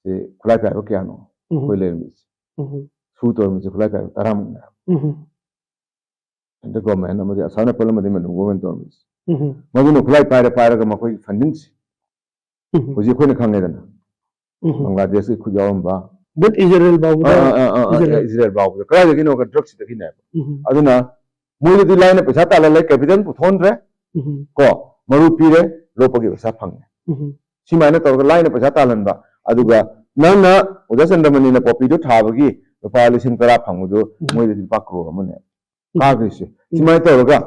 ꯁꯤ ꯈꯨꯠꯂꯥꯏ ꯄꯥꯏꯕ ꯀꯌꯥꯅꯣ? ꯎꯝ꯫ ꯑꯩꯈꯣꯏ ꯂꯩꯔꯝꯃꯤꯁꯦ꯫ ꯎꯝ꯫ ꯁꯨ ꯇꯧꯔꯝꯃꯤꯁꯦ ꯈꯨꯠꯂꯥꯏ ꯄꯥꯏꯕ ꯇꯔꯥꯃꯨꯛ ꯉꯥꯏꯔꯝꯕ꯫ ꯎꯝ꯫ Central government ꯑꯃꯗꯤ Assam Rifle ꯑꯃꯗꯤ ꯃꯅꯤꯄꯨꯔ government ꯇꯧꯔꯝꯃꯤꯁꯦ꯫ ꯎꯝ꯫ ꯃꯗꯨꯅ ꯈꯨꯠꯂꯥꯏ ꯄꯥꯏꯔ ꯄꯥꯏꯔꯒ ꯃꯈꯣꯏꯒꯤ fundingꯁꯦ ꯎꯝ꯫ ꯍꯧꯖꯤꯛ ꯑꯩꯈꯣꯏꯅ ꯈꯪꯉꯦꯗꯅ꯫ ꯎꯝ꯫ ꯕꯪꯒ꯭ꯂꯥꯗꯦꯁꯀꯤ ꯈꯨꯠ ꯌꯥꯎꯔꯝꯕ꯫ That ꯏꯖꯔꯦꯜ ꯐꯥꯎꯕꯗ, ꯑꯥ, ꯑꯥ, ꯑꯥ, ꯑꯥ, ꯏꯖꯔꯦꯜ꯫ ꯏꯖꯔꯦꯜ ꯐꯥꯎꯕꯗ꯫ ꯀꯗꯥꯏꯗꯒꯤꯅꯣ? Drugꯁꯤꯗꯒꯤꯅꯦꯕ꯫ ꯎꯝ꯫ ꯑꯗꯨꯅ ꯃꯣꯏꯗꯗꯤ ꯂꯥꯏꯅ ꯄꯩꯁꯥ ꯇꯥꯜꯍꯜꯂꯦ, capital ꯄꯨꯊꯣꯛꯍꯟꯗ꯭ꯔꯦ꯫ ꯎꯝ꯫ ꯀꯣ, ꯃꯔꯨ ꯄꯤꯔꯦ, ꯂꯣꯛꯄꯒꯤ ꯄꯩꯁꯥ ꯐꯪꯉꯦ꯫ ꯎꯝ꯫ ꯁꯨꯃꯥꯏꯅ ꯇꯧꯔꯒ ꯂꯥꯏꯅ ꯄꯩꯁꯥ ꯇꯥꯜꯍꯟꯕ꯫ ꯑꯗꯨꯒ ꯅꯪꯅ ꯑꯣꯖꯥ ꯆꯟꯗ꯭ꯔꯃꯅꯤꯅ ꯄꯣꯄꯤꯗꯣ ꯊꯥꯕꯒꯤ ꯂꯨꯄꯥ ꯂꯤꯁꯤꯡ ꯇꯔꯥ ꯐꯪꯕꯗꯨ ꯎꯝ꯫ ꯃꯣꯏꯗꯗꯤ ꯂꯨꯄꯥ ꯀ꯭ꯔꯣꯔ ꯑꯃꯅꯦ ꯎꯝ꯫ ꯀꯥꯈ꯭ꯔꯤꯁꯦ꯫ ꯎꯝ꯫ ꯁꯨꯃꯥꯏꯅ ꯇꯧꯔꯒ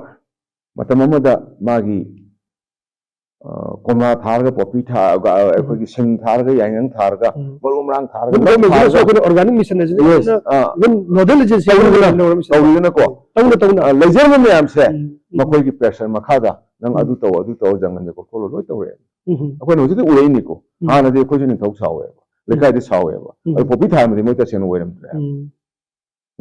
ꯃꯇꯝ ꯑꯃꯗ ꯃꯥꯒꯤ, ꯑ, ꯀꯣꯝꯂꯥ ꯊꯥꯔꯒ, ꯄꯣꯄꯤ ꯊꯥꯔꯒ, ꯎꯝ꯫ ꯑꯩꯈꯣꯏꯒꯤ ꯁꯤꯡ ꯊꯥꯔꯒ, ꯌꯥꯏꯉꯪ ꯊꯥꯔꯒ, ꯎꯝ꯫ ꯃꯔꯨ ꯃꯔꯥꯡ ꯊꯥꯔꯒ, ꯑꯗꯨꯝ ꯂꯧ government ꯁꯤꯗꯁꯨ ꯊꯥꯔꯒ, ꯑꯩꯈꯣꯏꯅ organic mission ꯍꯥꯏꯁꯤꯅ yes, ꯑꯩꯈꯣꯏꯅ ꯑꯥ꯫ ꯑꯗꯨꯝ nodal agency ꯑꯃ ꯇꯧꯔꯤꯗꯅ, ꯂꯩꯔꯝꯃꯤꯁꯦ꯫ ꯇꯧꯔꯤꯗꯅꯀꯣ꯫ ꯇꯧꯅ ꯇꯧꯅ꯫ ꯑ, ꯂꯩꯖꯔꯝꯕ ꯃꯌꯥꯝꯁꯦ ꯎꯝ, ꯎꯝ, ꯃꯈꯣꯏꯒꯤ pressure ꯃꯈꯥꯗ ꯅꯪ ꯎꯝ꯫ ꯑꯗꯨ ꯇꯧ, ꯑꯗꯨ ꯇꯧ, ꯖꯪꯒꯜꯁꯦ ꯀꯣꯛꯊꯣꯛꯂꯣ, ꯂꯣꯏ ꯇꯧꯔꯛꯑꯦ꯫ ꯎꯝ꯫ ꯑꯩꯈꯣꯏꯅ ꯍꯧꯖꯤꯛꯇꯤ ꯎꯔꯛꯏꯅꯤꯀꯣ꯫ ꯎꯝ꯫ ꯍꯥꯟꯅꯗꯤ ꯑꯩꯈꯣꯏꯁꯨ ꯅꯤꯡꯊꯧ ꯁꯥꯎꯋꯦꯕ, ꯎꯝ꯫ ꯂꯩꯀꯥꯏꯗ ꯁꯥꯎꯋꯦꯕ꯫ ꯎꯝ꯫ ꯑꯗꯨ ꯄꯣꯄꯤ ꯊꯥꯔꯝꯕꯗꯤ ꯃꯣꯏ ꯇꯁꯦꯡꯅ ꯑꯣꯏꯔꯝꯗ꯭ꯔꯦ꯫ ꯎꯝ꯫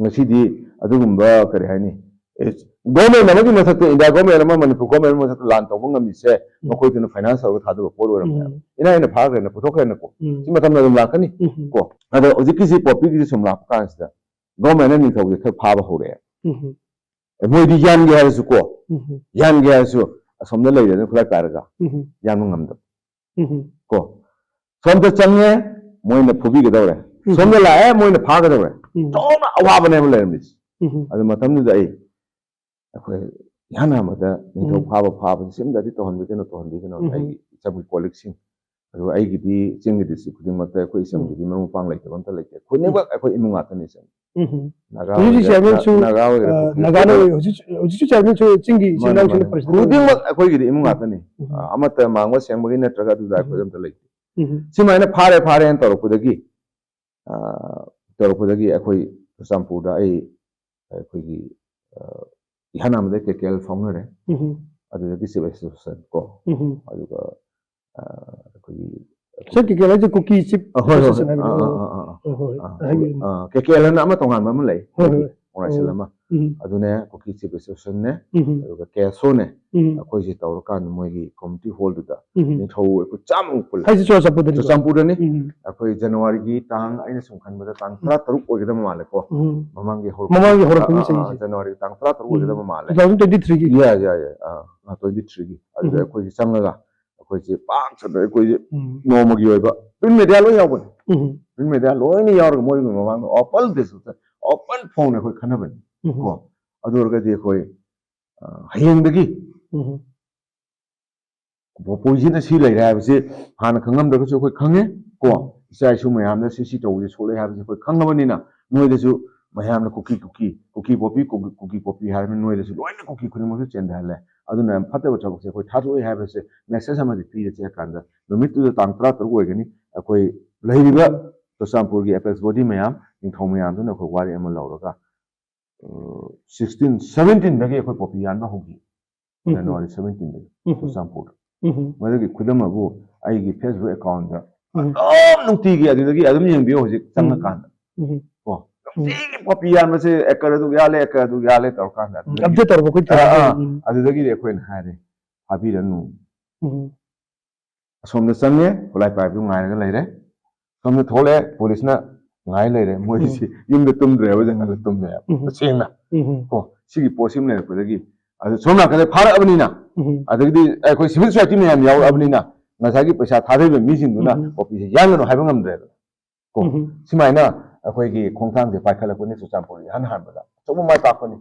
ꯉꯁꯤꯗꯤ ꯑꯗꯨꯒꯨꯝꯕ ꯀꯔꯤ ꯍꯥꯏꯅꯤ, ꯑꯦ, government ꯑꯃꯒꯤ ꯃꯊꯛꯇ, India government ꯑꯃ, Manipur government ꯑꯃ ꯃꯊꯛꯇ ꯂꯥꯟ ꯇꯧꯕ ꯉꯝꯃꯤꯁꯦ ꯎꯝ꯫ ꯃꯈꯣꯏꯗꯨꯅ finance ꯇꯧꯔꯒ ꯊꯥꯗꯕ ꯄꯣꯠ ꯑꯣꯏꯔꯝꯃꯦꯕ꯫ ꯎꯝ꯫ ꯏꯅꯥꯏꯅ ꯐꯥꯈ꯭ꯔꯦꯅ, ꯄꯨꯊꯣꯛꯈ꯭ꯔꯦꯅꯀꯣ꯫ ꯎꯝ꯫ ꯁꯤ ꯃꯇꯝꯗ ꯑꯗꯨꯝ ꯂꯥꯛꯀꯅꯤ ꯎꯝ꯫ ꯀꯣ꯫ ꯑꯗꯣ ꯍꯧꯖꯤꯛꯀꯤꯁꯤ ꯄꯣꯄꯤꯒꯤꯁꯤ ꯁꯨꯝ ꯂꯥꯛꯄ ꯀꯥꯟꯁꯤꯗ government ꯅ ꯅꯤꯡꯊꯧꯁꯦ ꯈꯔ ꯐꯥꯕ ꯍꯧꯔꯛꯑꯦ꯫ ꯎꯝ꯫ ꯑꯦ, ꯃꯣꯏꯗꯤ ꯌꯥꯟꯒꯦ ꯍꯥꯏꯔꯁꯨ ꯀꯣ, ꯎꯝ꯫ ꯌꯥꯟꯒꯦ ꯍꯥꯏꯔꯁꯨ ꯑꯁꯣꯝꯗ ꯂꯩꯔꯦꯅ ꯈꯨꯠꯂꯥꯏ ꯄꯥꯏꯔꯒ ꯎꯝ꯫ ꯌꯥꯟꯕ ꯉꯝꯗꯕ꯫ ꯎꯝ꯫ ꯀꯣ꯫ ꯁꯣꯝꯗ ꯆꯪꯉꯦ, ꯃꯣꯏꯅ ꯐꯨꯕꯤꯒꯗꯧꯔꯦ꯫ ꯎꯝ꯫ ꯁꯣꯝꯗ ꯂꯥꯛꯑꯦ, ꯃꯣꯏꯅ ꯐꯥꯒꯗꯧꯔꯦ꯫ ꯎꯝ꯫ ꯆꯥꯎꯅ ꯑꯋꯥꯕꯅꯦꯕ ꯂꯩꯔꯝꯃꯤꯁꯦ꯫ ꯎꯝ꯫ ꯑꯗꯨ ꯃꯇꯝꯗꯨꯗ ꯑꯩ, ꯑꯩꯈꯣꯏ ꯏꯍꯥꯟ ꯍꯥꯟꯕꯗ ꯅꯤꯡꯊꯧ ꯎꯝ꯫ ꯐꯥꯕ ꯐꯥꯕꯁꯦ ꯁꯤꯝꯗꯗꯤ ꯇꯧꯍꯟꯕꯤꯒꯅꯨ, ꯇꯧꯍꯟꯕꯤꯒꯅꯨ꯫ ꯎꯝ꯫ ꯑꯩꯒꯤ ꯏꯆꯝꯒꯤ ꯀꯣꯜ ꯂꯤꯛꯁꯤꯡ, ꯑꯗꯨꯒ ꯑꯩꯒꯤꯗꯤ ꯆꯤꯡꯒꯤ district ꯈꯨꯗꯤꯡꯃꯛꯇ ꯑꯩꯈꯣꯏ ꯎꯝ꯫ ꯏꯆꯝꯒꯤꯗꯤ ꯃꯔꯨꯞ ꯃꯄꯥꯡ ꯂꯩꯇꯕ ꯑꯝꯇ ꯂꯩꯇꯦ꯫ ꯈꯨꯗꯤꯡꯃꯛ ꯎꯝ꯫ ꯑꯩꯈꯣꯏ ꯏꯃꯨꯡ ꯉꯥꯛꯇꯅꯤ ꯏꯆꯝ꯫ ꯎꯝ꯫ ꯅꯥꯒꯥ ꯍꯧꯖꯤꯛ ꯑꯣꯏꯒꯦꯔꯥ, chairman ꯁꯨ, ꯅꯥ-, ꯅꯥꯒꯥ ꯑꯣꯏꯒꯦꯔꯥ, ꯑ, ꯀꯨꯀꯤ ꯅꯥꯒꯥꯅ ꯑꯣꯏꯒꯦꯔꯥ꯫ ꯑꯣꯏ-, ꯍꯧꯖꯤꯛ, ꯍꯧꯖꯤꯛꯁꯨ chairman ꯁꯨ ꯆꯤꯡꯒꯤ ꯏꯆꯤꯜ ꯃꯥꯅꯦ, ꯏꯅꯥꯎꯁꯤꯡꯅ ꯃꯥꯅꯦ꯫ president ꯈꯨꯗꯤꯡꯃꯛ ꯑꯣꯏꯕ꯫ ꯑꯩꯈꯣꯏꯒꯤꯗꯤ ꯏꯃꯨꯡ ꯎꯝ꯫ ꯉꯥꯛꯇꯅꯤ꯫ ꯎꯝ꯫ ꯑ, ꯑꯃꯠꯇ ꯃꯥꯡꯕ ꯁꯦꯡꯕꯒꯤ ꯅꯠꯇ꯭ꯔꯒ ꯑꯗꯨꯗ ꯑꯩꯈꯣꯏ ꯎꯝ꯫ ꯑꯝꯇ ꯂꯩꯇꯦ꯫ ꯎꯝ꯫ ꯁꯨꯃꯥꯏꯅ ꯐꯥꯔꯦ, ꯐꯥꯔꯦꯅ ꯇꯧꯔꯛꯄꯗꯒꯤ, ꯑ, ꯇꯧꯔꯛꯄꯗꯒꯤ ꯑꯩꯈꯣꯏ ꯆꯨꯔꯆꯥꯟꯄꯨꯔꯗ ꯑꯩ, ꯑꯩꯈꯣꯏꯒꯤ, ꯑ, ꯏꯍꯥꯟ ꯍꯥꯟꯕꯗ ꯀꯦ ꯀꯦ ꯑꯦꯜ ꯐꯥꯎꯅꯔꯦ꯫ ꯎꯝ꯫ ꯑꯗꯨꯗꯒꯤ chief association ꯀꯣ꯫ ꯎꯝ꯫ ꯑꯗꯨꯒ, ꯑ, ꯑꯩꯈꯣꯏꯒꯤ ꯁꯤ ꯀꯦ ꯀꯦ ꯑꯦꯜ ꯍꯥꯏꯁꯦ ꯀꯨꯀꯤ chief ꯑ, ꯍꯣꯏ, ꯍꯣꯏ, association ꯍꯣꯏ꯫ ꯍꯥꯏꯕꯗꯣ? ꯑꯥ, ꯑꯥ, ꯑꯥ, ꯑꯥ꯫ ꯍꯣꯏ, ꯍꯣꯏ, ꯍꯣꯏ꯫ ꯑꯥ, ꯍꯥꯏꯕꯤꯌꯨ꯫ ꯑꯥ, ꯀꯦ ꯀꯦ ꯑꯦꯜ ꯍꯥꯏꯅ ꯑꯃ ꯇꯣꯉꯥꯟꯕ ꯑꯃ ꯂꯩ꯫ ꯍꯣꯏ, ꯍꯣꯏ꯫ ꯃꯣꯏꯔꯥꯡꯁꯤꯜ ꯑꯣ꯫ ꯑꯃ꯫ ꯎꯝ꯫ ꯑꯗꯨꯅꯦ, ꯀꯨꯀꯤ chief association ꯅꯦ, ꯎꯝ꯫ ꯑꯗꯨꯒ ꯀꯦ ꯑꯦꯁ ꯑꯣ ꯅꯦ꯫ ꯎꯝ꯫ ꯑꯩꯈꯣꯏꯁꯦ ꯇꯧꯔꯀꯥꯟꯗ ꯃꯣꯏꯒꯤ community hall ꯗꯨꯗ ꯎꯝ꯫ ꯅꯤꯡꯊꯧ ꯑꯩꯈꯣꯏ ꯆꯥꯝꯃꯃꯨꯛ ꯄꯨꯜꯂꯦ꯫ ꯍꯥꯏꯁꯦ ꯆꯨꯔꯆꯥꯟꯄꯨꯔꯗꯅꯤꯀꯣ? ꯆꯨꯔꯆꯥꯟꯄꯨꯔꯗꯅꯤ꯫ ꯎꯝ꯫ ꯑꯩꯈꯣꯏ ꯖꯅꯋꯥꯔꯤꯒꯤ ꯇꯥꯡ, ꯑꯩꯅ ꯁꯨꯝ ꯈꯟꯕꯗ ꯇꯥꯡ ꯎꯝ꯫ ꯇꯔꯥ ꯇꯔꯨꯛ ꯑꯣꯏꯒꯗꯕ ꯃꯥꯜꯂꯦꯀꯣ꯫ ꯎꯝ꯫ ꯃꯃꯥꯡꯒꯤ ꯍꯧꯔꯛꯄ-, ꯃꯃꯥꯡꯒꯤ ꯍꯧꯔꯛꯄꯒꯤ ꯑꯥ, ꯑꯥ, ꯆꯍꯤꯁꯦ꯫ ꯑꯥ, ꯖꯅꯋꯥꯔꯤꯒꯤ ꯇꯥꯡ ꯇꯔꯥ ꯇꯔꯨꯛ ꯎꯝ꯫ ꯑꯣꯏꯒꯗꯕ ꯃꯥꯜꯂꯦ꯫ Two thousand twenty three ꯒꯤ꯫ ꯌꯥ, ꯌꯥ, ꯌꯥ, ꯑꯥ, ꯑꯥ, twenty three ꯒꯤ꯫ ꯑꯗꯨꯗ ꯎꯝ꯫ ꯑꯩꯈꯣꯏꯁꯦ ꯆꯪꯉꯒ ꯑꯩꯈꯣꯏꯁꯦ ꯄꯥꯛ ꯁꯟꯅ ꯑꯩꯈꯣꯏꯁꯦ ꯎꯝ꯫ ꯅꯣꯡꯃꯒꯤ ꯑꯣꯏꯕ print media ꯂꯣꯏ ꯌꯥꯎꯕꯅꯤ꯫ ꯎꯝ꯫ Print media ꯂꯣꯏꯅ ꯌꯥꯎꯔꯒ ꯃꯣꯏꯒꯤ ꯃꯃꯥꯡꯗ open discussion, open ꯐꯣꯡꯅ ꯑꯩꯈꯣꯏ ꯈꯟꯅꯕꯅꯤ꯫ ꯎꯝ꯫ ꯀꯣ? ꯑꯗꯨ ꯑꯣꯏꯔꯒꯗꯤ ꯑꯩꯈꯣꯏ, ꯑ, ꯍꯌꯦꯡꯗꯒꯤ ꯎꯝ꯫ ꯄꯣ-, ꯄꯣꯏꯖꯟ ꯑꯁꯤ ꯂꯩꯔꯦ ꯍꯥꯏꯕꯁꯤ ꯍꯥꯟꯅ ꯈꯪꯉꯝꯗ꯭ꯔꯒꯁꯨ ꯑꯩꯈꯣꯏ ꯈꯪꯉꯦ꯫ ꯀꯣ? ꯎꯝ꯫ ꯏꯆꯥ ꯏꯁꯨ ꯃꯌꯥꯝꯗ ꯁꯤ, ꯁꯤ ꯇꯧꯕꯁꯦ ꯁꯣꯛꯂꯛꯑꯦ ꯍꯥꯏꯕꯁꯤ ꯑꯩꯈꯣꯏ ꯈꯪꯉꯕꯅꯤꯅ ꯅꯣꯏꯗꯁꯨ ꯃꯌꯥꯝꯅ ꯀꯨꯀꯤ ꯀꯨꯀꯤ ꯀꯨꯀꯤ ꯄꯣꯄꯤ ꯀꯨꯀꯤ ꯀꯨꯀꯤ ꯄꯣꯄꯤ ꯍꯥꯏꯔꯕꯅꯤꯅ ꯅꯣꯏꯗꯁꯨ ꯂꯣꯏꯅ ꯀꯨꯀꯤ ꯈꯨꯗꯤꯡꯃꯛꯁꯨ ꯆꯦꯟꯊꯍꯜꯂꯦ꯫ ꯑꯗꯨꯅ ꯐꯠꯇꯕ ꯊꯕꯛꯁꯦ ꯑꯩꯈꯣꯏ ꯊꯥꯗꯣꯛꯑꯦ ꯍꯥꯏꯕꯁꯦ ꯃꯦꯁꯦꯖ ꯑꯃꯗꯤ ꯄꯤꯔꯦ꯫ ꯆꯦꯛꯀꯥꯟꯗ ꯅꯨꯃꯤꯠꯇꯨꯗ ꯇꯥꯡ ꯇꯔꯥ ꯇꯔꯨꯛ ꯑꯣꯏꯒꯅꯤ꯫ ꯑꯩꯈꯣꯏ ꯂꯩꯔꯤꯕ ꯆꯨꯔꯆꯥꯟꯄꯨꯔꯒꯤ ꯑꯦꯄꯦꯛꯁ ꯕꯣꯗꯤ ꯃꯌꯥꯝ, ꯅꯤꯡꯊꯧ ꯃꯌꯥꯝꯗꯨꯅ ꯑꯩꯈꯣꯏ ꯋꯥꯔꯦꯞ ꯑꯃ ꯂꯧꯔꯒ ꯁꯤꯛꯁꯇꯤꯟ ꯁꯕꯦꯟꯇꯤꯟꯗꯒꯤ ꯑꯩꯈꯣꯏ ꯄꯣꯄꯤ ꯌꯥꯟꯕ ꯍꯧꯈꯤ꯫ ꯎꯝ꯫ ꯖꯅꯋꯥꯔꯤ ꯁꯕꯦꯟꯇꯤꯟꯗꯒꯤ ꯎꯝ꯫ ꯆꯨꯔꯆꯥꯟꯄꯨꯔꯗ꯫ ꯎꯝ꯫ ꯃꯗꯨꯒꯤ ꯈꯨꯗꯝ ꯑꯗꯨ ꯑꯩꯒꯤ ꯐꯦꯁꯕꯨꯛ ꯑꯦꯀꯥꯎꯟꯗ ꯎꯝ꯫ ꯑꯗꯨꯝ ꯅꯨꯡꯇꯤꯒꯤ ꯑꯗꯨꯗꯒꯤ ꯑꯗꯨꯝ ꯌꯦꯡꯕꯤꯌꯣ ꯍꯧꯖꯤꯛ ꯎꯝ꯫ ꯆꯪꯉꯀꯥꯟꯗ꯫ ꯎꯝ꯫ ꯀꯣ ꯎꯝ꯫ ꯅꯨꯡꯇꯤꯒꯤ ꯄꯣꯄꯤ ꯌꯥꯟꯕꯁꯦ ꯑꯦꯀꯔ ꯑꯗꯨ ꯌꯥꯜꯂꯦ, ꯑꯦꯀꯔ ꯑꯗꯨ ꯌꯥꯜꯂꯦ ꯇꯧꯔꯀꯥꯟꯗ ꯎꯝ꯫ ꯑꯗꯨꯗꯒꯤ ꯑꯞꯗꯦꯠ ꯇꯧꯔꯛꯄ ꯑꯩꯈꯣꯏ ꯑꯥ, ꯑꯥ꯫ ꯎꯝ꯫ ꯑꯗꯨꯗꯒꯤꯗꯤ ꯑꯩꯈꯣꯏꯅ ꯍꯥꯏꯔꯦ, ꯐꯥꯕꯤꯔꯅꯨ꯫ ꯎꯝ꯫ ꯑꯁꯣꯝꯗ ꯆꯪꯉꯦ, ꯈꯨꯠꯂꯥꯏ ꯄꯥꯏꯕꯗꯨ ꯉꯥꯏꯔꯒ ꯂꯩꯔꯦ꯫ ꯁꯣꯝꯗ ꯊꯣꯛꯂꯛꯑꯦ, ꯄꯨꯂꯤꯁꯅ ꯉꯥꯏ ꯂꯩꯔꯦ꯫ ꯃꯣꯏꯗꯤ ꯎꯝ꯫ ꯁꯤ ꯌꯨꯝꯗ ꯇꯨꯝꯗ꯭ꯔꯦꯕ, ꯖꯪꯒꯜꯗ ꯇꯨꯝꯃꯦꯕ꯫ ꯎꯝ꯫ ꯇꯁꯦꯡꯅ꯫ ꯎꯝ꯫ ꯀꯣ, ꯁꯤꯒꯤ ꯄꯣꯠꯁꯤꯃ ꯂꯩꯔꯛꯄꯗꯒꯤ ꯑꯗꯨ ꯁꯣꯝ ꯅꯥꯀꯟꯗ ꯐꯥꯔꯛꯑꯕꯅꯤꯅ, ꯎꯝ꯫ ꯑꯗꯒꯤꯗꯤ ꯑꯩꯈꯣꯏ ꯁꯤꯚꯤꯜ ꯁꯣꯁꯥꯏꯇꯤ ꯃꯌꯥꯝ ꯌꯥꯎꯔꯛꯑꯕꯅꯤꯅ, ꯉꯁꯥꯏꯒꯤ ꯄꯩꯁꯥ ꯊꯥꯗꯔꯤꯕ ꯃꯤꯁꯤꯡꯗꯨꯅ ꯎꯝ꯫ ꯄꯣꯄꯤꯁꯦ ꯌꯥꯟꯒꯅꯨ ꯍꯥꯏꯕ ꯉꯝꯗ꯭ꯔꯦꯕ꯫ ꯀꯣ, ꯎꯝ꯫ ꯁꯨꯃꯥꯏꯅ ꯑꯩꯈꯣꯏꯒꯤ ꯈꯣꯡꯊꯥꯡꯁꯦ ꯄꯥꯏꯈꯠꯂꯛꯄꯅꯤ ꯆꯨꯔꯆꯥꯟꯄꯨꯔꯒꯤ ꯏꯍꯥꯟ ꯍꯥꯟꯕꯗ꯫ ꯑꯆꯧꯕ ꯃꯥꯏ ꯄꯥꯛꯄꯅꯤ꯫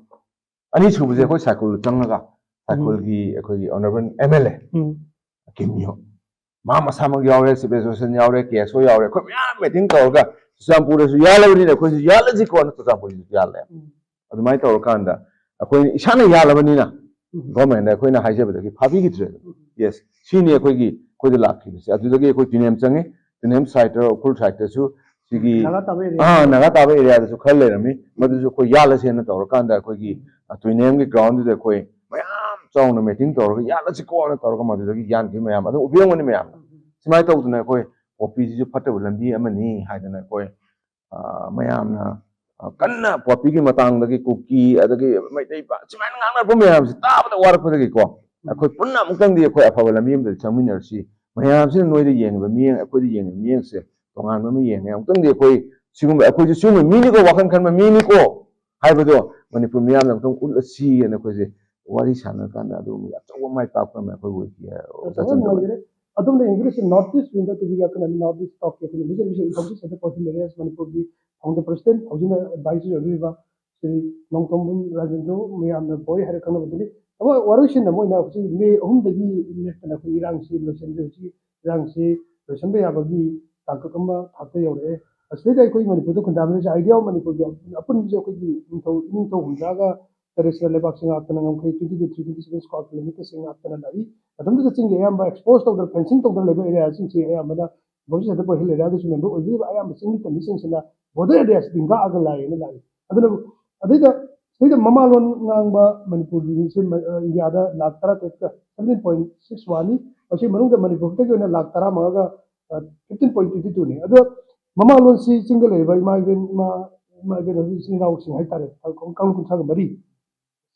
ꯑꯅꯤꯁꯨꯕꯁꯦ ꯎꯝ꯫ ꯑꯩꯈꯣꯏ ꯁꯥꯏꯀꯨꯜꯗ ꯆꯪꯉꯒ ꯎꯝ꯫ ꯁꯥꯏꯀꯨꯜꯒꯤ ꯑꯩꯈꯣꯏꯒꯤ ꯑꯣꯅꯔꯦꯕꯜ ꯑꯦꯝ ꯑꯦꯜ ꯑꯦ ꯎꯝ꯫ ꯀꯤꯝ ꯌꯣ, ꯃꯥ ꯃꯁꯥꯃꯛ ꯌꯥꯎꯔꯦ, ꯆꯤꯐ ꯑꯦꯁꯣꯁꯤꯌꯦꯁꯟ ꯌꯥꯎꯔꯦ, ꯀꯦ ꯑꯦꯁ ꯑꯣ ꯌꯥꯎꯔꯦ, ꯑꯩꯈꯣꯏ ꯃꯌꯥꯝ ꯃꯤꯇꯤꯡ ꯇꯧꯔꯒ ꯆꯨꯔꯆꯥꯟꯄꯨꯔꯗꯁꯨ ꯌꯥꯜꯂꯕꯅꯤꯅ ꯑꯩꯈꯣꯏꯁꯨ ꯌꯥꯜꯂꯁꯤꯀꯣꯅ ꯆꯨꯔꯆꯥꯟꯄꯨꯔꯁꯤꯁꯨ ꯌꯥꯜꯂꯦ꯫ ꯎꯝ꯫ ꯑꯗꯨꯃꯥꯏꯅ ꯇꯧꯔꯀꯥꯟꯗ ꯑꯩꯈꯣꯏꯅ ꯏꯁꯥꯅ ꯌꯥꯜꯂꯕꯅꯤꯅ ꯎꯝ꯫ ꯒꯣꯔꯃꯦꯟꯗ ꯑꯩꯈꯣꯏꯅ ꯍꯥꯏꯖꯕꯗꯒꯤ ꯐꯥꯕꯤꯈꯤꯗ꯭ꯔꯦ꯫ ꯎꯝ꯫ ꯌꯦꯁ, ꯁꯤꯅꯤ ꯑꯩꯈꯣꯏꯒꯤ, ꯑꯩꯈꯣꯏꯗ ꯂꯥꯛꯈꯤꯕꯁꯦ꯫ ꯑꯗꯨꯗꯒꯤ ꯑꯩꯈꯣꯏ ꯇꯨꯏꯅꯦꯝ ꯆꯪꯉꯤ꯫ ꯇꯨꯏꯅꯦꯝ ꯁꯥꯏꯠꯇ, ꯎꯈ꯭ꯔꯨꯜ ꯁꯥꯏꯠꯇꯁꯨ ꯁꯤꯒꯤ ꯅꯥꯒꯥ ꯇꯥꯕ ꯑꯦꯔꯤꯌꯥ꯫ ꯑꯥ, ꯅꯥꯒꯥ ꯇꯥꯕ ꯑꯦꯔꯤꯌꯥꯗꯁꯨ ꯈꯔ ꯂꯩꯔꯝꯃꯤ꯫ ꯃꯗꯨꯁꯨ ꯑꯩꯈꯣꯏ ꯌꯥꯜꯂꯁꯦꯅ ꯇꯧꯔꯀꯥꯟꯗ ꯑꯩꯈꯣꯏꯒꯤ, ꯑ, ꯇꯨꯏꯅꯦꯝꯒꯤ ꯒ꯭ꯔꯥꯎꯟꯗꯨꯗ ꯑꯩꯈꯣꯏ ꯃꯌꯥꯝ ꯆꯥꯎꯅ ꯃꯤꯇꯤꯡ ꯇꯧꯔꯒ ꯌꯥꯜꯂꯁꯤꯀꯣꯅ ꯇꯧꯔꯒ ꯃꯗꯨꯗꯒꯤ ꯌꯥꯟꯈꯤꯕ ꯃꯌꯥꯝ ꯑꯗꯨ ꯎꯕꯤꯔꯝꯒꯅꯤ ꯃꯌꯥꯝꯅ꯫ ꯁꯨꯃꯥꯏꯅ ꯇꯧꯗꯅ ꯑꯩꯈꯣꯏ ꯄꯣꯄꯤꯁꯤꯁꯨ ꯐꯠꯇꯕ ꯂꯝꯕꯤ ꯑꯃꯅꯤ ꯍꯥꯏꯗꯅ ꯑꯩꯈꯣꯏ, ꯑ, ꯃꯌꯥꯝꯅ, ꯑ, ꯀꯟꯅ ꯄꯣꯄꯤꯒꯤ ꯃꯇꯥꯡꯗꯒꯤ ꯀꯨꯀꯤ ꯑꯗꯒꯤ ꯃꯩꯇꯩ ꯄꯥ-, ꯁꯨꯃꯥꯏꯅ ꯉꯥꯡꯅꯔꯛꯄ ꯃꯌꯥꯝꯁꯦ ꯇꯥꯕꯗ ꯋꯥꯔꯛꯄꯗꯒꯤꯀꯣ ꯑꯩꯈꯣꯏ ꯄꯨꯟꯅ ꯑꯃꯨꯛꯇꯪꯗꯤ ꯑꯩꯈꯣꯏ ꯑꯐꯕ ꯂꯝꯕꯤ ꯑꯃꯗ ꯆꯪꯃꯤꯟꯅꯔꯁꯤ꯫ ꯃꯌꯥꯝꯁꯤꯅ ꯅꯣꯏꯗ ꯌꯦꯡꯉꯤꯕ ꯃꯤꯠꯌꯦꯡ, ꯑꯩꯈꯣꯏꯗ ꯌꯦꯡꯉꯤꯕ ꯃꯤꯠꯌꯦꯡꯁꯦ ꯇꯣꯉꯥꯟꯕ ꯑꯃ ꯌꯦꯡꯉꯦ꯫ ꯑꯃꯨꯛꯇꯪꯗꯤ ꯑꯩꯈꯣꯏ ꯁꯤꯒꯨꯝꯕ, ꯑꯩꯈꯣꯏꯁꯨ ꯁꯤꯒꯨꯝꯕ ꯃꯤꯅꯤꯀꯣ, ꯋꯥꯈꯜ ꯈꯟꯕ ꯃꯤꯅꯤꯀꯣ ꯍꯥꯏꯕꯗꯣ ꯃꯅꯤꯄꯨꯔ ꯃꯤꯌꯥꯝꯅ ꯑꯃꯨꯛꯇꯪ ꯎꯠꯂꯁꯤꯅ ꯑꯩꯈꯣꯏꯁꯦ ꯋꯥꯔꯤ ꯁꯥꯟꯅꯔꯀꯥꯟꯗ ꯑꯗꯨꯒꯨꯝꯕ ꯑꯆꯧꯕ ꯃꯥꯏ ꯄꯥꯛꯄ ꯑꯃ ꯑꯩꯈꯣꯏ ꯑꯣꯏꯈꯤ ꯍꯥꯏ꯫ ꯑꯁ, ꯌꯥꯝ ꯅꯨꯡꯉꯥꯏꯖꯔꯦ꯫ ꯑꯗꯣꯝꯅ ꯌꯦꯡꯕꯤꯔꯤꯁꯤ North East Window ꯇꯤ ꯚꯤꯒꯤ ꯑꯀꯟꯕ North East Talk ꯀꯤ ꯑꯩꯈꯣꯏꯒꯤ Vision Vision Information Center for Hilarious ꯃꯅꯤꯄꯨꯔꯒꯤ founder president, ꯍꯧꯖꯤꯛꯅ advisor ꯑꯣꯏꯕꯤꯔꯤꯕ ꯁ꯭ꯔꯤ ꯅꯣꯡꯊꯣꯝꯕꯝ ꯔꯥꯖꯦꯟꯗ꯭ꯔ, ꯃꯌꯥꯝꯅ ꯕꯣꯏ ꯍꯥꯏꯔ ꯈꯪꯅꯕꯗꯨꯅꯤ꯫ ꯑꯗꯨꯒ ꯋꯥꯔꯣꯏꯁꯤꯟ ꯑꯃ ꯑꯣꯏꯅ ꯍꯧꯖꯤꯛ ꯃꯦ ꯑꯍꯨꯝꯗꯒꯤ ꯂꯦꯞꯇꯅ ꯑꯩꯈꯣꯏ ꯏꯔꯥꯡꯁꯤ ꯂꯣꯏꯁꯤꯟꯖꯦ꯫ ꯍꯧꯖꯤꯛ ꯏꯔꯥꯡꯁꯤ ꯂꯣꯏꯁꯤꯟꯕ ꯌꯥꯕꯒꯤ ꯇꯥꯡꯀꯛ ꯑꯃ ꯊꯥꯛꯇ ꯌꯧꯔꯛꯑꯦ꯫ ꯑꯁꯤꯗꯩꯗ ꯑꯩꯈꯣꯏ ꯃꯅꯤꯄꯨꯔꯗ ꯈꯨꯟꯗꯥꯃꯤꯟꯅꯔꯤꯁꯦ, idea of ꯃꯅꯤꯄꯨꯔꯒꯤ ꯑꯄꯨꯟꯕꯁꯦ ꯑꯩꯈꯣꯏꯒꯤ ꯅꯤꯡꯊꯧ ꯏꯅꯤꯡꯊꯧ ꯍꯨꯝꯗ꯭ꯔꯥꯒ ꯇꯔꯦꯠꯁꯤꯗ ꯂꯩꯕꯥꯛꯁꯦ ꯉꯥꯛꯇꯅ ꯉꯝꯈꯩ, twenty to three twenty seven square kilometer ꯁꯦ ꯉꯥꯛꯇꯅ ꯂꯥꯛꯏ꯫ ꯃꯇꯝꯗꯨꯗ ꯆꯤꯡꯒꯤ ꯑꯌꯥꯝꯕ expose ꯇꯧꯗꯅ, fencing ꯇꯧꯗꯅ ꯂꯩꯕ area ꯁꯤꯡꯁꯦ ꯑꯌꯥꯝꯕꯅ ꯒꯣꯕꯤꯟꯗ ꯁꯤꯡ ꯁꯦꯟꯇꯔ ꯐꯣꯔ ꯍꯤꯜ ꯑꯦꯔꯤꯌꯥꯗꯁꯨ ꯃꯦꯝꯕꯔ ꯑꯣꯏꯕꯤꯔꯤꯕ ꯑꯌꯥꯝꯕ ꯆꯤꯡꯒꯤ ꯇꯝꯕꯤꯁꯤꯡꯁꯤꯅ border area ꯁꯤꯗꯤ ꯉꯥꯛꯑꯒ ꯂꯥꯛꯑꯦꯅ ꯂꯥꯛꯏ꯫ ꯑꯗꯨꯅ ꯑꯗꯩꯗ ꯁꯤꯗꯩꯗ ꯃꯃꯥꯂꯣꯟ ꯉꯥꯡꯕ ꯃꯅꯤꯄꯨꯔꯒꯤ ꯃꯤꯁꯦ ꯃ-, ꯑ, ꯏꯟꯗꯤꯌꯥꯗ lakh ꯇꯔꯥꯇꯔꯦꯠꯀ seventeen point six one ꯅꯤ꯫ ꯃꯁꯤ ꯃꯅꯨꯡꯗ ꯃꯅꯤꯄꯨꯔ ꯈꯛꯇꯒꯤ ꯑꯣꯏꯅ ꯂꯥꯈ ꯇꯔꯥꯃꯉꯥꯒ, ꯑ, fifteen point twenty two ꯅꯤ꯫ ꯑꯗꯣ ꯃꯃꯥꯂꯣꯟꯁꯤ ꯆꯤꯡꯗ ꯂꯩꯔꯤꯕ ꯏꯃꯥ ꯏꯕꯦꯟ, ꯏꯃꯥ, ꯏꯃꯥ ꯏꯕꯦꯟ ꯍꯧꯖꯤꯛ ꯏꯆꯤꯟ ꯏꯅꯥꯎꯁꯤꯡ ꯍꯥꯏꯇꯥꯔꯦ, ꯀꯥꯡꯂꯨꯞ ꯀꯨꯟꯊ꯭ꯔꯥꯒ ꯃꯔꯤ꯫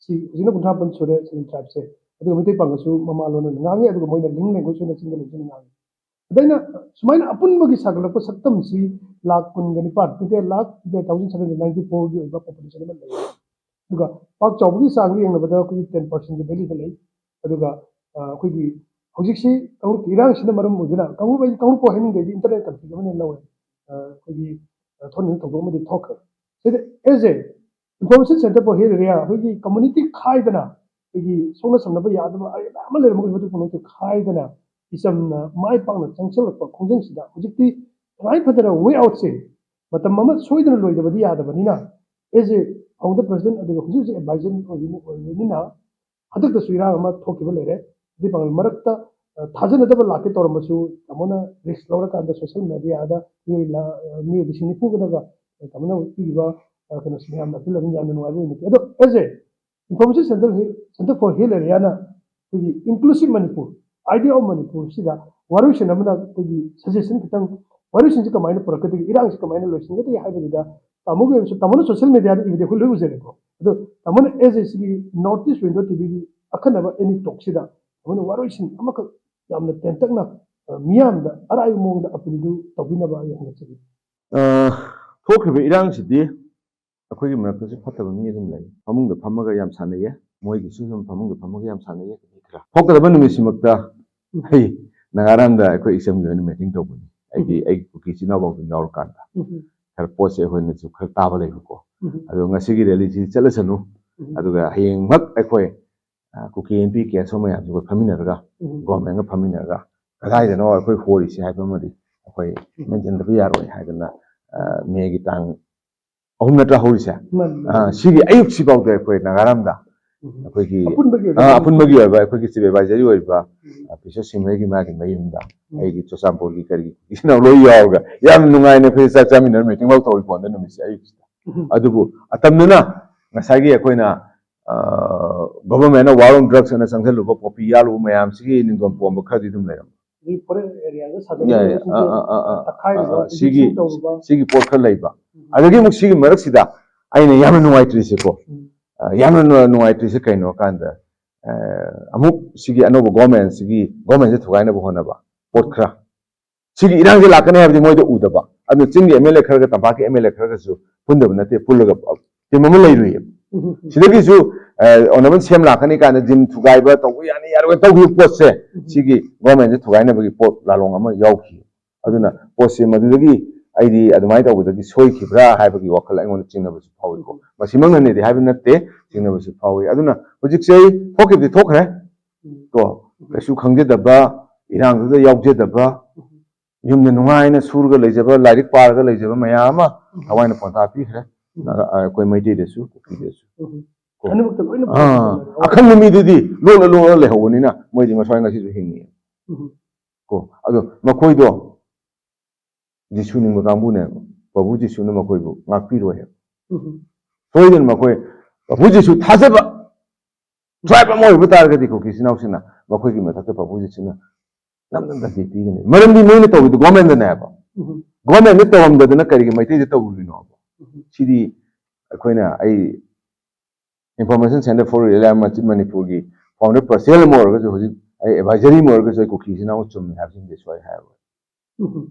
ꯁꯤ ꯍꯧꯖꯤꯛꯅ ꯀꯨꯟꯊ꯭ꯔꯥ ꯃꯥꯄꯟ ꯁꯨꯔꯦ ꯁꯤꯒꯤ tribe ꯁꯦ꯫ ꯑꯗꯨꯒ ꯃꯩꯇꯩ ꯄꯥꯉꯜꯁꯨ ꯃꯃꯥ ꯂꯣꯟ ꯑꯣꯏꯅ ꯉꯥꯡꯉꯤ, ꯑꯗꯨꯒ ꯃꯣꯏꯅ ꯂꯤꯡ language ꯑꯣꯏꯅ ꯆꯤꯡꯗ ꯂꯩꯕꯁꯤꯡꯅ ꯉꯥꯡꯉꯤ꯫ ꯑꯗ ꯑꯩꯅ ꯁꯨꯃꯥꯏꯅ ꯑꯄꯨꯟꯕꯒꯤ ꯁꯥꯒꯠꯂꯛꯄ ꯁꯛꯇꯝꯁꯤ ꯂꯥꯈ ꯀꯨꯟꯒ ꯅꯤꯄꯥꯟ, two lakh two thousand seven hundred ninety ꯐꯣꯔꯒꯤ ꯑꯣꯏꯕ population ꯑꯃ ꯂꯩ꯫ ꯑꯗꯨꯒ ꯄꯥꯛ ꯆꯥꯎꯕꯒꯤ ꯆꯥꯡꯗ ꯌꯦꯡꯅꯕꯗ ꯑꯩꯈꯣꯏꯒꯤ ten percent ꯀꯤ valley ꯗ ꯂꯩ꯫ ꯑꯗꯨꯒ, ꯑ, ꯑꯩꯈꯣꯏꯒꯤ ꯍꯧꯖꯤꯛꯁꯤ ꯀꯥꯡꯂꯨꯞꯀꯤ ꯏꯔꯥꯡꯁꯤꯅ ꯃꯔꯝ ꯑꯣꯏꯗꯨꯅ, ꯀꯥꯡꯂꯨꯞ, ꯑꯩ ꯀꯥꯡꯂꯨꯞ ꯍꯥꯏꯅꯤꯡꯗꯦ, ꯑꯩꯗꯤ internal conflict ꯑꯃ ꯂꯧꯋꯦ꯫ ꯑ, ꯑꯩꯈꯣꯏꯒꯤ, ꯑ, ꯊꯣꯛꯅꯤꯡꯕ ꯊꯧꯗꯣꯛ ꯑꯃꯗꯤ ꯊꯣꯛꯈ꯭ꯔꯦ꯫ ꯁꯤꯗ as a information center for hill area ꯑꯩꯈꯣꯏꯒꯤ community ꯈꯥꯏꯗꯅ, ꯑꯩꯈꯣꯏꯒꯤ ꯁꯣꯛꯅ ꯁꯝꯅꯕ ꯌꯥꯗꯕ ꯑꯩ ꯃꯌꯥꯝ ꯑꯃ ꯂꯩꯔꯝꯃꯒꯁꯨ ꯃꯗꯨ ꯄꯨꯝꯅꯃꯛꯇꯨ ꯈꯥꯏꯗꯅ ꯏꯆꯝꯅ ꯃꯥꯏ ꯄꯥꯛꯅ ꯆꯪꯁꯤꯜꯂꯛꯄ ꯈꯣꯡꯖꯪꯁꯤꯗ ꯍꯧꯖꯤꯛꯇꯤ ꯇꯉꯥꯏ ꯐꯗꯅ way out ꯁꯦ ꯃꯇꯝ ꯑꯃ ꯁꯣꯏꯗꯅ ꯂꯣꯏꯗꯕꯗꯤ ꯌꯥꯗꯕꯅꯤꯅ, as a founder president ꯑꯗꯨꯒ ꯍꯧꯖꯤꯛ ꯍꯧꯖꯤꯛ advisor ꯑꯣꯏꯕꯅꯤ-, ꯑꯣꯏꯕꯅꯤꯅ, ꯍꯟꯗꯛꯇꯁꯨ ꯏꯔꯥꯡ ꯑꯃ ꯊꯣꯛꯈꯤꯕ ꯂꯩꯔꯦ꯫ ꯑꯗꯨꯒꯤ ꯄꯥꯡꯒꯜ ꯃꯔꯛꯇ, ꯑ, ꯊꯥꯖꯅꯗꯕ ꯂꯥꯛꯀꯦ ꯇꯧꯔꯝꯕꯁꯨ ꯇꯥꯃꯣꯅ risk ꯂꯧꯔꯀꯥꯟꯗ social media ꯗ ꯃꯤꯑꯣꯏ ꯂꯥ-, ꯑ, ꯃꯤꯑꯣꯏ ꯂꯤꯁꯤꯡ ꯅꯤꯐꯨꯒꯗꯒ, ꯑ, ꯇꯥꯃꯣꯅ ꯄꯤꯔꯤꯕ, ꯑ, ꯀꯩꯅꯣꯁꯤ ꯃꯌꯥꯝꯅ appeal ꯑꯗꯨꯝ ꯌꯥꯝꯅ ꯅꯨꯡꯉꯥꯏꯕ ꯑꯣꯏꯅꯈꯤ꯫ ꯑꯗꯣ as a information center he-, center for hill area ꯅ ꯑꯩꯈꯣꯏꯒꯤ inclusive Manipur, idea of Manipur ꯁꯤꯗ ꯋꯥꯔꯣꯏꯁꯤꯟ ꯑꯃꯅ ꯑꯩꯈꯣꯏꯒꯤ suggestion ꯈꯤꯇꯪ, ꯋꯥꯔꯣꯏꯁꯤꯟꯁꯤ ꯀꯃꯥꯏꯅ ꯄꯨꯔꯛꯀꯗꯒꯦ, ꯏꯔꯥꯡꯁꯤ ꯀꯃꯥꯏꯅ ꯂꯣꯏꯁꯤꯟꯒꯗꯒꯦ ꯍꯥꯏꯕꯗꯨꯗ ꯇꯥꯃꯣꯒꯤ ꯑꯣꯏꯔꯁꯨ, ꯇꯥꯃꯣꯅ social media ꯗ ꯏꯕꯗꯤ ꯑꯩꯈꯣꯏ ꯂꯣꯏ ꯎꯖꯔꯦꯀꯣ꯫ ꯑꯗꯣ ꯇꯥꯃꯣꯅ as a ꯁꯤꯒꯤ North East Window ꯇꯤꯚꯤꯒꯤ ꯑꯈꯟꯅꯕ any talk ꯁꯤꯗ ꯇꯥꯃꯣꯅ ꯋꯥꯔꯣꯏꯁꯤꯟ ꯑꯃꯈꯛ ꯌꯥꯝꯅ ꯇꯦꯟꯇꯛꯅ, ꯑ, ꯃꯤꯌꯥꯝꯗ ꯑꯔꯥꯏꯕ ꯃꯑꯣꯡꯗ appeal ꯗꯨ ꯇꯧꯕꯤꯅꯕ ꯑꯩ ꯍꯪꯒꯠꯆꯔꯤ꯫ ꯑ, ꯊꯣꯛꯈ꯭ꯔꯤꯕ ꯏꯔꯥꯡꯁꯤꯗꯤ ꯑꯩꯈꯣꯏꯒꯤ ꯃꯔꯛꯇꯁꯨ ꯐꯠꯇꯕ ꯃꯤ ꯑꯗꯨꯝ ꯂꯩ꯫ ꯐꯃꯨꯡꯗ ꯐꯝꯃꯒ ꯌꯥꯝ ꯁꯥꯟꯅꯩꯌꯦ, ꯃꯣꯏꯒꯤꯁꯨ ꯑꯗꯨꯝ ꯐꯃꯨꯡꯗ ꯐꯝꯃꯒ ꯌꯥꯝ ꯁꯥꯟꯅꯩꯌꯦ꯫ ꯃꯤ ꯈꯔ ꯊꯣꯛꯀꯗꯕ ꯅꯨꯃꯤꯠꯁꯤꯃꯛꯇ ꯑꯩ ꯅꯥꯒꯥꯔꯥꯝꯗ ꯑꯩꯈꯣꯏ ꯏꯆꯝꯒꯤ ꯑꯣꯏꯅ meeting ꯇꯧꯕꯅꯤ꯫ ꯑꯩꯒꯤ, ꯎꯝ꯫ ꯑꯩꯒꯤ ꯀꯨꯀꯤ ꯏꯆꯤꯟ ꯏꯅꯥꯎ ꯐꯥꯎꯗ ꯌꯥꯎꯔꯀꯥꯟꯗ ꯎꯝ꯫ ꯈꯔ ꯄꯣꯠꯁꯦ ꯑꯩꯈꯣꯏꯅꯁꯨ ꯈꯔ ꯇꯥꯕ ꯂꯩꯕꯀꯣ꯫ ꯎꯝ꯫ ꯑꯗꯣ ꯉꯁꯤꯒꯤ rally ꯁꯤ ꯆꯠꯂꯁꯅꯨ, ꯎꯝ꯫ ꯑꯗꯨꯒ ꯍꯌꯦꯡꯃꯛ ꯑꯩꯈꯣꯏ, ꯑ, ꯀꯨꯀꯤ MP ꯀꯦꯁꯣ ꯃꯌꯥꯝꯁꯨ ꯑꯩꯈꯣꯏ ꯐꯝꯃꯤꯟꯅꯔꯒ, ꯎꯝ꯫ Government ꯒ ꯐꯝꯃꯤꯟꯅꯔꯒ ꯀꯗꯥꯏꯗꯅꯣ ꯑꯩꯈꯣꯏ ꯍꯣꯔꯤꯁꯦ ꯍꯥꯏꯕ ꯑꯃꯗꯤ ꯑꯩꯈꯣꯏ ꯎꯝ꯫ ꯃꯦꯟꯁꯤꯟꯗꯕ ꯌꯥꯔꯣꯏ ꯍꯥꯏꯗꯅ, ꯃꯦꯒꯤ ꯇꯥꯡ ꯑꯍꯨꯝ ꯅꯠꯇ꯭ꯔꯥ ꯍꯧꯔꯤꯁꯦ? ꯁꯤꯒꯤ ꯑꯌꯨꯛꯁꯤꯐꯥꯎꯗ ꯑꯩꯈꯣꯏ ꯅꯥꯒꯥꯔꯥꯝꯗ ꯑꯩꯈꯣꯏꯒꯤ ꯑꯄꯨꯟꯕꯒꯤ ꯑꯣꯏꯕ ꯑꯩꯈꯣꯏꯒꯤ ꯆꯤꯐ ꯑꯦꯗꯚꯥꯏꯖꯔꯤ ꯑꯣꯏꯔꯤꯕ ꯄꯤꯁꯣ ꯁꯤꯡꯍꯣꯏꯒꯤ ꯃꯥꯒꯤ ꯃꯌꯨꯝꯗ ꯑꯩꯒꯤ ꯆꯨꯔꯆꯥꯟꯄꯨꯔꯒꯤ ꯀꯔꯤꯒꯤ ꯏꯆꯤꯟ ꯏꯅꯥꯎ ꯂꯣꯏ ꯌꯥꯎꯔꯒ ꯌꯥꯝ ꯅꯨꯡꯉꯥꯏꯅ ꯑꯩꯈꯣꯏ ꯆꯥꯛ ꯆꯥꯃꯤꯟꯅꯔ ꯃꯤꯇꯤꯡ ꯐꯥꯎ ꯇꯧꯔꯤ ꯄꯣꯠꯅ ꯅꯨꯃꯤꯠꯁꯦ ꯑꯌꯨꯛꯁꯤꯗ꯫ ꯑꯗꯨꯕꯨ ꯑꯇꯝꯅꯅ ꯉꯁꯥꯏꯒꯤ ꯑꯩꯈꯣꯏꯅ ꯒꯣꯚꯔꯟꯃꯦꯟꯅ ꯋꯥꯔ ꯑꯣꯟ ꯗ꯭ꯔꯛꯁ ꯑꯅ ꯆꯪꯁꯤꯜꯂꯨꯕ ꯄꯣꯄꯤ ꯌꯥꯜꯂꯨꯕ ꯃꯌꯥꯝꯁꯤꯒꯤ ꯅꯤꯡꯗꯣꯟ ꯄꯣꯝꯕ ꯈꯔꯗꯤ ꯑꯗꯨꯝ ꯂꯩꯔꯝꯃꯦ꯫ ꯐꯣꯔꯦꯁ ꯑꯦꯔꯤꯌꯥꯗ ꯌꯥꯏ, ꯁꯥꯟꯅꯔꯤꯕꯁꯤꯡꯁꯦ ꯑꯥ, ꯑꯥ, ꯑꯥ, ꯑꯥ, ꯑꯥ, ꯇꯛꯈꯥꯏꯔꯤꯕ, ꯑꯥ, ꯁꯤꯒꯤ ꯗꯤꯐꯤꯁꯤꯡ ꯇꯧꯔꯤꯕ꯫ ꯁꯤꯒꯤ ꯄꯣꯠ ꯈꯔ ꯂꯩꯕ꯫ ꯎꯝ꯫ ꯑꯗꯒꯤ ꯑꯃꯨꯛ ꯁꯤꯒꯤ ꯃꯔꯛꯁꯤꯗ ꯑꯩꯅ ꯌꯥꯝꯅ ꯅꯨꯡꯉꯥꯏꯇ꯭ꯔꯤꯁꯦꯀꯣ, ꯎꯝ꯫ ꯑ, ꯌꯥꯝꯅ ꯅꯨ-, ꯅꯨꯡꯉꯥꯏꯇ꯭ꯔꯤꯁꯦ ꯀꯩꯅꯣ ꯍꯥꯏ ꯀꯥꯟꯗ, ꯑ, ꯑꯃꯨꯛ ꯁꯤꯒꯤ ꯑꯅꯧꯕ ꯒꯣꯔꯃꯦꯟꯁꯤꯒꯤ, ꯒꯣꯔꯃꯦꯟꯁꯦ ꯊꯨꯒꯥꯏꯅꯕ ꯍꯣꯠꯅꯕ ꯄꯣꯠ ꯈꯔ, ꯁꯤꯒꯤ ꯏꯔꯥꯡꯁꯦ ꯂꯥꯛꯀꯅꯤ ꯍꯥꯏꯕꯗꯤ ꯃꯣꯏꯗ ꯎꯗꯕ꯫ ꯑꯗꯨꯅ ꯆꯤꯡꯒꯤ ꯑꯦꯝ ꯑꯦꯜ ꯑꯦ ꯈꯔꯒ ꯇꯝꯄꯥꯛꯀꯤ ꯑꯦꯝ ꯑꯦꯜ ꯑꯦ ꯈꯔꯒꯁꯨ ꯄꯨꯟꯗꯕ ꯅꯠꯇꯦ, ꯄꯨꯜꯂꯒ ꯇꯤꯝ ꯑꯃ ꯂꯩꯔꯨꯏꯌꯦꯕ꯫ ꯎꯝ, ꯎꯝ, ꯎꯝ꯫ ꯁꯤꯗꯒꯤꯁꯨ, ꯑ, ꯑꯣꯅꯔꯦꯕꯜ ꯁꯤ ꯑꯦꯝ ꯂꯥꯛꯀꯅꯤ ꯀꯥꯏꯅ ꯖꯤꯝ ꯊꯨꯒꯥꯏꯕ ꯇꯧꯕ ꯌꯥꯅꯤ ꯌꯥꯔꯣꯏ ꯇꯧꯈꯤꯕ ꯄꯣꯠꯁꯦ, ꯎꯝ꯫ ꯁꯤꯒꯤ ꯒꯣꯔꯃꯦꯟꯁꯦ ꯊꯨꯒꯥꯏꯅꯕꯒꯤ ꯄꯣꯠ ꯂꯥꯂꯣꯡ ꯑꯃ ꯌꯥꯎꯈꯤ꯫ ꯑꯗꯨꯅ ꯄꯣꯠꯁꯦ ꯃꯗꯨꯗꯒꯤ ꯑꯩꯗꯤ ꯑꯗꯨꯃꯥꯏꯅ ꯇꯧꯕꯗꯒꯤ ꯁꯣꯏꯈꯤꯕ꯭ꯔꯥ ꯍꯥꯏꯕꯒꯤ ꯋꯥꯈꯜ ꯑꯩꯉꯣꯟꯗ ꯆꯤꯡꯅꯕꯁꯨ ꯐꯥꯎꯏꯀꯣ꯫ ꯎꯝ꯫ ꯃꯁꯤꯃꯛꯅꯅꯦꯗꯤ ꯍꯥꯏꯕ ꯅꯠꯇꯦ, ꯆꯤꯡꯅꯕꯁꯨ ꯐꯥꯎꯏ꯫ ꯑꯗꯨꯅ ꯍꯧꯖꯤꯛꯁꯦ ꯑꯩ ꯊꯣꯛꯈꯤꯕꯗꯤ ꯊꯣꯛꯈ꯭ꯔꯦ꯫ ꯎꯝ꯫ ꯀꯣ, ꯎꯝ꯫ ꯀꯩꯁꯨ ꯈꯪꯖꯗꯕ, ꯏꯔꯥꯡꯗꯨꯗ ꯌꯥꯎꯖꯗꯕ, ꯎꯝ꯫ ꯌꯨꯝꯗ ꯅꯨꯡꯉꯥꯏꯅ ꯁꯨꯔꯒ ꯂꯩꯖꯕ, ꯂꯥꯏꯔꯤꯛ ꯄꯥꯔꯒ ꯂꯩꯖꯕ ꯃꯌꯥꯝ ꯑꯃ ꯎꯝ꯫ ꯊꯋꯥꯏꯅ ꯄꯣꯟꯊꯥ ꯄꯤꯈ꯭ꯔꯦ꯫ ꯎꯝ꯫ ꯑ-, ꯑ-, ꯑꯩꯈꯣꯏ ꯃꯩꯇꯩꯗꯁꯨ, ꯀꯨꯀꯤꯗꯁꯨ꯫ ꯎꯝ꯫ ꯀꯣ꯫ ꯑꯅꯤꯃꯛꯇ ꯂꯣꯏꯅ ꯑꯥ, ꯄꯨꯟꯕꯅꯦ꯫ ꯑꯈꯪꯕ ꯃꯤꯗꯨꯗꯤ ꯂꯣꯠꯂ ꯂꯣꯠꯂ ꯂꯩꯍꯧꯕꯅꯤꯅ ꯃꯣꯏꯗꯤ ꯃꯁ꯭ꯋꯥꯏ ꯉꯁꯤꯁꯨ ꯍꯤꯡꯉꯤ꯫ ꯎꯝ꯫ ꯀꯣ, ꯑꯗꯣ ꯃꯈꯣꯏꯗꯣ ꯖꯤꯁꯨ ꯅꯤꯡꯕ ꯀꯥꯡꯕꯨꯅꯦꯕ꯫ ꯄ꯭ꯔꯚꯨ ꯖꯤꯁꯨꯅ ꯃꯈꯣꯏꯕꯨ ꯉꯥꯛꯄꯤꯔꯣꯏ ꯍꯥꯏꯕ꯫ ꯎꯝ꯫ ꯁꯣꯏꯗꯅ ꯃꯈꯣꯏ ꯄ꯭ꯔꯚꯨ ꯖꯤꯁꯨ ꯊꯥꯖꯕ ꯇ꯭ꯔꯥꯏꯕ ꯑꯃ ꯑꯣꯏꯕ ꯇꯥꯔꯒꯗꯤ ꯀꯨꯀꯤ ꯏꯆꯤꯟ ꯏꯅꯥꯎꯁꯤꯡꯅ ꯃꯈꯣꯏꯒꯤ ꯃꯊꯛꯇ ꯄ꯭ꯔꯚꯨ ꯖꯤꯁꯨꯅ ꯅꯝꯗꯅ ꯗꯟꯗꯤ ꯄꯤꯒꯅꯤ꯫ ꯃꯔꯝꯗꯤ ꯃꯣꯏꯅ ꯇꯧꯔꯤꯗꯣ ꯒꯣꯔꯃꯦꯟꯗꯅꯦ ꯍꯥꯏꯕ꯫ ꯎꯝ꯫ ꯒꯣꯔꯃꯦꯟꯗ ꯇꯧꯔꯝꯗꯗꯅ ꯀꯔꯤꯒꯤ ꯃꯩꯇꯩꯗ ꯇꯧꯔꯨꯔꯤꯅꯣ ꯍꯥꯏꯕ꯫ ꯎꯝ꯫ ꯁꯤꯗꯤ ꯑꯩꯈꯣꯏꯅ, ꯑꯩ Information Center for Religion ꯃꯅꯤꯄꯨꯔꯒꯤ ꯐꯥꯎꯟꯗꯔ ꯄ꯭ꯔꯁꯤꯗꯦꯟ ꯑꯃ ꯑꯣꯏꯔꯒꯁꯨ, ꯍꯧꯖꯤꯛ ꯑꯩ ꯑꯦꯗꯚꯥꯏꯖꯔꯤ ꯑꯃ ꯑꯣꯏꯔꯒꯁꯨ, ꯑꯩ ꯀꯨꯀꯤ ꯏꯆꯤꯟ ꯏꯅꯥꯎ ꯆꯨꯝꯃꯤ ꯍꯥꯏꯕꯁꯤꯃꯗꯤ ꯁꯨꯡꯍꯥꯏ ꯍꯥꯏꯔꯣꯏ꯫ ꯎꯝ꯫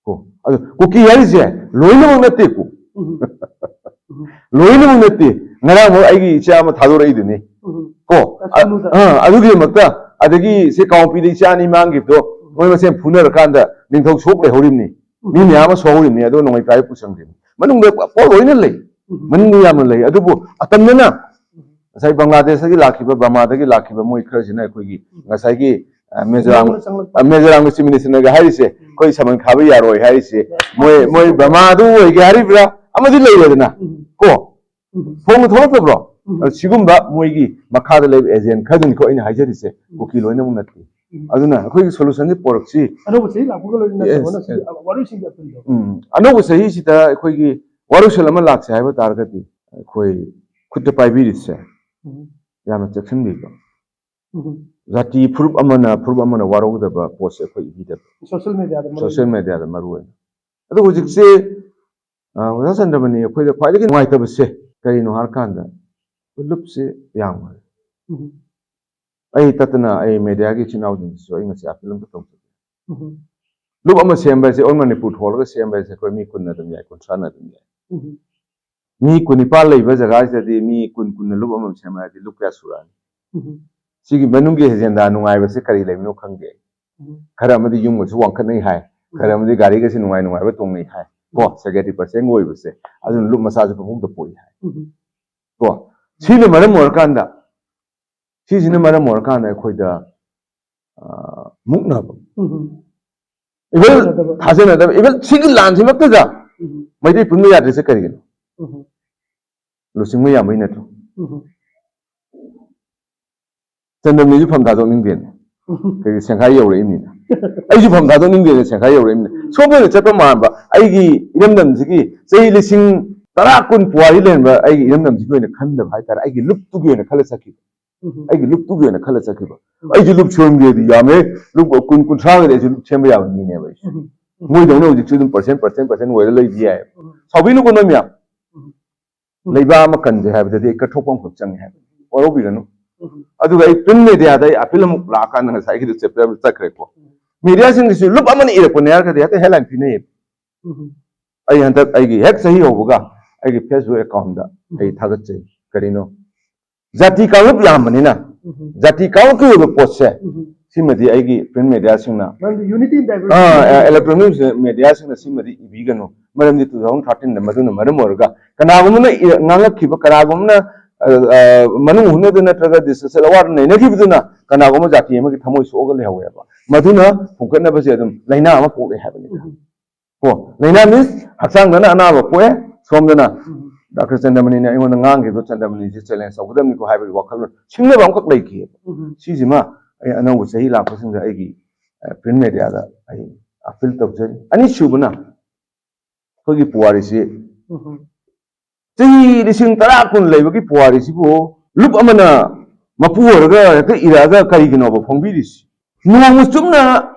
ꯀꯣ, ꯑꯗꯣ ꯀꯨꯀꯤ ꯍꯥꯏꯔꯤꯁꯦ ꯂꯣꯏꯅꯃꯛ ꯅꯠꯇꯦꯀꯣ꯫ ꯎꯝ꯫ ꯎꯝ꯫ ꯂꯣꯏꯅꯃꯛ ꯅꯠꯇꯦ꯫ ꯉꯔꯥꯡ ꯑꯃꯨꯛ ꯑꯩꯒꯤ ꯏꯆꯥ ꯑꯃ ꯊꯥꯗꯣꯔꯛꯏꯗꯨꯅꯤ꯫ ꯎꯝ꯫ ꯀꯣ, ꯑ, ꯑꯁꯨꯝꯕꯗ꯫ ꯑ, ꯑꯗꯨꯒꯤ ꯃꯛꯇ, ꯑꯗꯒꯤ ꯁꯤ ꯀꯥꯡꯄꯣꯛꯄꯤꯗ ꯏꯆꯥ ꯑꯅꯤ ꯃꯥꯡꯈꯤꯕꯗꯣ, ꯃꯣꯏ ꯃꯁꯦꯟ ꯐꯨꯅꯔꯀꯥꯟꯗ ꯅꯤꯡꯊꯧ ꯁꯣꯛ ꯂꯩꯍꯧꯔꯤꯕꯅꯤ꯫ ꯃꯤ ꯃꯌꯥꯝ ꯑꯃ ꯁꯣꯛꯍꯧꯔꯤꯕꯅꯤ꯫ ꯑꯗꯣ ꯅꯣꯡꯃꯩ ꯄꯥꯏꯕ ꯄꯨꯁꯟꯈꯤꯕꯅꯤ꯫ ꯃꯅꯨꯡꯗ ꯄꯣꯠ ꯂꯣꯏꯅ ꯂꯩ꯫ ꯎꯝ꯫ ꯃꯅꯨꯡꯗ ꯌꯥꯝꯅ ꯂꯩ꯫ ꯑꯗꯨꯕꯨ ꯑꯇꯝꯅꯅ ꯉꯁꯥꯏ ꯕꯪꯒ꯭ꯂꯥꯗꯦꯁꯇꯒꯤ ꯂꯥꯛꯈꯤꯕ, ꯕꯔꯃꯥꯗꯒꯤ ꯂꯥꯛꯈꯤꯕ ꯃꯣꯏ ꯈꯔꯁꯤꯅ ꯑꯩꯈꯣꯏꯒꯤ ꯎꯝ꯫ ꯉꯁꯥꯏꯒꯤ ꯑ, ꯃꯤꯖꯣꯔꯥꯝ, ꯆꯪꯂꯛꯄ꯫ ꯑ, ꯃꯤꯖꯣꯔꯥꯝꯒꯤ ꯆꯤꯐ ꯃꯤꯅꯤꯁꯇꯔꯅꯒ ꯍꯥꯏꯔꯤꯁꯦ, "ꯑꯩꯈꯣꯏ ꯁꯃꯟ ꯈꯥꯕ ꯌꯥꯔꯣꯏ" ꯍꯥꯏꯔꯤꯁꯦ, ꯃꯣꯏ, ꯃꯣꯏ ꯕ꯭ꯔꯃꯥꯗꯨ ꯑꯣꯏꯒꯦ ꯍꯥꯏꯔꯤꯕ꯭ꯔꯥ? ꯑꯃꯗꯤ ꯂꯩꯔꯦꯗꯅ꯫ ꯎꯝ꯫ ꯀꯣ? ꯎꯝ꯫ ꯐꯣꯡꯅ ꯊꯣꯛꯂꯛꯇꯕ꯭ꯔꯣ? ꯎꯝ꯫ ꯑꯗꯨ ꯁꯤꯒꯨꯝꯕ ꯃꯣꯏꯒꯤ ꯃꯈꯥꯗ ꯂꯩꯕ ꯑꯦꯖꯦꯟ ꯈꯔꯗꯨꯅꯤꯀꯣ ꯑꯩꯅ ꯍꯥꯏꯖꯔꯤꯁꯦ, ꯎꯝ꯫ ꯀꯨꯀꯤ ꯂꯣꯏꯅꯃꯛ ꯅꯠꯇꯦ꯫ ꯎꯝ꯫ ꯑꯗꯨꯅ ꯑꯩꯈꯣꯏꯒꯤ ꯁꯣꯂꯨꯁꯟꯁꯤ ꯄꯣꯔꯛꯁꯤ꯫ ꯑꯅꯧꯕ ꯆꯍꯤ ꯂꯥꯛꯄꯒ ꯂꯣꯏꯅꯅ Yes, ꯇꯧꯕꯅ ꯁꯤꯒꯤ yes. ꯋꯥꯔꯣꯏꯁꯤꯟꯒꯤ ꯑꯄꯤꯜꯗꯣ꯫ ꯎꯝ꯫ ꯑꯅꯧꯕ ꯆꯍꯤꯁꯤꯗ ꯑꯩꯈꯣꯏꯒꯤ ꯋꯥꯔꯣꯏꯁꯤꯟ ꯑꯃ ꯂꯥꯛꯁꯦ ꯍꯥꯏꯕ ꯇꯥꯔꯒꯗꯤ, ꯑꯩꯈꯣꯏ ꯈꯨꯠꯇ ꯄꯥꯏꯕꯤꯔꯤꯁꯦ ꯎꯝ꯫ ꯌꯥꯝꯅ ꯆꯦꯛꯁꯤꯟꯕꯤꯕ꯫ ꯎꯝ꯫ ꯖꯥꯇꯤ ꯐꯨꯔꯨꯞ ꯑꯃꯅ, ꯐꯨꯔꯨꯞ ꯑꯃꯅ ꯋꯥꯔꯧꯒꯗꯕ ꯄꯣꯠꯁꯦ ꯑꯩꯈꯣꯏ ꯏꯕꯤꯗꯕ꯫ ꯁꯣꯁꯤꯌꯦꯜ ꯃꯦꯗꯤꯌꯥꯗ ꯃꯔꯨ ꯁꯣꯁꯤꯌꯦꯜ ꯑꯣꯏꯅ꯫ ꯃꯦꯗꯤꯌꯥꯗ ꯃꯔꯨ ꯑꯣꯏꯅ꯫ ꯑꯗꯨꯕꯨ ꯍꯧꯖꯤꯛꯁꯦ, ꯑ, ꯑꯣꯖꯥ ꯆꯟꯗ꯭ꯔꯃꯅꯤ, ꯑꯩꯈꯣꯏꯗ ꯈ꯭ꯋꯥꯏꯗꯒꯤ ꯅꯨꯡꯉꯥꯏꯇꯕꯁꯦ ꯀꯔꯤꯅꯣ ꯍꯥꯏꯔꯀꯥꯟꯗ, ꯂꯨꯞꯁꯦ ꯌꯥꯝꯈ꯭ꯔꯦ꯫ ꯎꯝ꯫ ꯑꯩ ꯇꯠꯇꯅ ꯑꯩ ꯃꯦꯗꯤꯌꯥꯒꯤ ꯏꯆꯤꯟ ꯏꯅꯥꯎꯁꯤꯡꯁꯤꯁꯨ ꯑꯩ ꯉꯁꯤ ꯑꯄꯤꯜ ꯑꯝꯇ ꯇꯧꯖꯒꯦ꯫ ꯎꯝ꯫ ꯂꯨꯞ ꯑꯃ ꯁꯦꯝꯕ ꯍꯥꯏꯁꯦ, ꯑꯣꯜ ꯃꯅꯤꯄꯨꯔ ꯊꯣꯛꯂꯒ ꯁꯦꯝꯕ ꯍꯥꯏꯁꯦ ꯑꯩꯈꯣꯏ ꯃꯤ ꯀꯨꯟꯅ ꯑꯗꯨꯝ ꯌꯥꯏ, ꯀꯨꯟꯊ꯭ꯔꯥꯅ ꯑꯗꯨꯝ ꯌꯥꯏ꯫ ꯎꯝ꯫ ꯃꯤ ꯀꯨꯟꯅꯤꯄꯥꯜ ꯂꯩꯕ ꯖꯒꯥꯁꯤꯗꯗꯤ ꯃꯤ ꯀꯨꯟ, ꯀꯨꯟꯅ ꯂꯨꯞ ꯑꯃ ꯁꯦꯝꯃꯛꯑꯗꯤ ꯂꯨꯞ ꯀꯌꯥ ꯁꯨꯔꯛꯑꯅꯤ? ꯎꯝ꯫ ꯁꯤꯒꯤ ꯃꯅꯨꯡꯒꯤ ꯑꯦꯖꯦꯟꯗꯥ ꯅꯨꯡꯉꯥꯏꯕꯁꯦ ꯀꯔꯤ ꯂꯩꯕꯅꯣ ꯈꯪꯗꯦ꯫ ꯎꯝ꯫ ꯈꯔ ꯑꯃꯗꯤ ꯌꯨꯝꯒꯁꯨ ꯋꯥꯡꯈꯠꯅꯩ ꯍꯥꯏ, ꯈꯔ ꯎꯝ꯫ ꯑꯃꯗꯤ ꯒꯥꯔꯤꯒꯁꯦ ꯅꯨꯡꯉꯥꯏ ꯅꯨꯡꯉꯥꯏꯕ ꯇꯣꯡꯅꯩ ꯍꯥꯏ꯫ ꯀꯣ, ꯎꯝ꯫ ꯁꯦꯀ꯭ꯔꯦꯇꯔꯤ ꯄꯔꯁꯟꯒ ꯑꯣꯏꯕꯁꯦ, ꯑꯗꯨꯅ ꯂꯨꯞ ꯃꯆꯥꯁꯨ ꯄꯪꯄꯣꯛꯇ ꯄꯣꯛꯏ ꯍꯥꯏ꯫ ꯎꯝ꯫ ꯀꯣ, ꯁꯤꯅ ꯃꯔꯝ ꯑꯣꯏꯔꯀꯥꯟꯗ, ꯁꯤꯁꯤꯅ ꯃꯔꯝ ꯑꯣꯏꯔꯀꯥꯟꯗ ꯑꯩꯈꯣꯏꯗ, ꯑ, ꯃꯨꯛꯅꯕ, ꯎꯝ꯫ ꯏꯚꯟ ꯊꯥꯖꯅꯗꯕ꯫ ꯊꯥꯖꯅꯗꯕ, ꯏꯚꯟ ꯁꯤꯒꯤ ꯂꯥꯟꯁꯤꯃꯛꯇꯗ ꯎꯝ꯫ ꯃꯩꯇꯩ ꯄꯨꯟꯕ ꯌꯥꯗ꯭ꯔꯤꯁꯦ ꯀꯔꯤꯒꯤꯅꯣ? ꯎꯝ꯫ ꯂꯨꯆꯤꯡꯕ ꯌꯥꯝꯕꯩ ꯅꯠꯇ꯭ꯔꯣ? ꯎꯝ꯫ ꯆꯟꯗ꯭ꯔꯃꯤꯁꯨ ꯐꯝ ꯊꯥꯗꯣꯛꯅꯤꯡꯗꯦꯅꯦ꯫ ꯎꯝ꯫ ꯀꯩ ꯁꯦꯡꯈꯥꯏ ꯌꯧꯔꯛꯏꯅꯤꯅ꯫ ꯑꯩꯁꯨ ꯐꯝ ꯊꯥꯗꯣꯛꯅꯤꯡꯗꯦꯅ ꯁꯦꯡꯈꯥꯏ ꯌꯧꯔꯛꯏꯅꯤ꯫ ꯎꯝ꯫ ꯁꯣꯝꯗ ꯑꯣꯏꯅ ꯆꯠꯄ ꯃꯥꯟꯕ, ꯑꯩꯒꯤ ꯏꯔꯝꯗꯝꯁꯤꯒꯤ ꯆꯍꯤ ꯂꯤꯁꯤꯡ ꯇꯔꯥ, ꯀꯨꯟ ꯄꯨꯋꯥꯔꯤ ꯂꯩꯔꯝꯕ ꯑꯩꯒꯤ ꯏꯔꯝꯗꯝꯁꯤꯒꯤ ꯑꯣꯏꯅ ꯈꯟꯗꯕ ꯍꯥꯏꯇꯥꯔꯦ, ꯑꯩꯒꯤ ꯂꯨꯞꯇꯨꯒꯤ ꯑꯣꯏꯅ ꯈꯜꯂ ꯆꯠꯈꯤꯕ꯫ ꯎꯝ꯫ ꯑꯩꯒꯤ ꯂꯨꯞꯇꯨꯒꯤ ꯑꯣꯏꯅ ꯈꯜꯂ ꯆꯠꯈꯤꯕ꯫ ꯎꯝ꯫ ꯑꯩꯁꯨ ꯂꯨꯞ ꯁꯦꯝꯒꯦꯗꯤ ꯌꯥꯝꯃꯦ, ꯂꯨꯞ ꯀꯨꯟ, ꯀꯨꯟꯊ꯭ꯔꯥꯒꯗꯤ ꯑꯩꯁꯨ ꯂꯨꯞ ꯁꯦꯝꯕ ꯌꯥꯕ ꯃꯤꯅꯦꯕ ꯑꯩꯁꯨ꯫ ꯎꯝ꯫ ꯎꯝ꯫ ꯃꯣꯏꯗꯧꯅ ꯍꯧꯖꯤꯛꯁꯨ ꯑꯗꯨꯝ ꯄꯔꯁꯦꯟ, ꯄꯔꯁꯦꯟ, ꯄꯔꯁꯦꯟ ꯑꯣꯏꯔ ꯂꯩꯕ ꯌꯥꯏꯌꯦꯕ꯫ ꯎꯝ꯫ ꯁꯥꯎꯕꯤꯅꯨꯀꯣ ꯅꯣꯏ ꯃꯌꯥꯝ꯫ ꯎꯝ꯫ ꯂꯩꯕꯥꯛ ꯑꯃ ꯀꯟꯖꯩ ꯍꯥꯏꯕꯗꯗꯤ ꯑꯩ ꯀꯠꯊꯣꯛꯄ ꯑꯃꯈꯛ ꯆꯪꯉꯦ ꯍꯥꯏꯕ꯫ ꯋꯥꯔꯧꯕꯤꯒꯅꯨ꯫ ꯎꯝ꯫ ꯑꯗꯨꯒ ꯑꯩ ꯄ꯭ꯔꯤꯟ ꯃꯦꯗꯤꯌꯥꯗ ꯑꯩ ꯑꯄꯤꯜ ꯑꯃꯨꯛ ꯂꯥꯛꯑꯀꯥꯟꯗ ꯉꯁꯥꯏꯒꯤꯗꯨ ꯆꯦꯞꯇꯔ ꯑꯃ ꯆꯠꯈ꯭ꯔꯦꯀꯣ꯫ ꯎꯝ꯫ ꯃꯦꯗꯤꯌꯥꯁꯤꯡꯒꯤꯁꯨ ꯂꯨꯞ ꯑꯃꯅ ꯏꯔꯛꯄꯅꯦ ꯍꯥꯏꯔꯒꯗꯤ ꯍꯦꯛꯇ ꯍꯦꯗꯂꯥꯏꯟ ꯄꯤꯅꯩꯌꯦꯕ꯫ ꯎꯝ꯫ ꯑꯩ ꯍꯟꯗꯛ ꯑꯩꯒꯤ ꯍꯦꯛ ꯆꯍꯤ ꯍꯧꯕꯒ ꯑꯩꯒꯤ ꯐꯦꯁꯕꯨꯛ ꯑꯦꯀꯥꯎꯟꯗ ꯑꯩ ꯎꯝ꯫ ꯊꯥꯒꯠꯆꯩ꯫ ꯀꯔꯤꯅꯣ? ꯖꯥꯇꯤ ꯀꯥꯡꯂꯨꯞ ꯌꯥꯝꯕꯅꯤꯅ, ꯎꯝ꯫ ꯖꯥꯇꯤ ꯀꯥꯡꯂꯨꯞꯀꯤ ꯑꯣꯏꯕ ꯄꯣꯠꯁꯦ, ꯎꯝ꯫ ꯁꯤꯃꯗꯤ ꯑꯩꯒꯤ ꯄ꯭ꯔꯤꯟ ꯃꯦꯗꯤꯌꯥꯁꯤꯡꯅ, ꯃꯔꯝꯗꯤ unity in diversity ꯑꯥ, ꯍꯥꯏꯕ ꯏꯂꯦꯛꯇ꯭ꯔꯣꯅꯤꯛ ꯃꯦꯗꯤꯌꯥꯁꯤꯡꯅ ꯁꯤꯃꯗꯤ ꯏꯕꯤꯒꯅꯨ꯫ ꯃꯔꯝꯗꯤ two thousand thirteen ꯗ ꯃꯗꯨꯅ ꯃꯔꯝ ꯑꯣꯏꯔꯒ ꯀꯅꯥꯒꯨꯝꯕꯅ ꯏ-, ꯉꯥꯡꯉꯛꯈꯤꯕ, ꯀꯅꯥꯒꯨꯝꯕꯅ ꯑ, ꯑ, ꯃꯅꯨꯡ ꯍꯨꯠꯅꯗꯨꯅ ꯅꯠꯇ꯭ꯔꯒ ꯗꯤꯁꯇ꯭ꯔꯛꯁꯟ ꯑꯋꯥꯔ ꯅꯩꯅꯈꯤꯕꯗꯨꯅ ꯀꯅꯥꯒꯨꯝꯕ ꯖꯥꯇꯤ ꯑꯃꯒꯤ ꯊꯃꯣꯏ ꯁꯣꯛꯑꯒ ꯂꯩꯍꯧꯋꯦꯕ꯫ ꯃꯗꯨꯅ ꯐꯨꯝꯒꯠꯅꯕꯁꯦ ꯑꯗꯨꯝ ꯂꯥꯏꯅꯥ ꯑꯃ ꯄꯣꯛꯂꯛꯑꯦ ꯍꯥꯏꯕꯅꯤꯗ꯫ ꯎꯝ꯫ ꯀꯣ, ꯂꯥꯏꯅꯥ ꯃꯤꯟꯁ ꯍꯛꯆꯥꯡꯗꯅ ꯑꯅꯥꯕ ꯄꯣꯛꯑꯦ, ꯁꯣꯝꯗꯅ ꯎꯝ꯫ ꯗꯥꯛꯇꯔ ꯆꯟꯗ꯭ꯔꯃꯅꯤꯅ ꯑꯩꯉꯣꯟꯗ ꯉꯥꯡꯈꯤꯕꯗꯣ ꯆꯟꯗ꯭ꯔꯃꯅꯤꯁꯦ ꯆꯦꯂꯦꯟꯖ ꯇꯧꯒꯗꯕꯅꯤꯀꯣ ꯍꯥꯏꯕꯒꯤ ꯋꯥꯈꯜꯂꯣꯟ ꯁꯤꯡꯅꯕ ꯑꯃꯈꯛ ꯂꯩꯈꯤꯑꯕ꯫ ꯎꯝ꯫ ꯁꯤꯁꯤꯃ ꯑꯩ ꯑꯅꯧꯕ ꯆꯍꯤ ꯂꯥꯛꯄꯁꯤꯡꯗ ꯑꯩꯒꯤ, ꯑ, ꯄ꯭ꯔꯤꯟ ꯃꯦꯗꯤꯌꯥꯗ ꯑꯩ ꯑꯄꯤꯜ ꯇꯧꯖꯔꯤ꯫ ꯑꯅꯤꯁꯨꯕꯅ ꯑꯩꯈꯣꯏꯒꯤ ꯄꯨꯋꯥꯔꯤꯁꯤ ꯎꯝ꯫ ꯆꯍꯤ ꯂꯤꯁꯤꯡ ꯇꯔꯥ ꯀꯨꯟ ꯂꯩꯕꯒꯤ ꯄꯨꯋꯥꯔꯤꯁꯤꯕꯨ ꯂꯨꯞ ꯑꯃꯅ ꯃꯄꯨ ꯑꯣꯏꯔꯒ ꯍꯦꯛꯇ ꯏꯔꯛꯑꯒ ꯀꯔꯤꯒꯤꯅꯣꯕ ꯐꯣꯡꯕꯤꯔꯤꯁꯤ? ꯅꯣꯡꯃ ꯆꯨꯞꯅ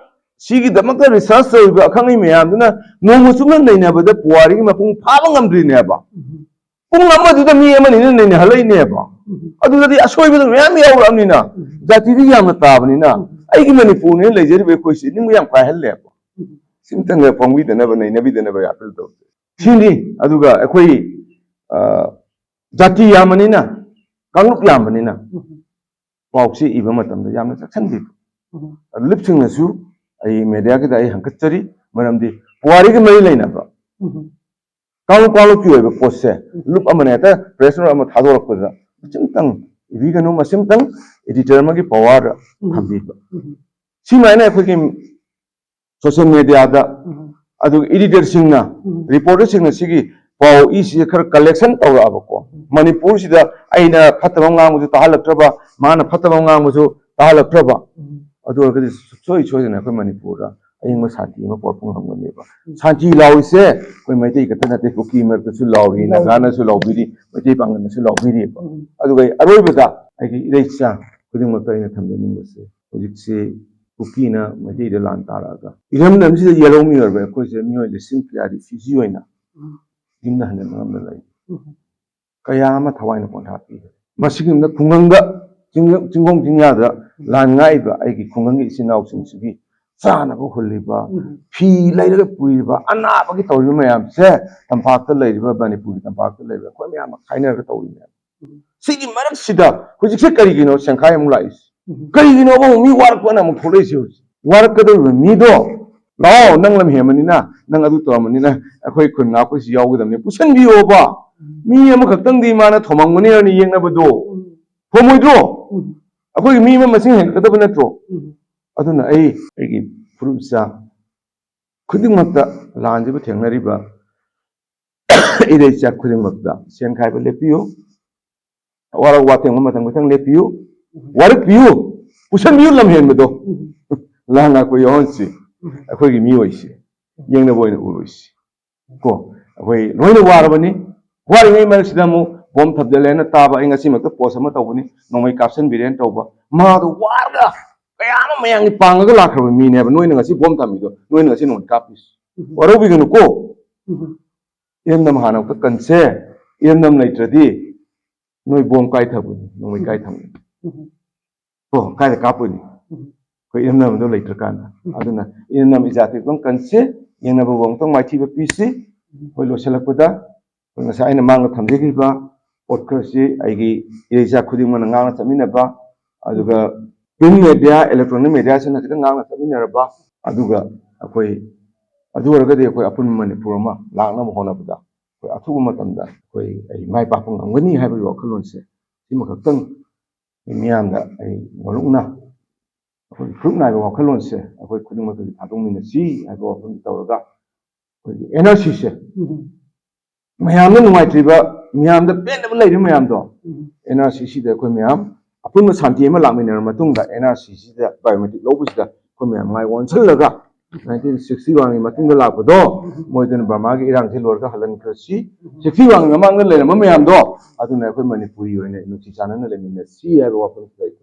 ꯁꯤꯒꯤꯗꯃꯛꯇ ꯔꯤꯁꯔꯁ ꯇꯧꯔꯤꯕ ꯑꯈꯪ ꯑꯍꯩ ꯃꯌꯥꯝꯗꯨꯅ ꯅꯣꯡꯃ ꯆꯨꯞꯅ ꯅꯩꯅꯕꯗ ꯄꯨꯋꯥꯔꯤꯒꯤ ꯃꯄꯨꯡ ꯐꯥꯕ ꯉꯝꯗ꯭ꯔꯤꯅꯦꯕ꯫ ꯎꯝ꯫ ꯄꯨꯡ ꯑꯃꯗꯨꯗ ꯃꯤ ꯑꯃꯅꯤꯅ ꯅꯩꯅꯍꯜꯂꯛꯏꯅꯦꯕ꯫ ꯎꯝ꯫ ꯑꯗꯨꯗꯗꯤ ꯑꯁꯣꯏꯕꯗꯣ ꯃꯌꯥꯝ ꯌꯥꯎꯔꯛꯑꯕꯅꯤꯅ, ꯎꯝ꯫ ꯖꯥꯇꯤꯗꯤ ꯌꯥꯝꯅ ꯇꯥꯕꯅꯤꯅ, ꯎꯝ꯫ ꯑꯩꯒꯤ ꯃꯅꯤꯄꯨꯔꯅꯦꯅ ꯂꯩꯖꯔꯤꯕ ꯑꯩꯈꯣꯏꯁꯤ ꯅꯤꯡꯕ ꯌꯥꯝ ꯀꯥꯏꯍꯜꯂꯦꯕ꯫ ꯎꯝ꯫ ꯁꯤꯝꯇꯪꯒ ꯐꯣꯡꯕꯤꯗꯅꯕ, ꯅꯩꯅꯕꯤꯗꯅꯕ ꯑꯩ ꯑꯄꯤꯜ ꯇꯧꯖꯩ꯫ ꯁꯤꯅꯤ꯫ ꯑꯗꯨꯒ ꯑꯩꯈꯣꯏ, ꯑ, ꯖꯥꯇꯤ ꯌꯥꯝꯕꯅꯤꯅ, ꯀꯥꯡꯂꯨꯞ ꯌꯥꯝꯕꯅꯤꯅ, ꯎꯝ꯫ ꯄꯥꯎꯆꯦ ꯏꯕ ꯃꯇꯝꯗ ꯌꯥꯝꯅ ꯆꯦꯛꯁꯤꯟꯕꯤꯕ꯫ ꯎꯝ꯫ ꯑꯗꯨ ꯂꯨꯞꯁꯤꯡꯅꯁꯨ ꯑꯩ ꯃꯦꯗꯤꯌꯥꯒꯤꯗ ꯑꯩ ꯍꯪꯒꯠꯆꯔꯤ, ꯃꯔꯝꯗꯤ ꯄꯨꯋꯥꯔꯤꯒ ꯃꯔꯤ ꯂꯩꯅꯕ ꯎꯝ꯫ ꯀꯥꯡꯂꯨꯞ ꯀꯥꯡꯂꯨꯞꯀꯤ ꯑꯣꯏꯕ ꯄꯣꯠꯁꯦ ꯎꯝ꯫ ꯂꯨꯞ ꯑꯃꯅ ꯍꯦꯛꯇ ꯄ꯭ꯔꯦꯁ ꯅꯣꯠ ꯑꯃ ꯊꯥꯗꯣꯔꯛꯄꯗ ꯃꯁꯤꯝꯇꯪ ꯏꯕꯤꯒꯅꯨ, ꯃꯁꯤꯝꯇꯪ ꯏꯗꯤꯇꯔ ꯑꯃꯒꯤ ꯄꯋꯥꯔꯗ ꯎꯝ꯫ ꯊꯝꯕꯤꯕ꯫ ꯎꯝ꯫ ꯁꯤꯃꯥꯏꯅ ꯑꯩꯈꯣꯏꯒꯤ ꯁꯣꯁꯤꯌꯦꯜ ꯃꯦꯗꯤꯌꯥꯗ ꯎꯝ꯫ ꯑꯗꯨꯒ ꯏꯗꯤꯇꯔꯁꯤꯡꯅ, ꯎꯝ꯫ ꯔꯤꯄꯣꯔꯇꯔꯁꯤꯡꯅ ꯁꯤꯒꯤ ꯄꯥꯎ ꯏꯁꯤꯁꯦ ꯈꯔ ꯀꯂꯦꯛꯁꯟ ꯇꯧꯔꯛꯑꯕꯀꯣ, ꯎꯝ꯫ ꯃꯅꯤꯄꯨꯔꯁꯤꯗ ꯑꯩꯅ ꯐꯠꯇꯕ ꯑꯃ ꯉꯥꯡꯕꯁꯨ ꯇꯥꯍꯜꯂꯛꯇ꯭ꯔꯕ, ꯃꯥꯅ ꯐꯠꯇꯕ ꯑꯃ ꯉꯥꯡꯕꯁꯨ ꯇꯥꯍꯜꯂꯛꯇ꯭ꯔꯕ, ꯎꯝ꯫ ꯑꯗꯨ ꯑꯣꯏꯔꯒꯗꯤ ꯁꯨꯡꯁꯣꯏ ꯁꯣꯏꯗꯅ ꯑꯩꯈꯣꯏ ꯃꯅꯤꯄꯨꯔꯗ ꯑꯌꯤꯡꯕ ꯁꯥꯟꯇꯤ ꯑꯃ ꯄꯨꯔꯛꯄ ꯉꯝꯒꯅꯦꯕ꯫ ꯎꯝ꯫ ꯁꯥꯟꯇꯤ ꯂꯥꯎꯔꯤꯁꯦ ꯑꯩꯈꯣꯏ ꯃꯩꯇꯩ ꯈꯛꯇ ꯅꯠꯇꯦ, ꯀꯨꯀꯤ ꯃꯔꯛꯇꯁꯨ ꯂꯥꯎꯔꯤ, ꯂꯥꯎꯔꯤ꯫ ꯅꯥꯒꯥꯅꯁꯨ ꯂꯥꯎꯕꯤꯔꯤ, ꯃꯩꯇꯩ ꯄꯥꯡꯒꯜꯅꯁꯨ ꯂꯥꯎꯕꯤꯔꯤꯕ꯫ ꯎꯝ꯫ ꯑꯗꯨꯒ ꯑꯩ ꯑꯔꯣꯏꯕꯗ ꯑꯩꯒꯤ ꯏꯔꯩꯆꯥ ꯈꯨꯗꯤꯡꯃꯛꯇ ꯑꯩꯅ ꯊꯝꯖꯅꯤꯡꯕꯁꯦ, ꯍꯧꯖꯤꯛꯁꯤ ꯀꯨꯀꯤꯅ ꯃꯩꯇꯩꯗ ꯂꯥꯟ ꯇꯥꯔꯛꯑꯒ ꯏꯔꯝꯗꯝꯁꯤꯗ ꯌꯦꯜꯍꯧ ꯃꯤꯑꯣꯏꯕ ꯑꯩꯈꯣꯏꯁꯦ ꯃꯤꯑꯣꯏ ꯂꯤꯁꯤꯡ ꯀꯌꯥꯗꯤ ꯔꯤꯐ꯭ꯌꯨꯖꯤ ꯑꯣꯏꯅ ꯎꯝ꯫ ꯌꯨꯝꯗ ꯍꯟꯖꯤꯟꯕ ꯉꯝꯗꯅ ꯂꯩ꯫ ꯎꯝ꯫ ꯀꯌꯥ ꯑꯃ ꯊꯋꯥꯏꯅ ꯄꯣꯟꯊꯥ ꯄꯤꯈ꯭ꯔꯦ꯫ ꯃꯁꯤꯒꯨꯝꯅ ꯈꯨꯡꯒꯪꯗ, ꯆꯤꯡ-, ꯆꯤꯡꯈꯣꯡ ꯆꯤꯡꯌꯥꯗ ꯂꯥꯟ ꯉꯥꯛꯏꯕ ꯑꯩꯒꯤ ꯈꯨꯡꯒꯪꯒꯤ ꯏꯆꯤꯟ ꯏꯅꯥꯎꯁꯤꯡꯁꯤꯒꯤ ꯆꯥꯅꯕ ꯍꯨꯜꯂꯤꯕ, ꯎꯝ꯫ ꯐꯤ ꯂꯩꯔꯒ ꯄꯨꯔꯤꯕ, ꯑꯅꯥꯕꯒꯤ ꯇꯧꯔꯤꯕ ꯃꯌꯥꯝꯁꯦ ꯇꯝꯄꯥꯛꯇ ꯂꯩꯔꯤꯕ, ꯃꯅꯤꯄꯨꯔꯒꯤ ꯇꯝꯄꯥꯛꯇ ꯂꯩꯔꯤꯕ ꯑꯩꯈꯣꯏ ꯃꯌꯥꯝꯅ ꯈꯥꯏꯅꯔꯒ ꯇꯧꯔꯤꯅꯦꯕ꯫ ꯎꯝ꯫ ꯁꯤꯒꯤ ꯃꯔꯛꯁꯤꯗ ꯍꯧꯖꯤꯛꯁꯦ ꯀꯔꯤꯒꯤꯅꯣ ꯁꯦꯡꯈꯥꯏ ꯑꯃꯨꯛ ꯂꯥꯛꯏꯁꯦ? ꯎꯝ꯫ ꯀꯔꯤꯒꯤꯅꯣꯕ ꯑꯃꯨꯛ ꯃꯤ ꯋꯥꯔꯛꯄꯅ ꯑꯃꯨꯛ ꯊꯣꯛꯂꯛꯏꯁꯦ ꯍꯧꯖꯤꯛ? ꯋꯥꯔꯛꯀꯗꯧꯔꯤꯕ ꯃꯤꯗꯣ, "ꯂꯥꯛꯑꯣ, ꯅꯪ ꯂꯝ ꯍꯦꯟꯕꯅꯤꯅ, ꯅꯪ ꯑꯗꯨ ꯇꯧꯔꯝꯕꯅꯤꯅ ꯑꯩꯈꯣꯏ ꯈꯨꯟ ꯉꯥꯛꯄꯁꯤ ꯌꯥꯎꯒꯗꯕꯅꯤ", ꯄꯨꯁꯟꯕꯤꯌꯣꯕ꯫ ꯃꯤ ꯑꯃꯈꯛꯇꯪꯗꯤ ꯃꯥꯅ ꯊꯣꯝꯃꯝꯒꯅꯤ ꯍꯥꯏꯅ ꯌꯦꯡꯅꯕꯗꯣ ꯊꯣꯝꯃꯣꯏꯗ꯭ꯔꯣ? ꯑꯩꯈꯣꯏꯒꯤ ꯃꯤ ꯑꯃ ꯃꯁꯤꯡ ꯍꯦꯟꯒꯠꯀꯗꯕ ꯅꯠꯇ꯭ꯔꯣ? ꯑꯗꯨꯅ ꯑꯩ ꯑꯩꯒꯤ ꯐꯨꯔꯨꯞ ꯏꯆꯥ ꯈꯨꯗꯤꯡꯃꯛꯇ, ꯂꯥꯟꯁꯤꯕꯨ ꯊꯦꯡꯅꯔꯤꯕ ꯏꯔꯩꯆꯥ ꯈꯨꯗꯤꯡꯃꯛꯇ ꯁꯦꯟ ꯈꯥꯏꯕ ꯂꯦꯞꯄꯤꯌꯨ, ꯑꯋꯥꯔ ꯋꯥꯇꯦꯡꯕ ꯃꯇꯝ ꯈꯤꯇꯪ ꯂꯦꯞꯄꯤꯌꯨ, ꯋꯥꯔꯛꯄꯤꯌꯨ, ꯄꯨꯁꯟꯕꯤꯌꯨ ꯂꯝꯍꯦꯟꯕꯗꯣ꯫ ꯂꯥꯟ ꯂꯥꯛꯄ ꯌꯥꯎꯍꯟꯁꯤ꯫ ꯑꯩꯈꯣꯏꯒꯤ ꯃꯤꯑꯣꯏꯁꯤ ꯌꯦꯡꯅꯕ ꯑꯣꯏꯅ ꯎꯔꯣꯏꯁꯤ꯫ ꯀꯣ, ꯑꯩꯈꯣꯏ ꯂꯣꯏꯅ ꯋꯥꯔꯕꯅꯤ꯫ ꯋꯥꯔꯤꯉꯩ ꯃꯔꯛꯁꯤꯗ ꯑꯃꯨꯛ ꯕꯣꯝ ꯊꯝꯖꯤꯜꯂꯦꯅ ꯇꯥꯕ, ꯑꯩ ꯉꯁꯤꯃꯛꯇ ꯄꯣꯁ ꯑꯃ ꯇꯧꯕꯅꯤ, ꯅꯣꯡꯃꯩ ꯀꯥꯞꯁꯤꯟꯕꯤꯔꯦꯅ ꯇꯧꯕ꯫ ꯃꯥꯗꯣ ꯋꯥꯔꯒ ꯀꯌꯥ ꯑꯃ ꯃꯌꯥꯝꯒꯤ ꯄꯥꯡꯉꯒ ꯂꯥꯛꯈ꯭ꯔꯕ ꯃꯤꯅꯦꯕ꯫ ꯅꯣꯏꯅ ꯉꯁꯤ ꯕꯣꯝ ꯊꯝꯃꯤꯗꯣ, ꯅꯣꯏꯅ ꯉꯁꯤ ꯅꯣꯡꯃꯩ ꯀꯥꯞꯄꯤꯁꯤ꯫ ꯋꯥꯔꯧꯕꯤꯒꯅꯨꯀꯣ꯫ ꯏꯔꯝꯗꯝ ꯍꯥꯟꯅ ꯑꯃꯨꯛꯇ ꯀꯟꯁꯦ꯫ ꯏꯔꯝꯗꯝ ꯂꯩꯇ꯭ꯔꯗꯤ ꯅꯣꯏ ꯕꯣꯝ ꯀꯥꯏ ꯊꯝꯒꯅꯤ, ꯅꯣꯡꯃꯩ ꯀꯥꯏ ꯊꯝꯒꯅꯤ? ꯀꯣ, ꯀꯥꯏꯗ ꯀꯥꯞꯄꯨꯅꯤ? ꯑꯩꯈꯣꯏ ꯏꯔꯝꯗꯝꯗꯣ ꯂꯩꯇ꯭ꯔꯀꯥꯟꯗ꯫ ꯑꯗꯨꯅ ꯏꯔꯝꯗꯝ ꯏꯖꯥꯇꯤ ꯑꯃꯨꯛꯇꯪ ꯀꯟꯁꯤ, ꯌꯦꯡꯅꯕ ꯑꯃꯨꯛꯇꯪ ꯃꯥꯏꯊꯤꯕ ꯄꯤꯁꯤ꯫ ꯑꯩꯈꯣꯏ ꯂꯣꯏꯁꯤꯜꯂꯛꯄꯗ ꯑꯩꯈꯣꯏ ꯉꯁꯥꯏ ꯑꯩꯅ ꯃꯥꯡꯗ ꯊꯝꯖꯈꯤꯕ ꯄꯣꯠ ꯈꯔꯁꯤ ꯑꯩꯒꯤ ꯏꯔꯩꯆꯥ ꯈꯨꯗꯤꯡꯃꯛꯅ ꯉꯥꯡꯅ ꯆꯠꯃꯤꯟꯅꯕ, ꯑꯗꯨꯒ print media, electronic mediaꯁꯤꯡꯅ ꯈꯤꯇꯪ ꯉꯥꯡꯅ ꯆꯠꯃꯤꯟꯅꯔꯕ, ꯑꯗꯨꯒ ꯑꯩꯈꯣꯏ, ꯑꯗꯨ ꯑꯣꯏꯔꯒꯗꯤ ꯑꯩꯈꯣꯏ ꯑꯄꯨꯟꯕ ꯃꯅꯤꯄꯨꯔ ꯑꯃ ꯂꯥꯛꯅꯕ ꯍꯣꯠꯅꯕꯗ ꯑꯩꯈꯣꯏ ꯑꯊꯨꯕ ꯃꯇꯝꯗ ꯑꯩꯈꯣꯏ, ꯑꯩ ꯃꯥꯏ ꯄꯥꯛꯄ ꯉꯝꯒꯅꯤ ꯍꯥꯏꯕꯒꯤ ꯋꯥꯈꯜꯂꯣꯟꯁꯦ ꯁꯤꯃꯈꯛꯇꯪ ꯑꯩ ꯃꯤꯌꯥꯝꯗ ꯑꯩ ꯃꯔꯨꯞꯅ ꯑꯩꯈꯣꯏ ꯐꯨꯔꯨꯞ ꯅꯥꯏꯕ ꯋꯥꯈꯜꯂꯣꯟꯁꯦ ꯑꯩꯈꯣꯏ ꯈꯨꯗꯤꯡꯃꯛꯇꯒꯤ ꯊꯥꯗꯣꯛꯃꯤꯟꯅꯁꯤ ꯍꯥꯏꯕ ꯋꯥꯐꯝꯁꯤ ꯇꯧꯔꯒ, ꯑꯩꯈꯣꯏꯒꯤ NRCꯁꯦ ꯃꯌꯥꯝꯅ ꯅꯨꯡꯉꯥꯏꯇ꯭ꯔꯤꯕ, ꯃꯌꯥꯝꯗ ꯄꯦꯟꯗꯕ ꯂꯩꯔꯤꯕ ꯃꯌꯥꯝꯗꯣ, NRCꯁꯤꯗ ꯑꯩꯈꯣꯏ ꯃꯌꯥꯝ ꯑꯄꯨꯟꯕ ꯁꯥꯟꯇꯤ ꯑꯃ ꯂꯥꯛꯃꯤꯟꯅꯔ ꯃꯇꯨꯡꯗ, NRCꯁꯤꯗ biometric ꯂꯧꯕꯁꯤꯗ ꯑꯩꯈꯣꯏ ꯃꯌꯥꯝ ꯃꯥꯏ ꯑꯣꯟꯁꯤꯜꯂꯒ nineteen sixty oneꯒꯤ ꯃꯇꯨꯡꯗ ꯂꯥꯛꯄꯗꯣ, ꯃꯣꯏꯗꯨꯅ ꯕꯔꯃꯥꯒꯤ ꯏꯔꯥꯡꯁꯤ ꯂꯣꯏꯔꯒ ꯍꯜꯍꯟꯈ꯭ꯔꯁꯤ꯫ Sixty oneꯒꯤ ꯃꯃꯥꯡꯗ ꯂꯩꯔꯝꯕ ꯃꯌꯥꯝꯗꯣ, ꯑꯗꯨꯅ ꯑꯩꯈꯣꯏ ꯃꯅꯤꯄꯨꯔꯤ ꯑꯣꯏꯅ ꯅꯨꯡꯁꯤ ꯆꯥꯟꯅꯅ ꯂꯩꯃꯤꯟꯅꯁꯤ ꯍꯥꯏꯕ ꯋꯥꯐꯝꯁꯤꯗ ꯑꯩ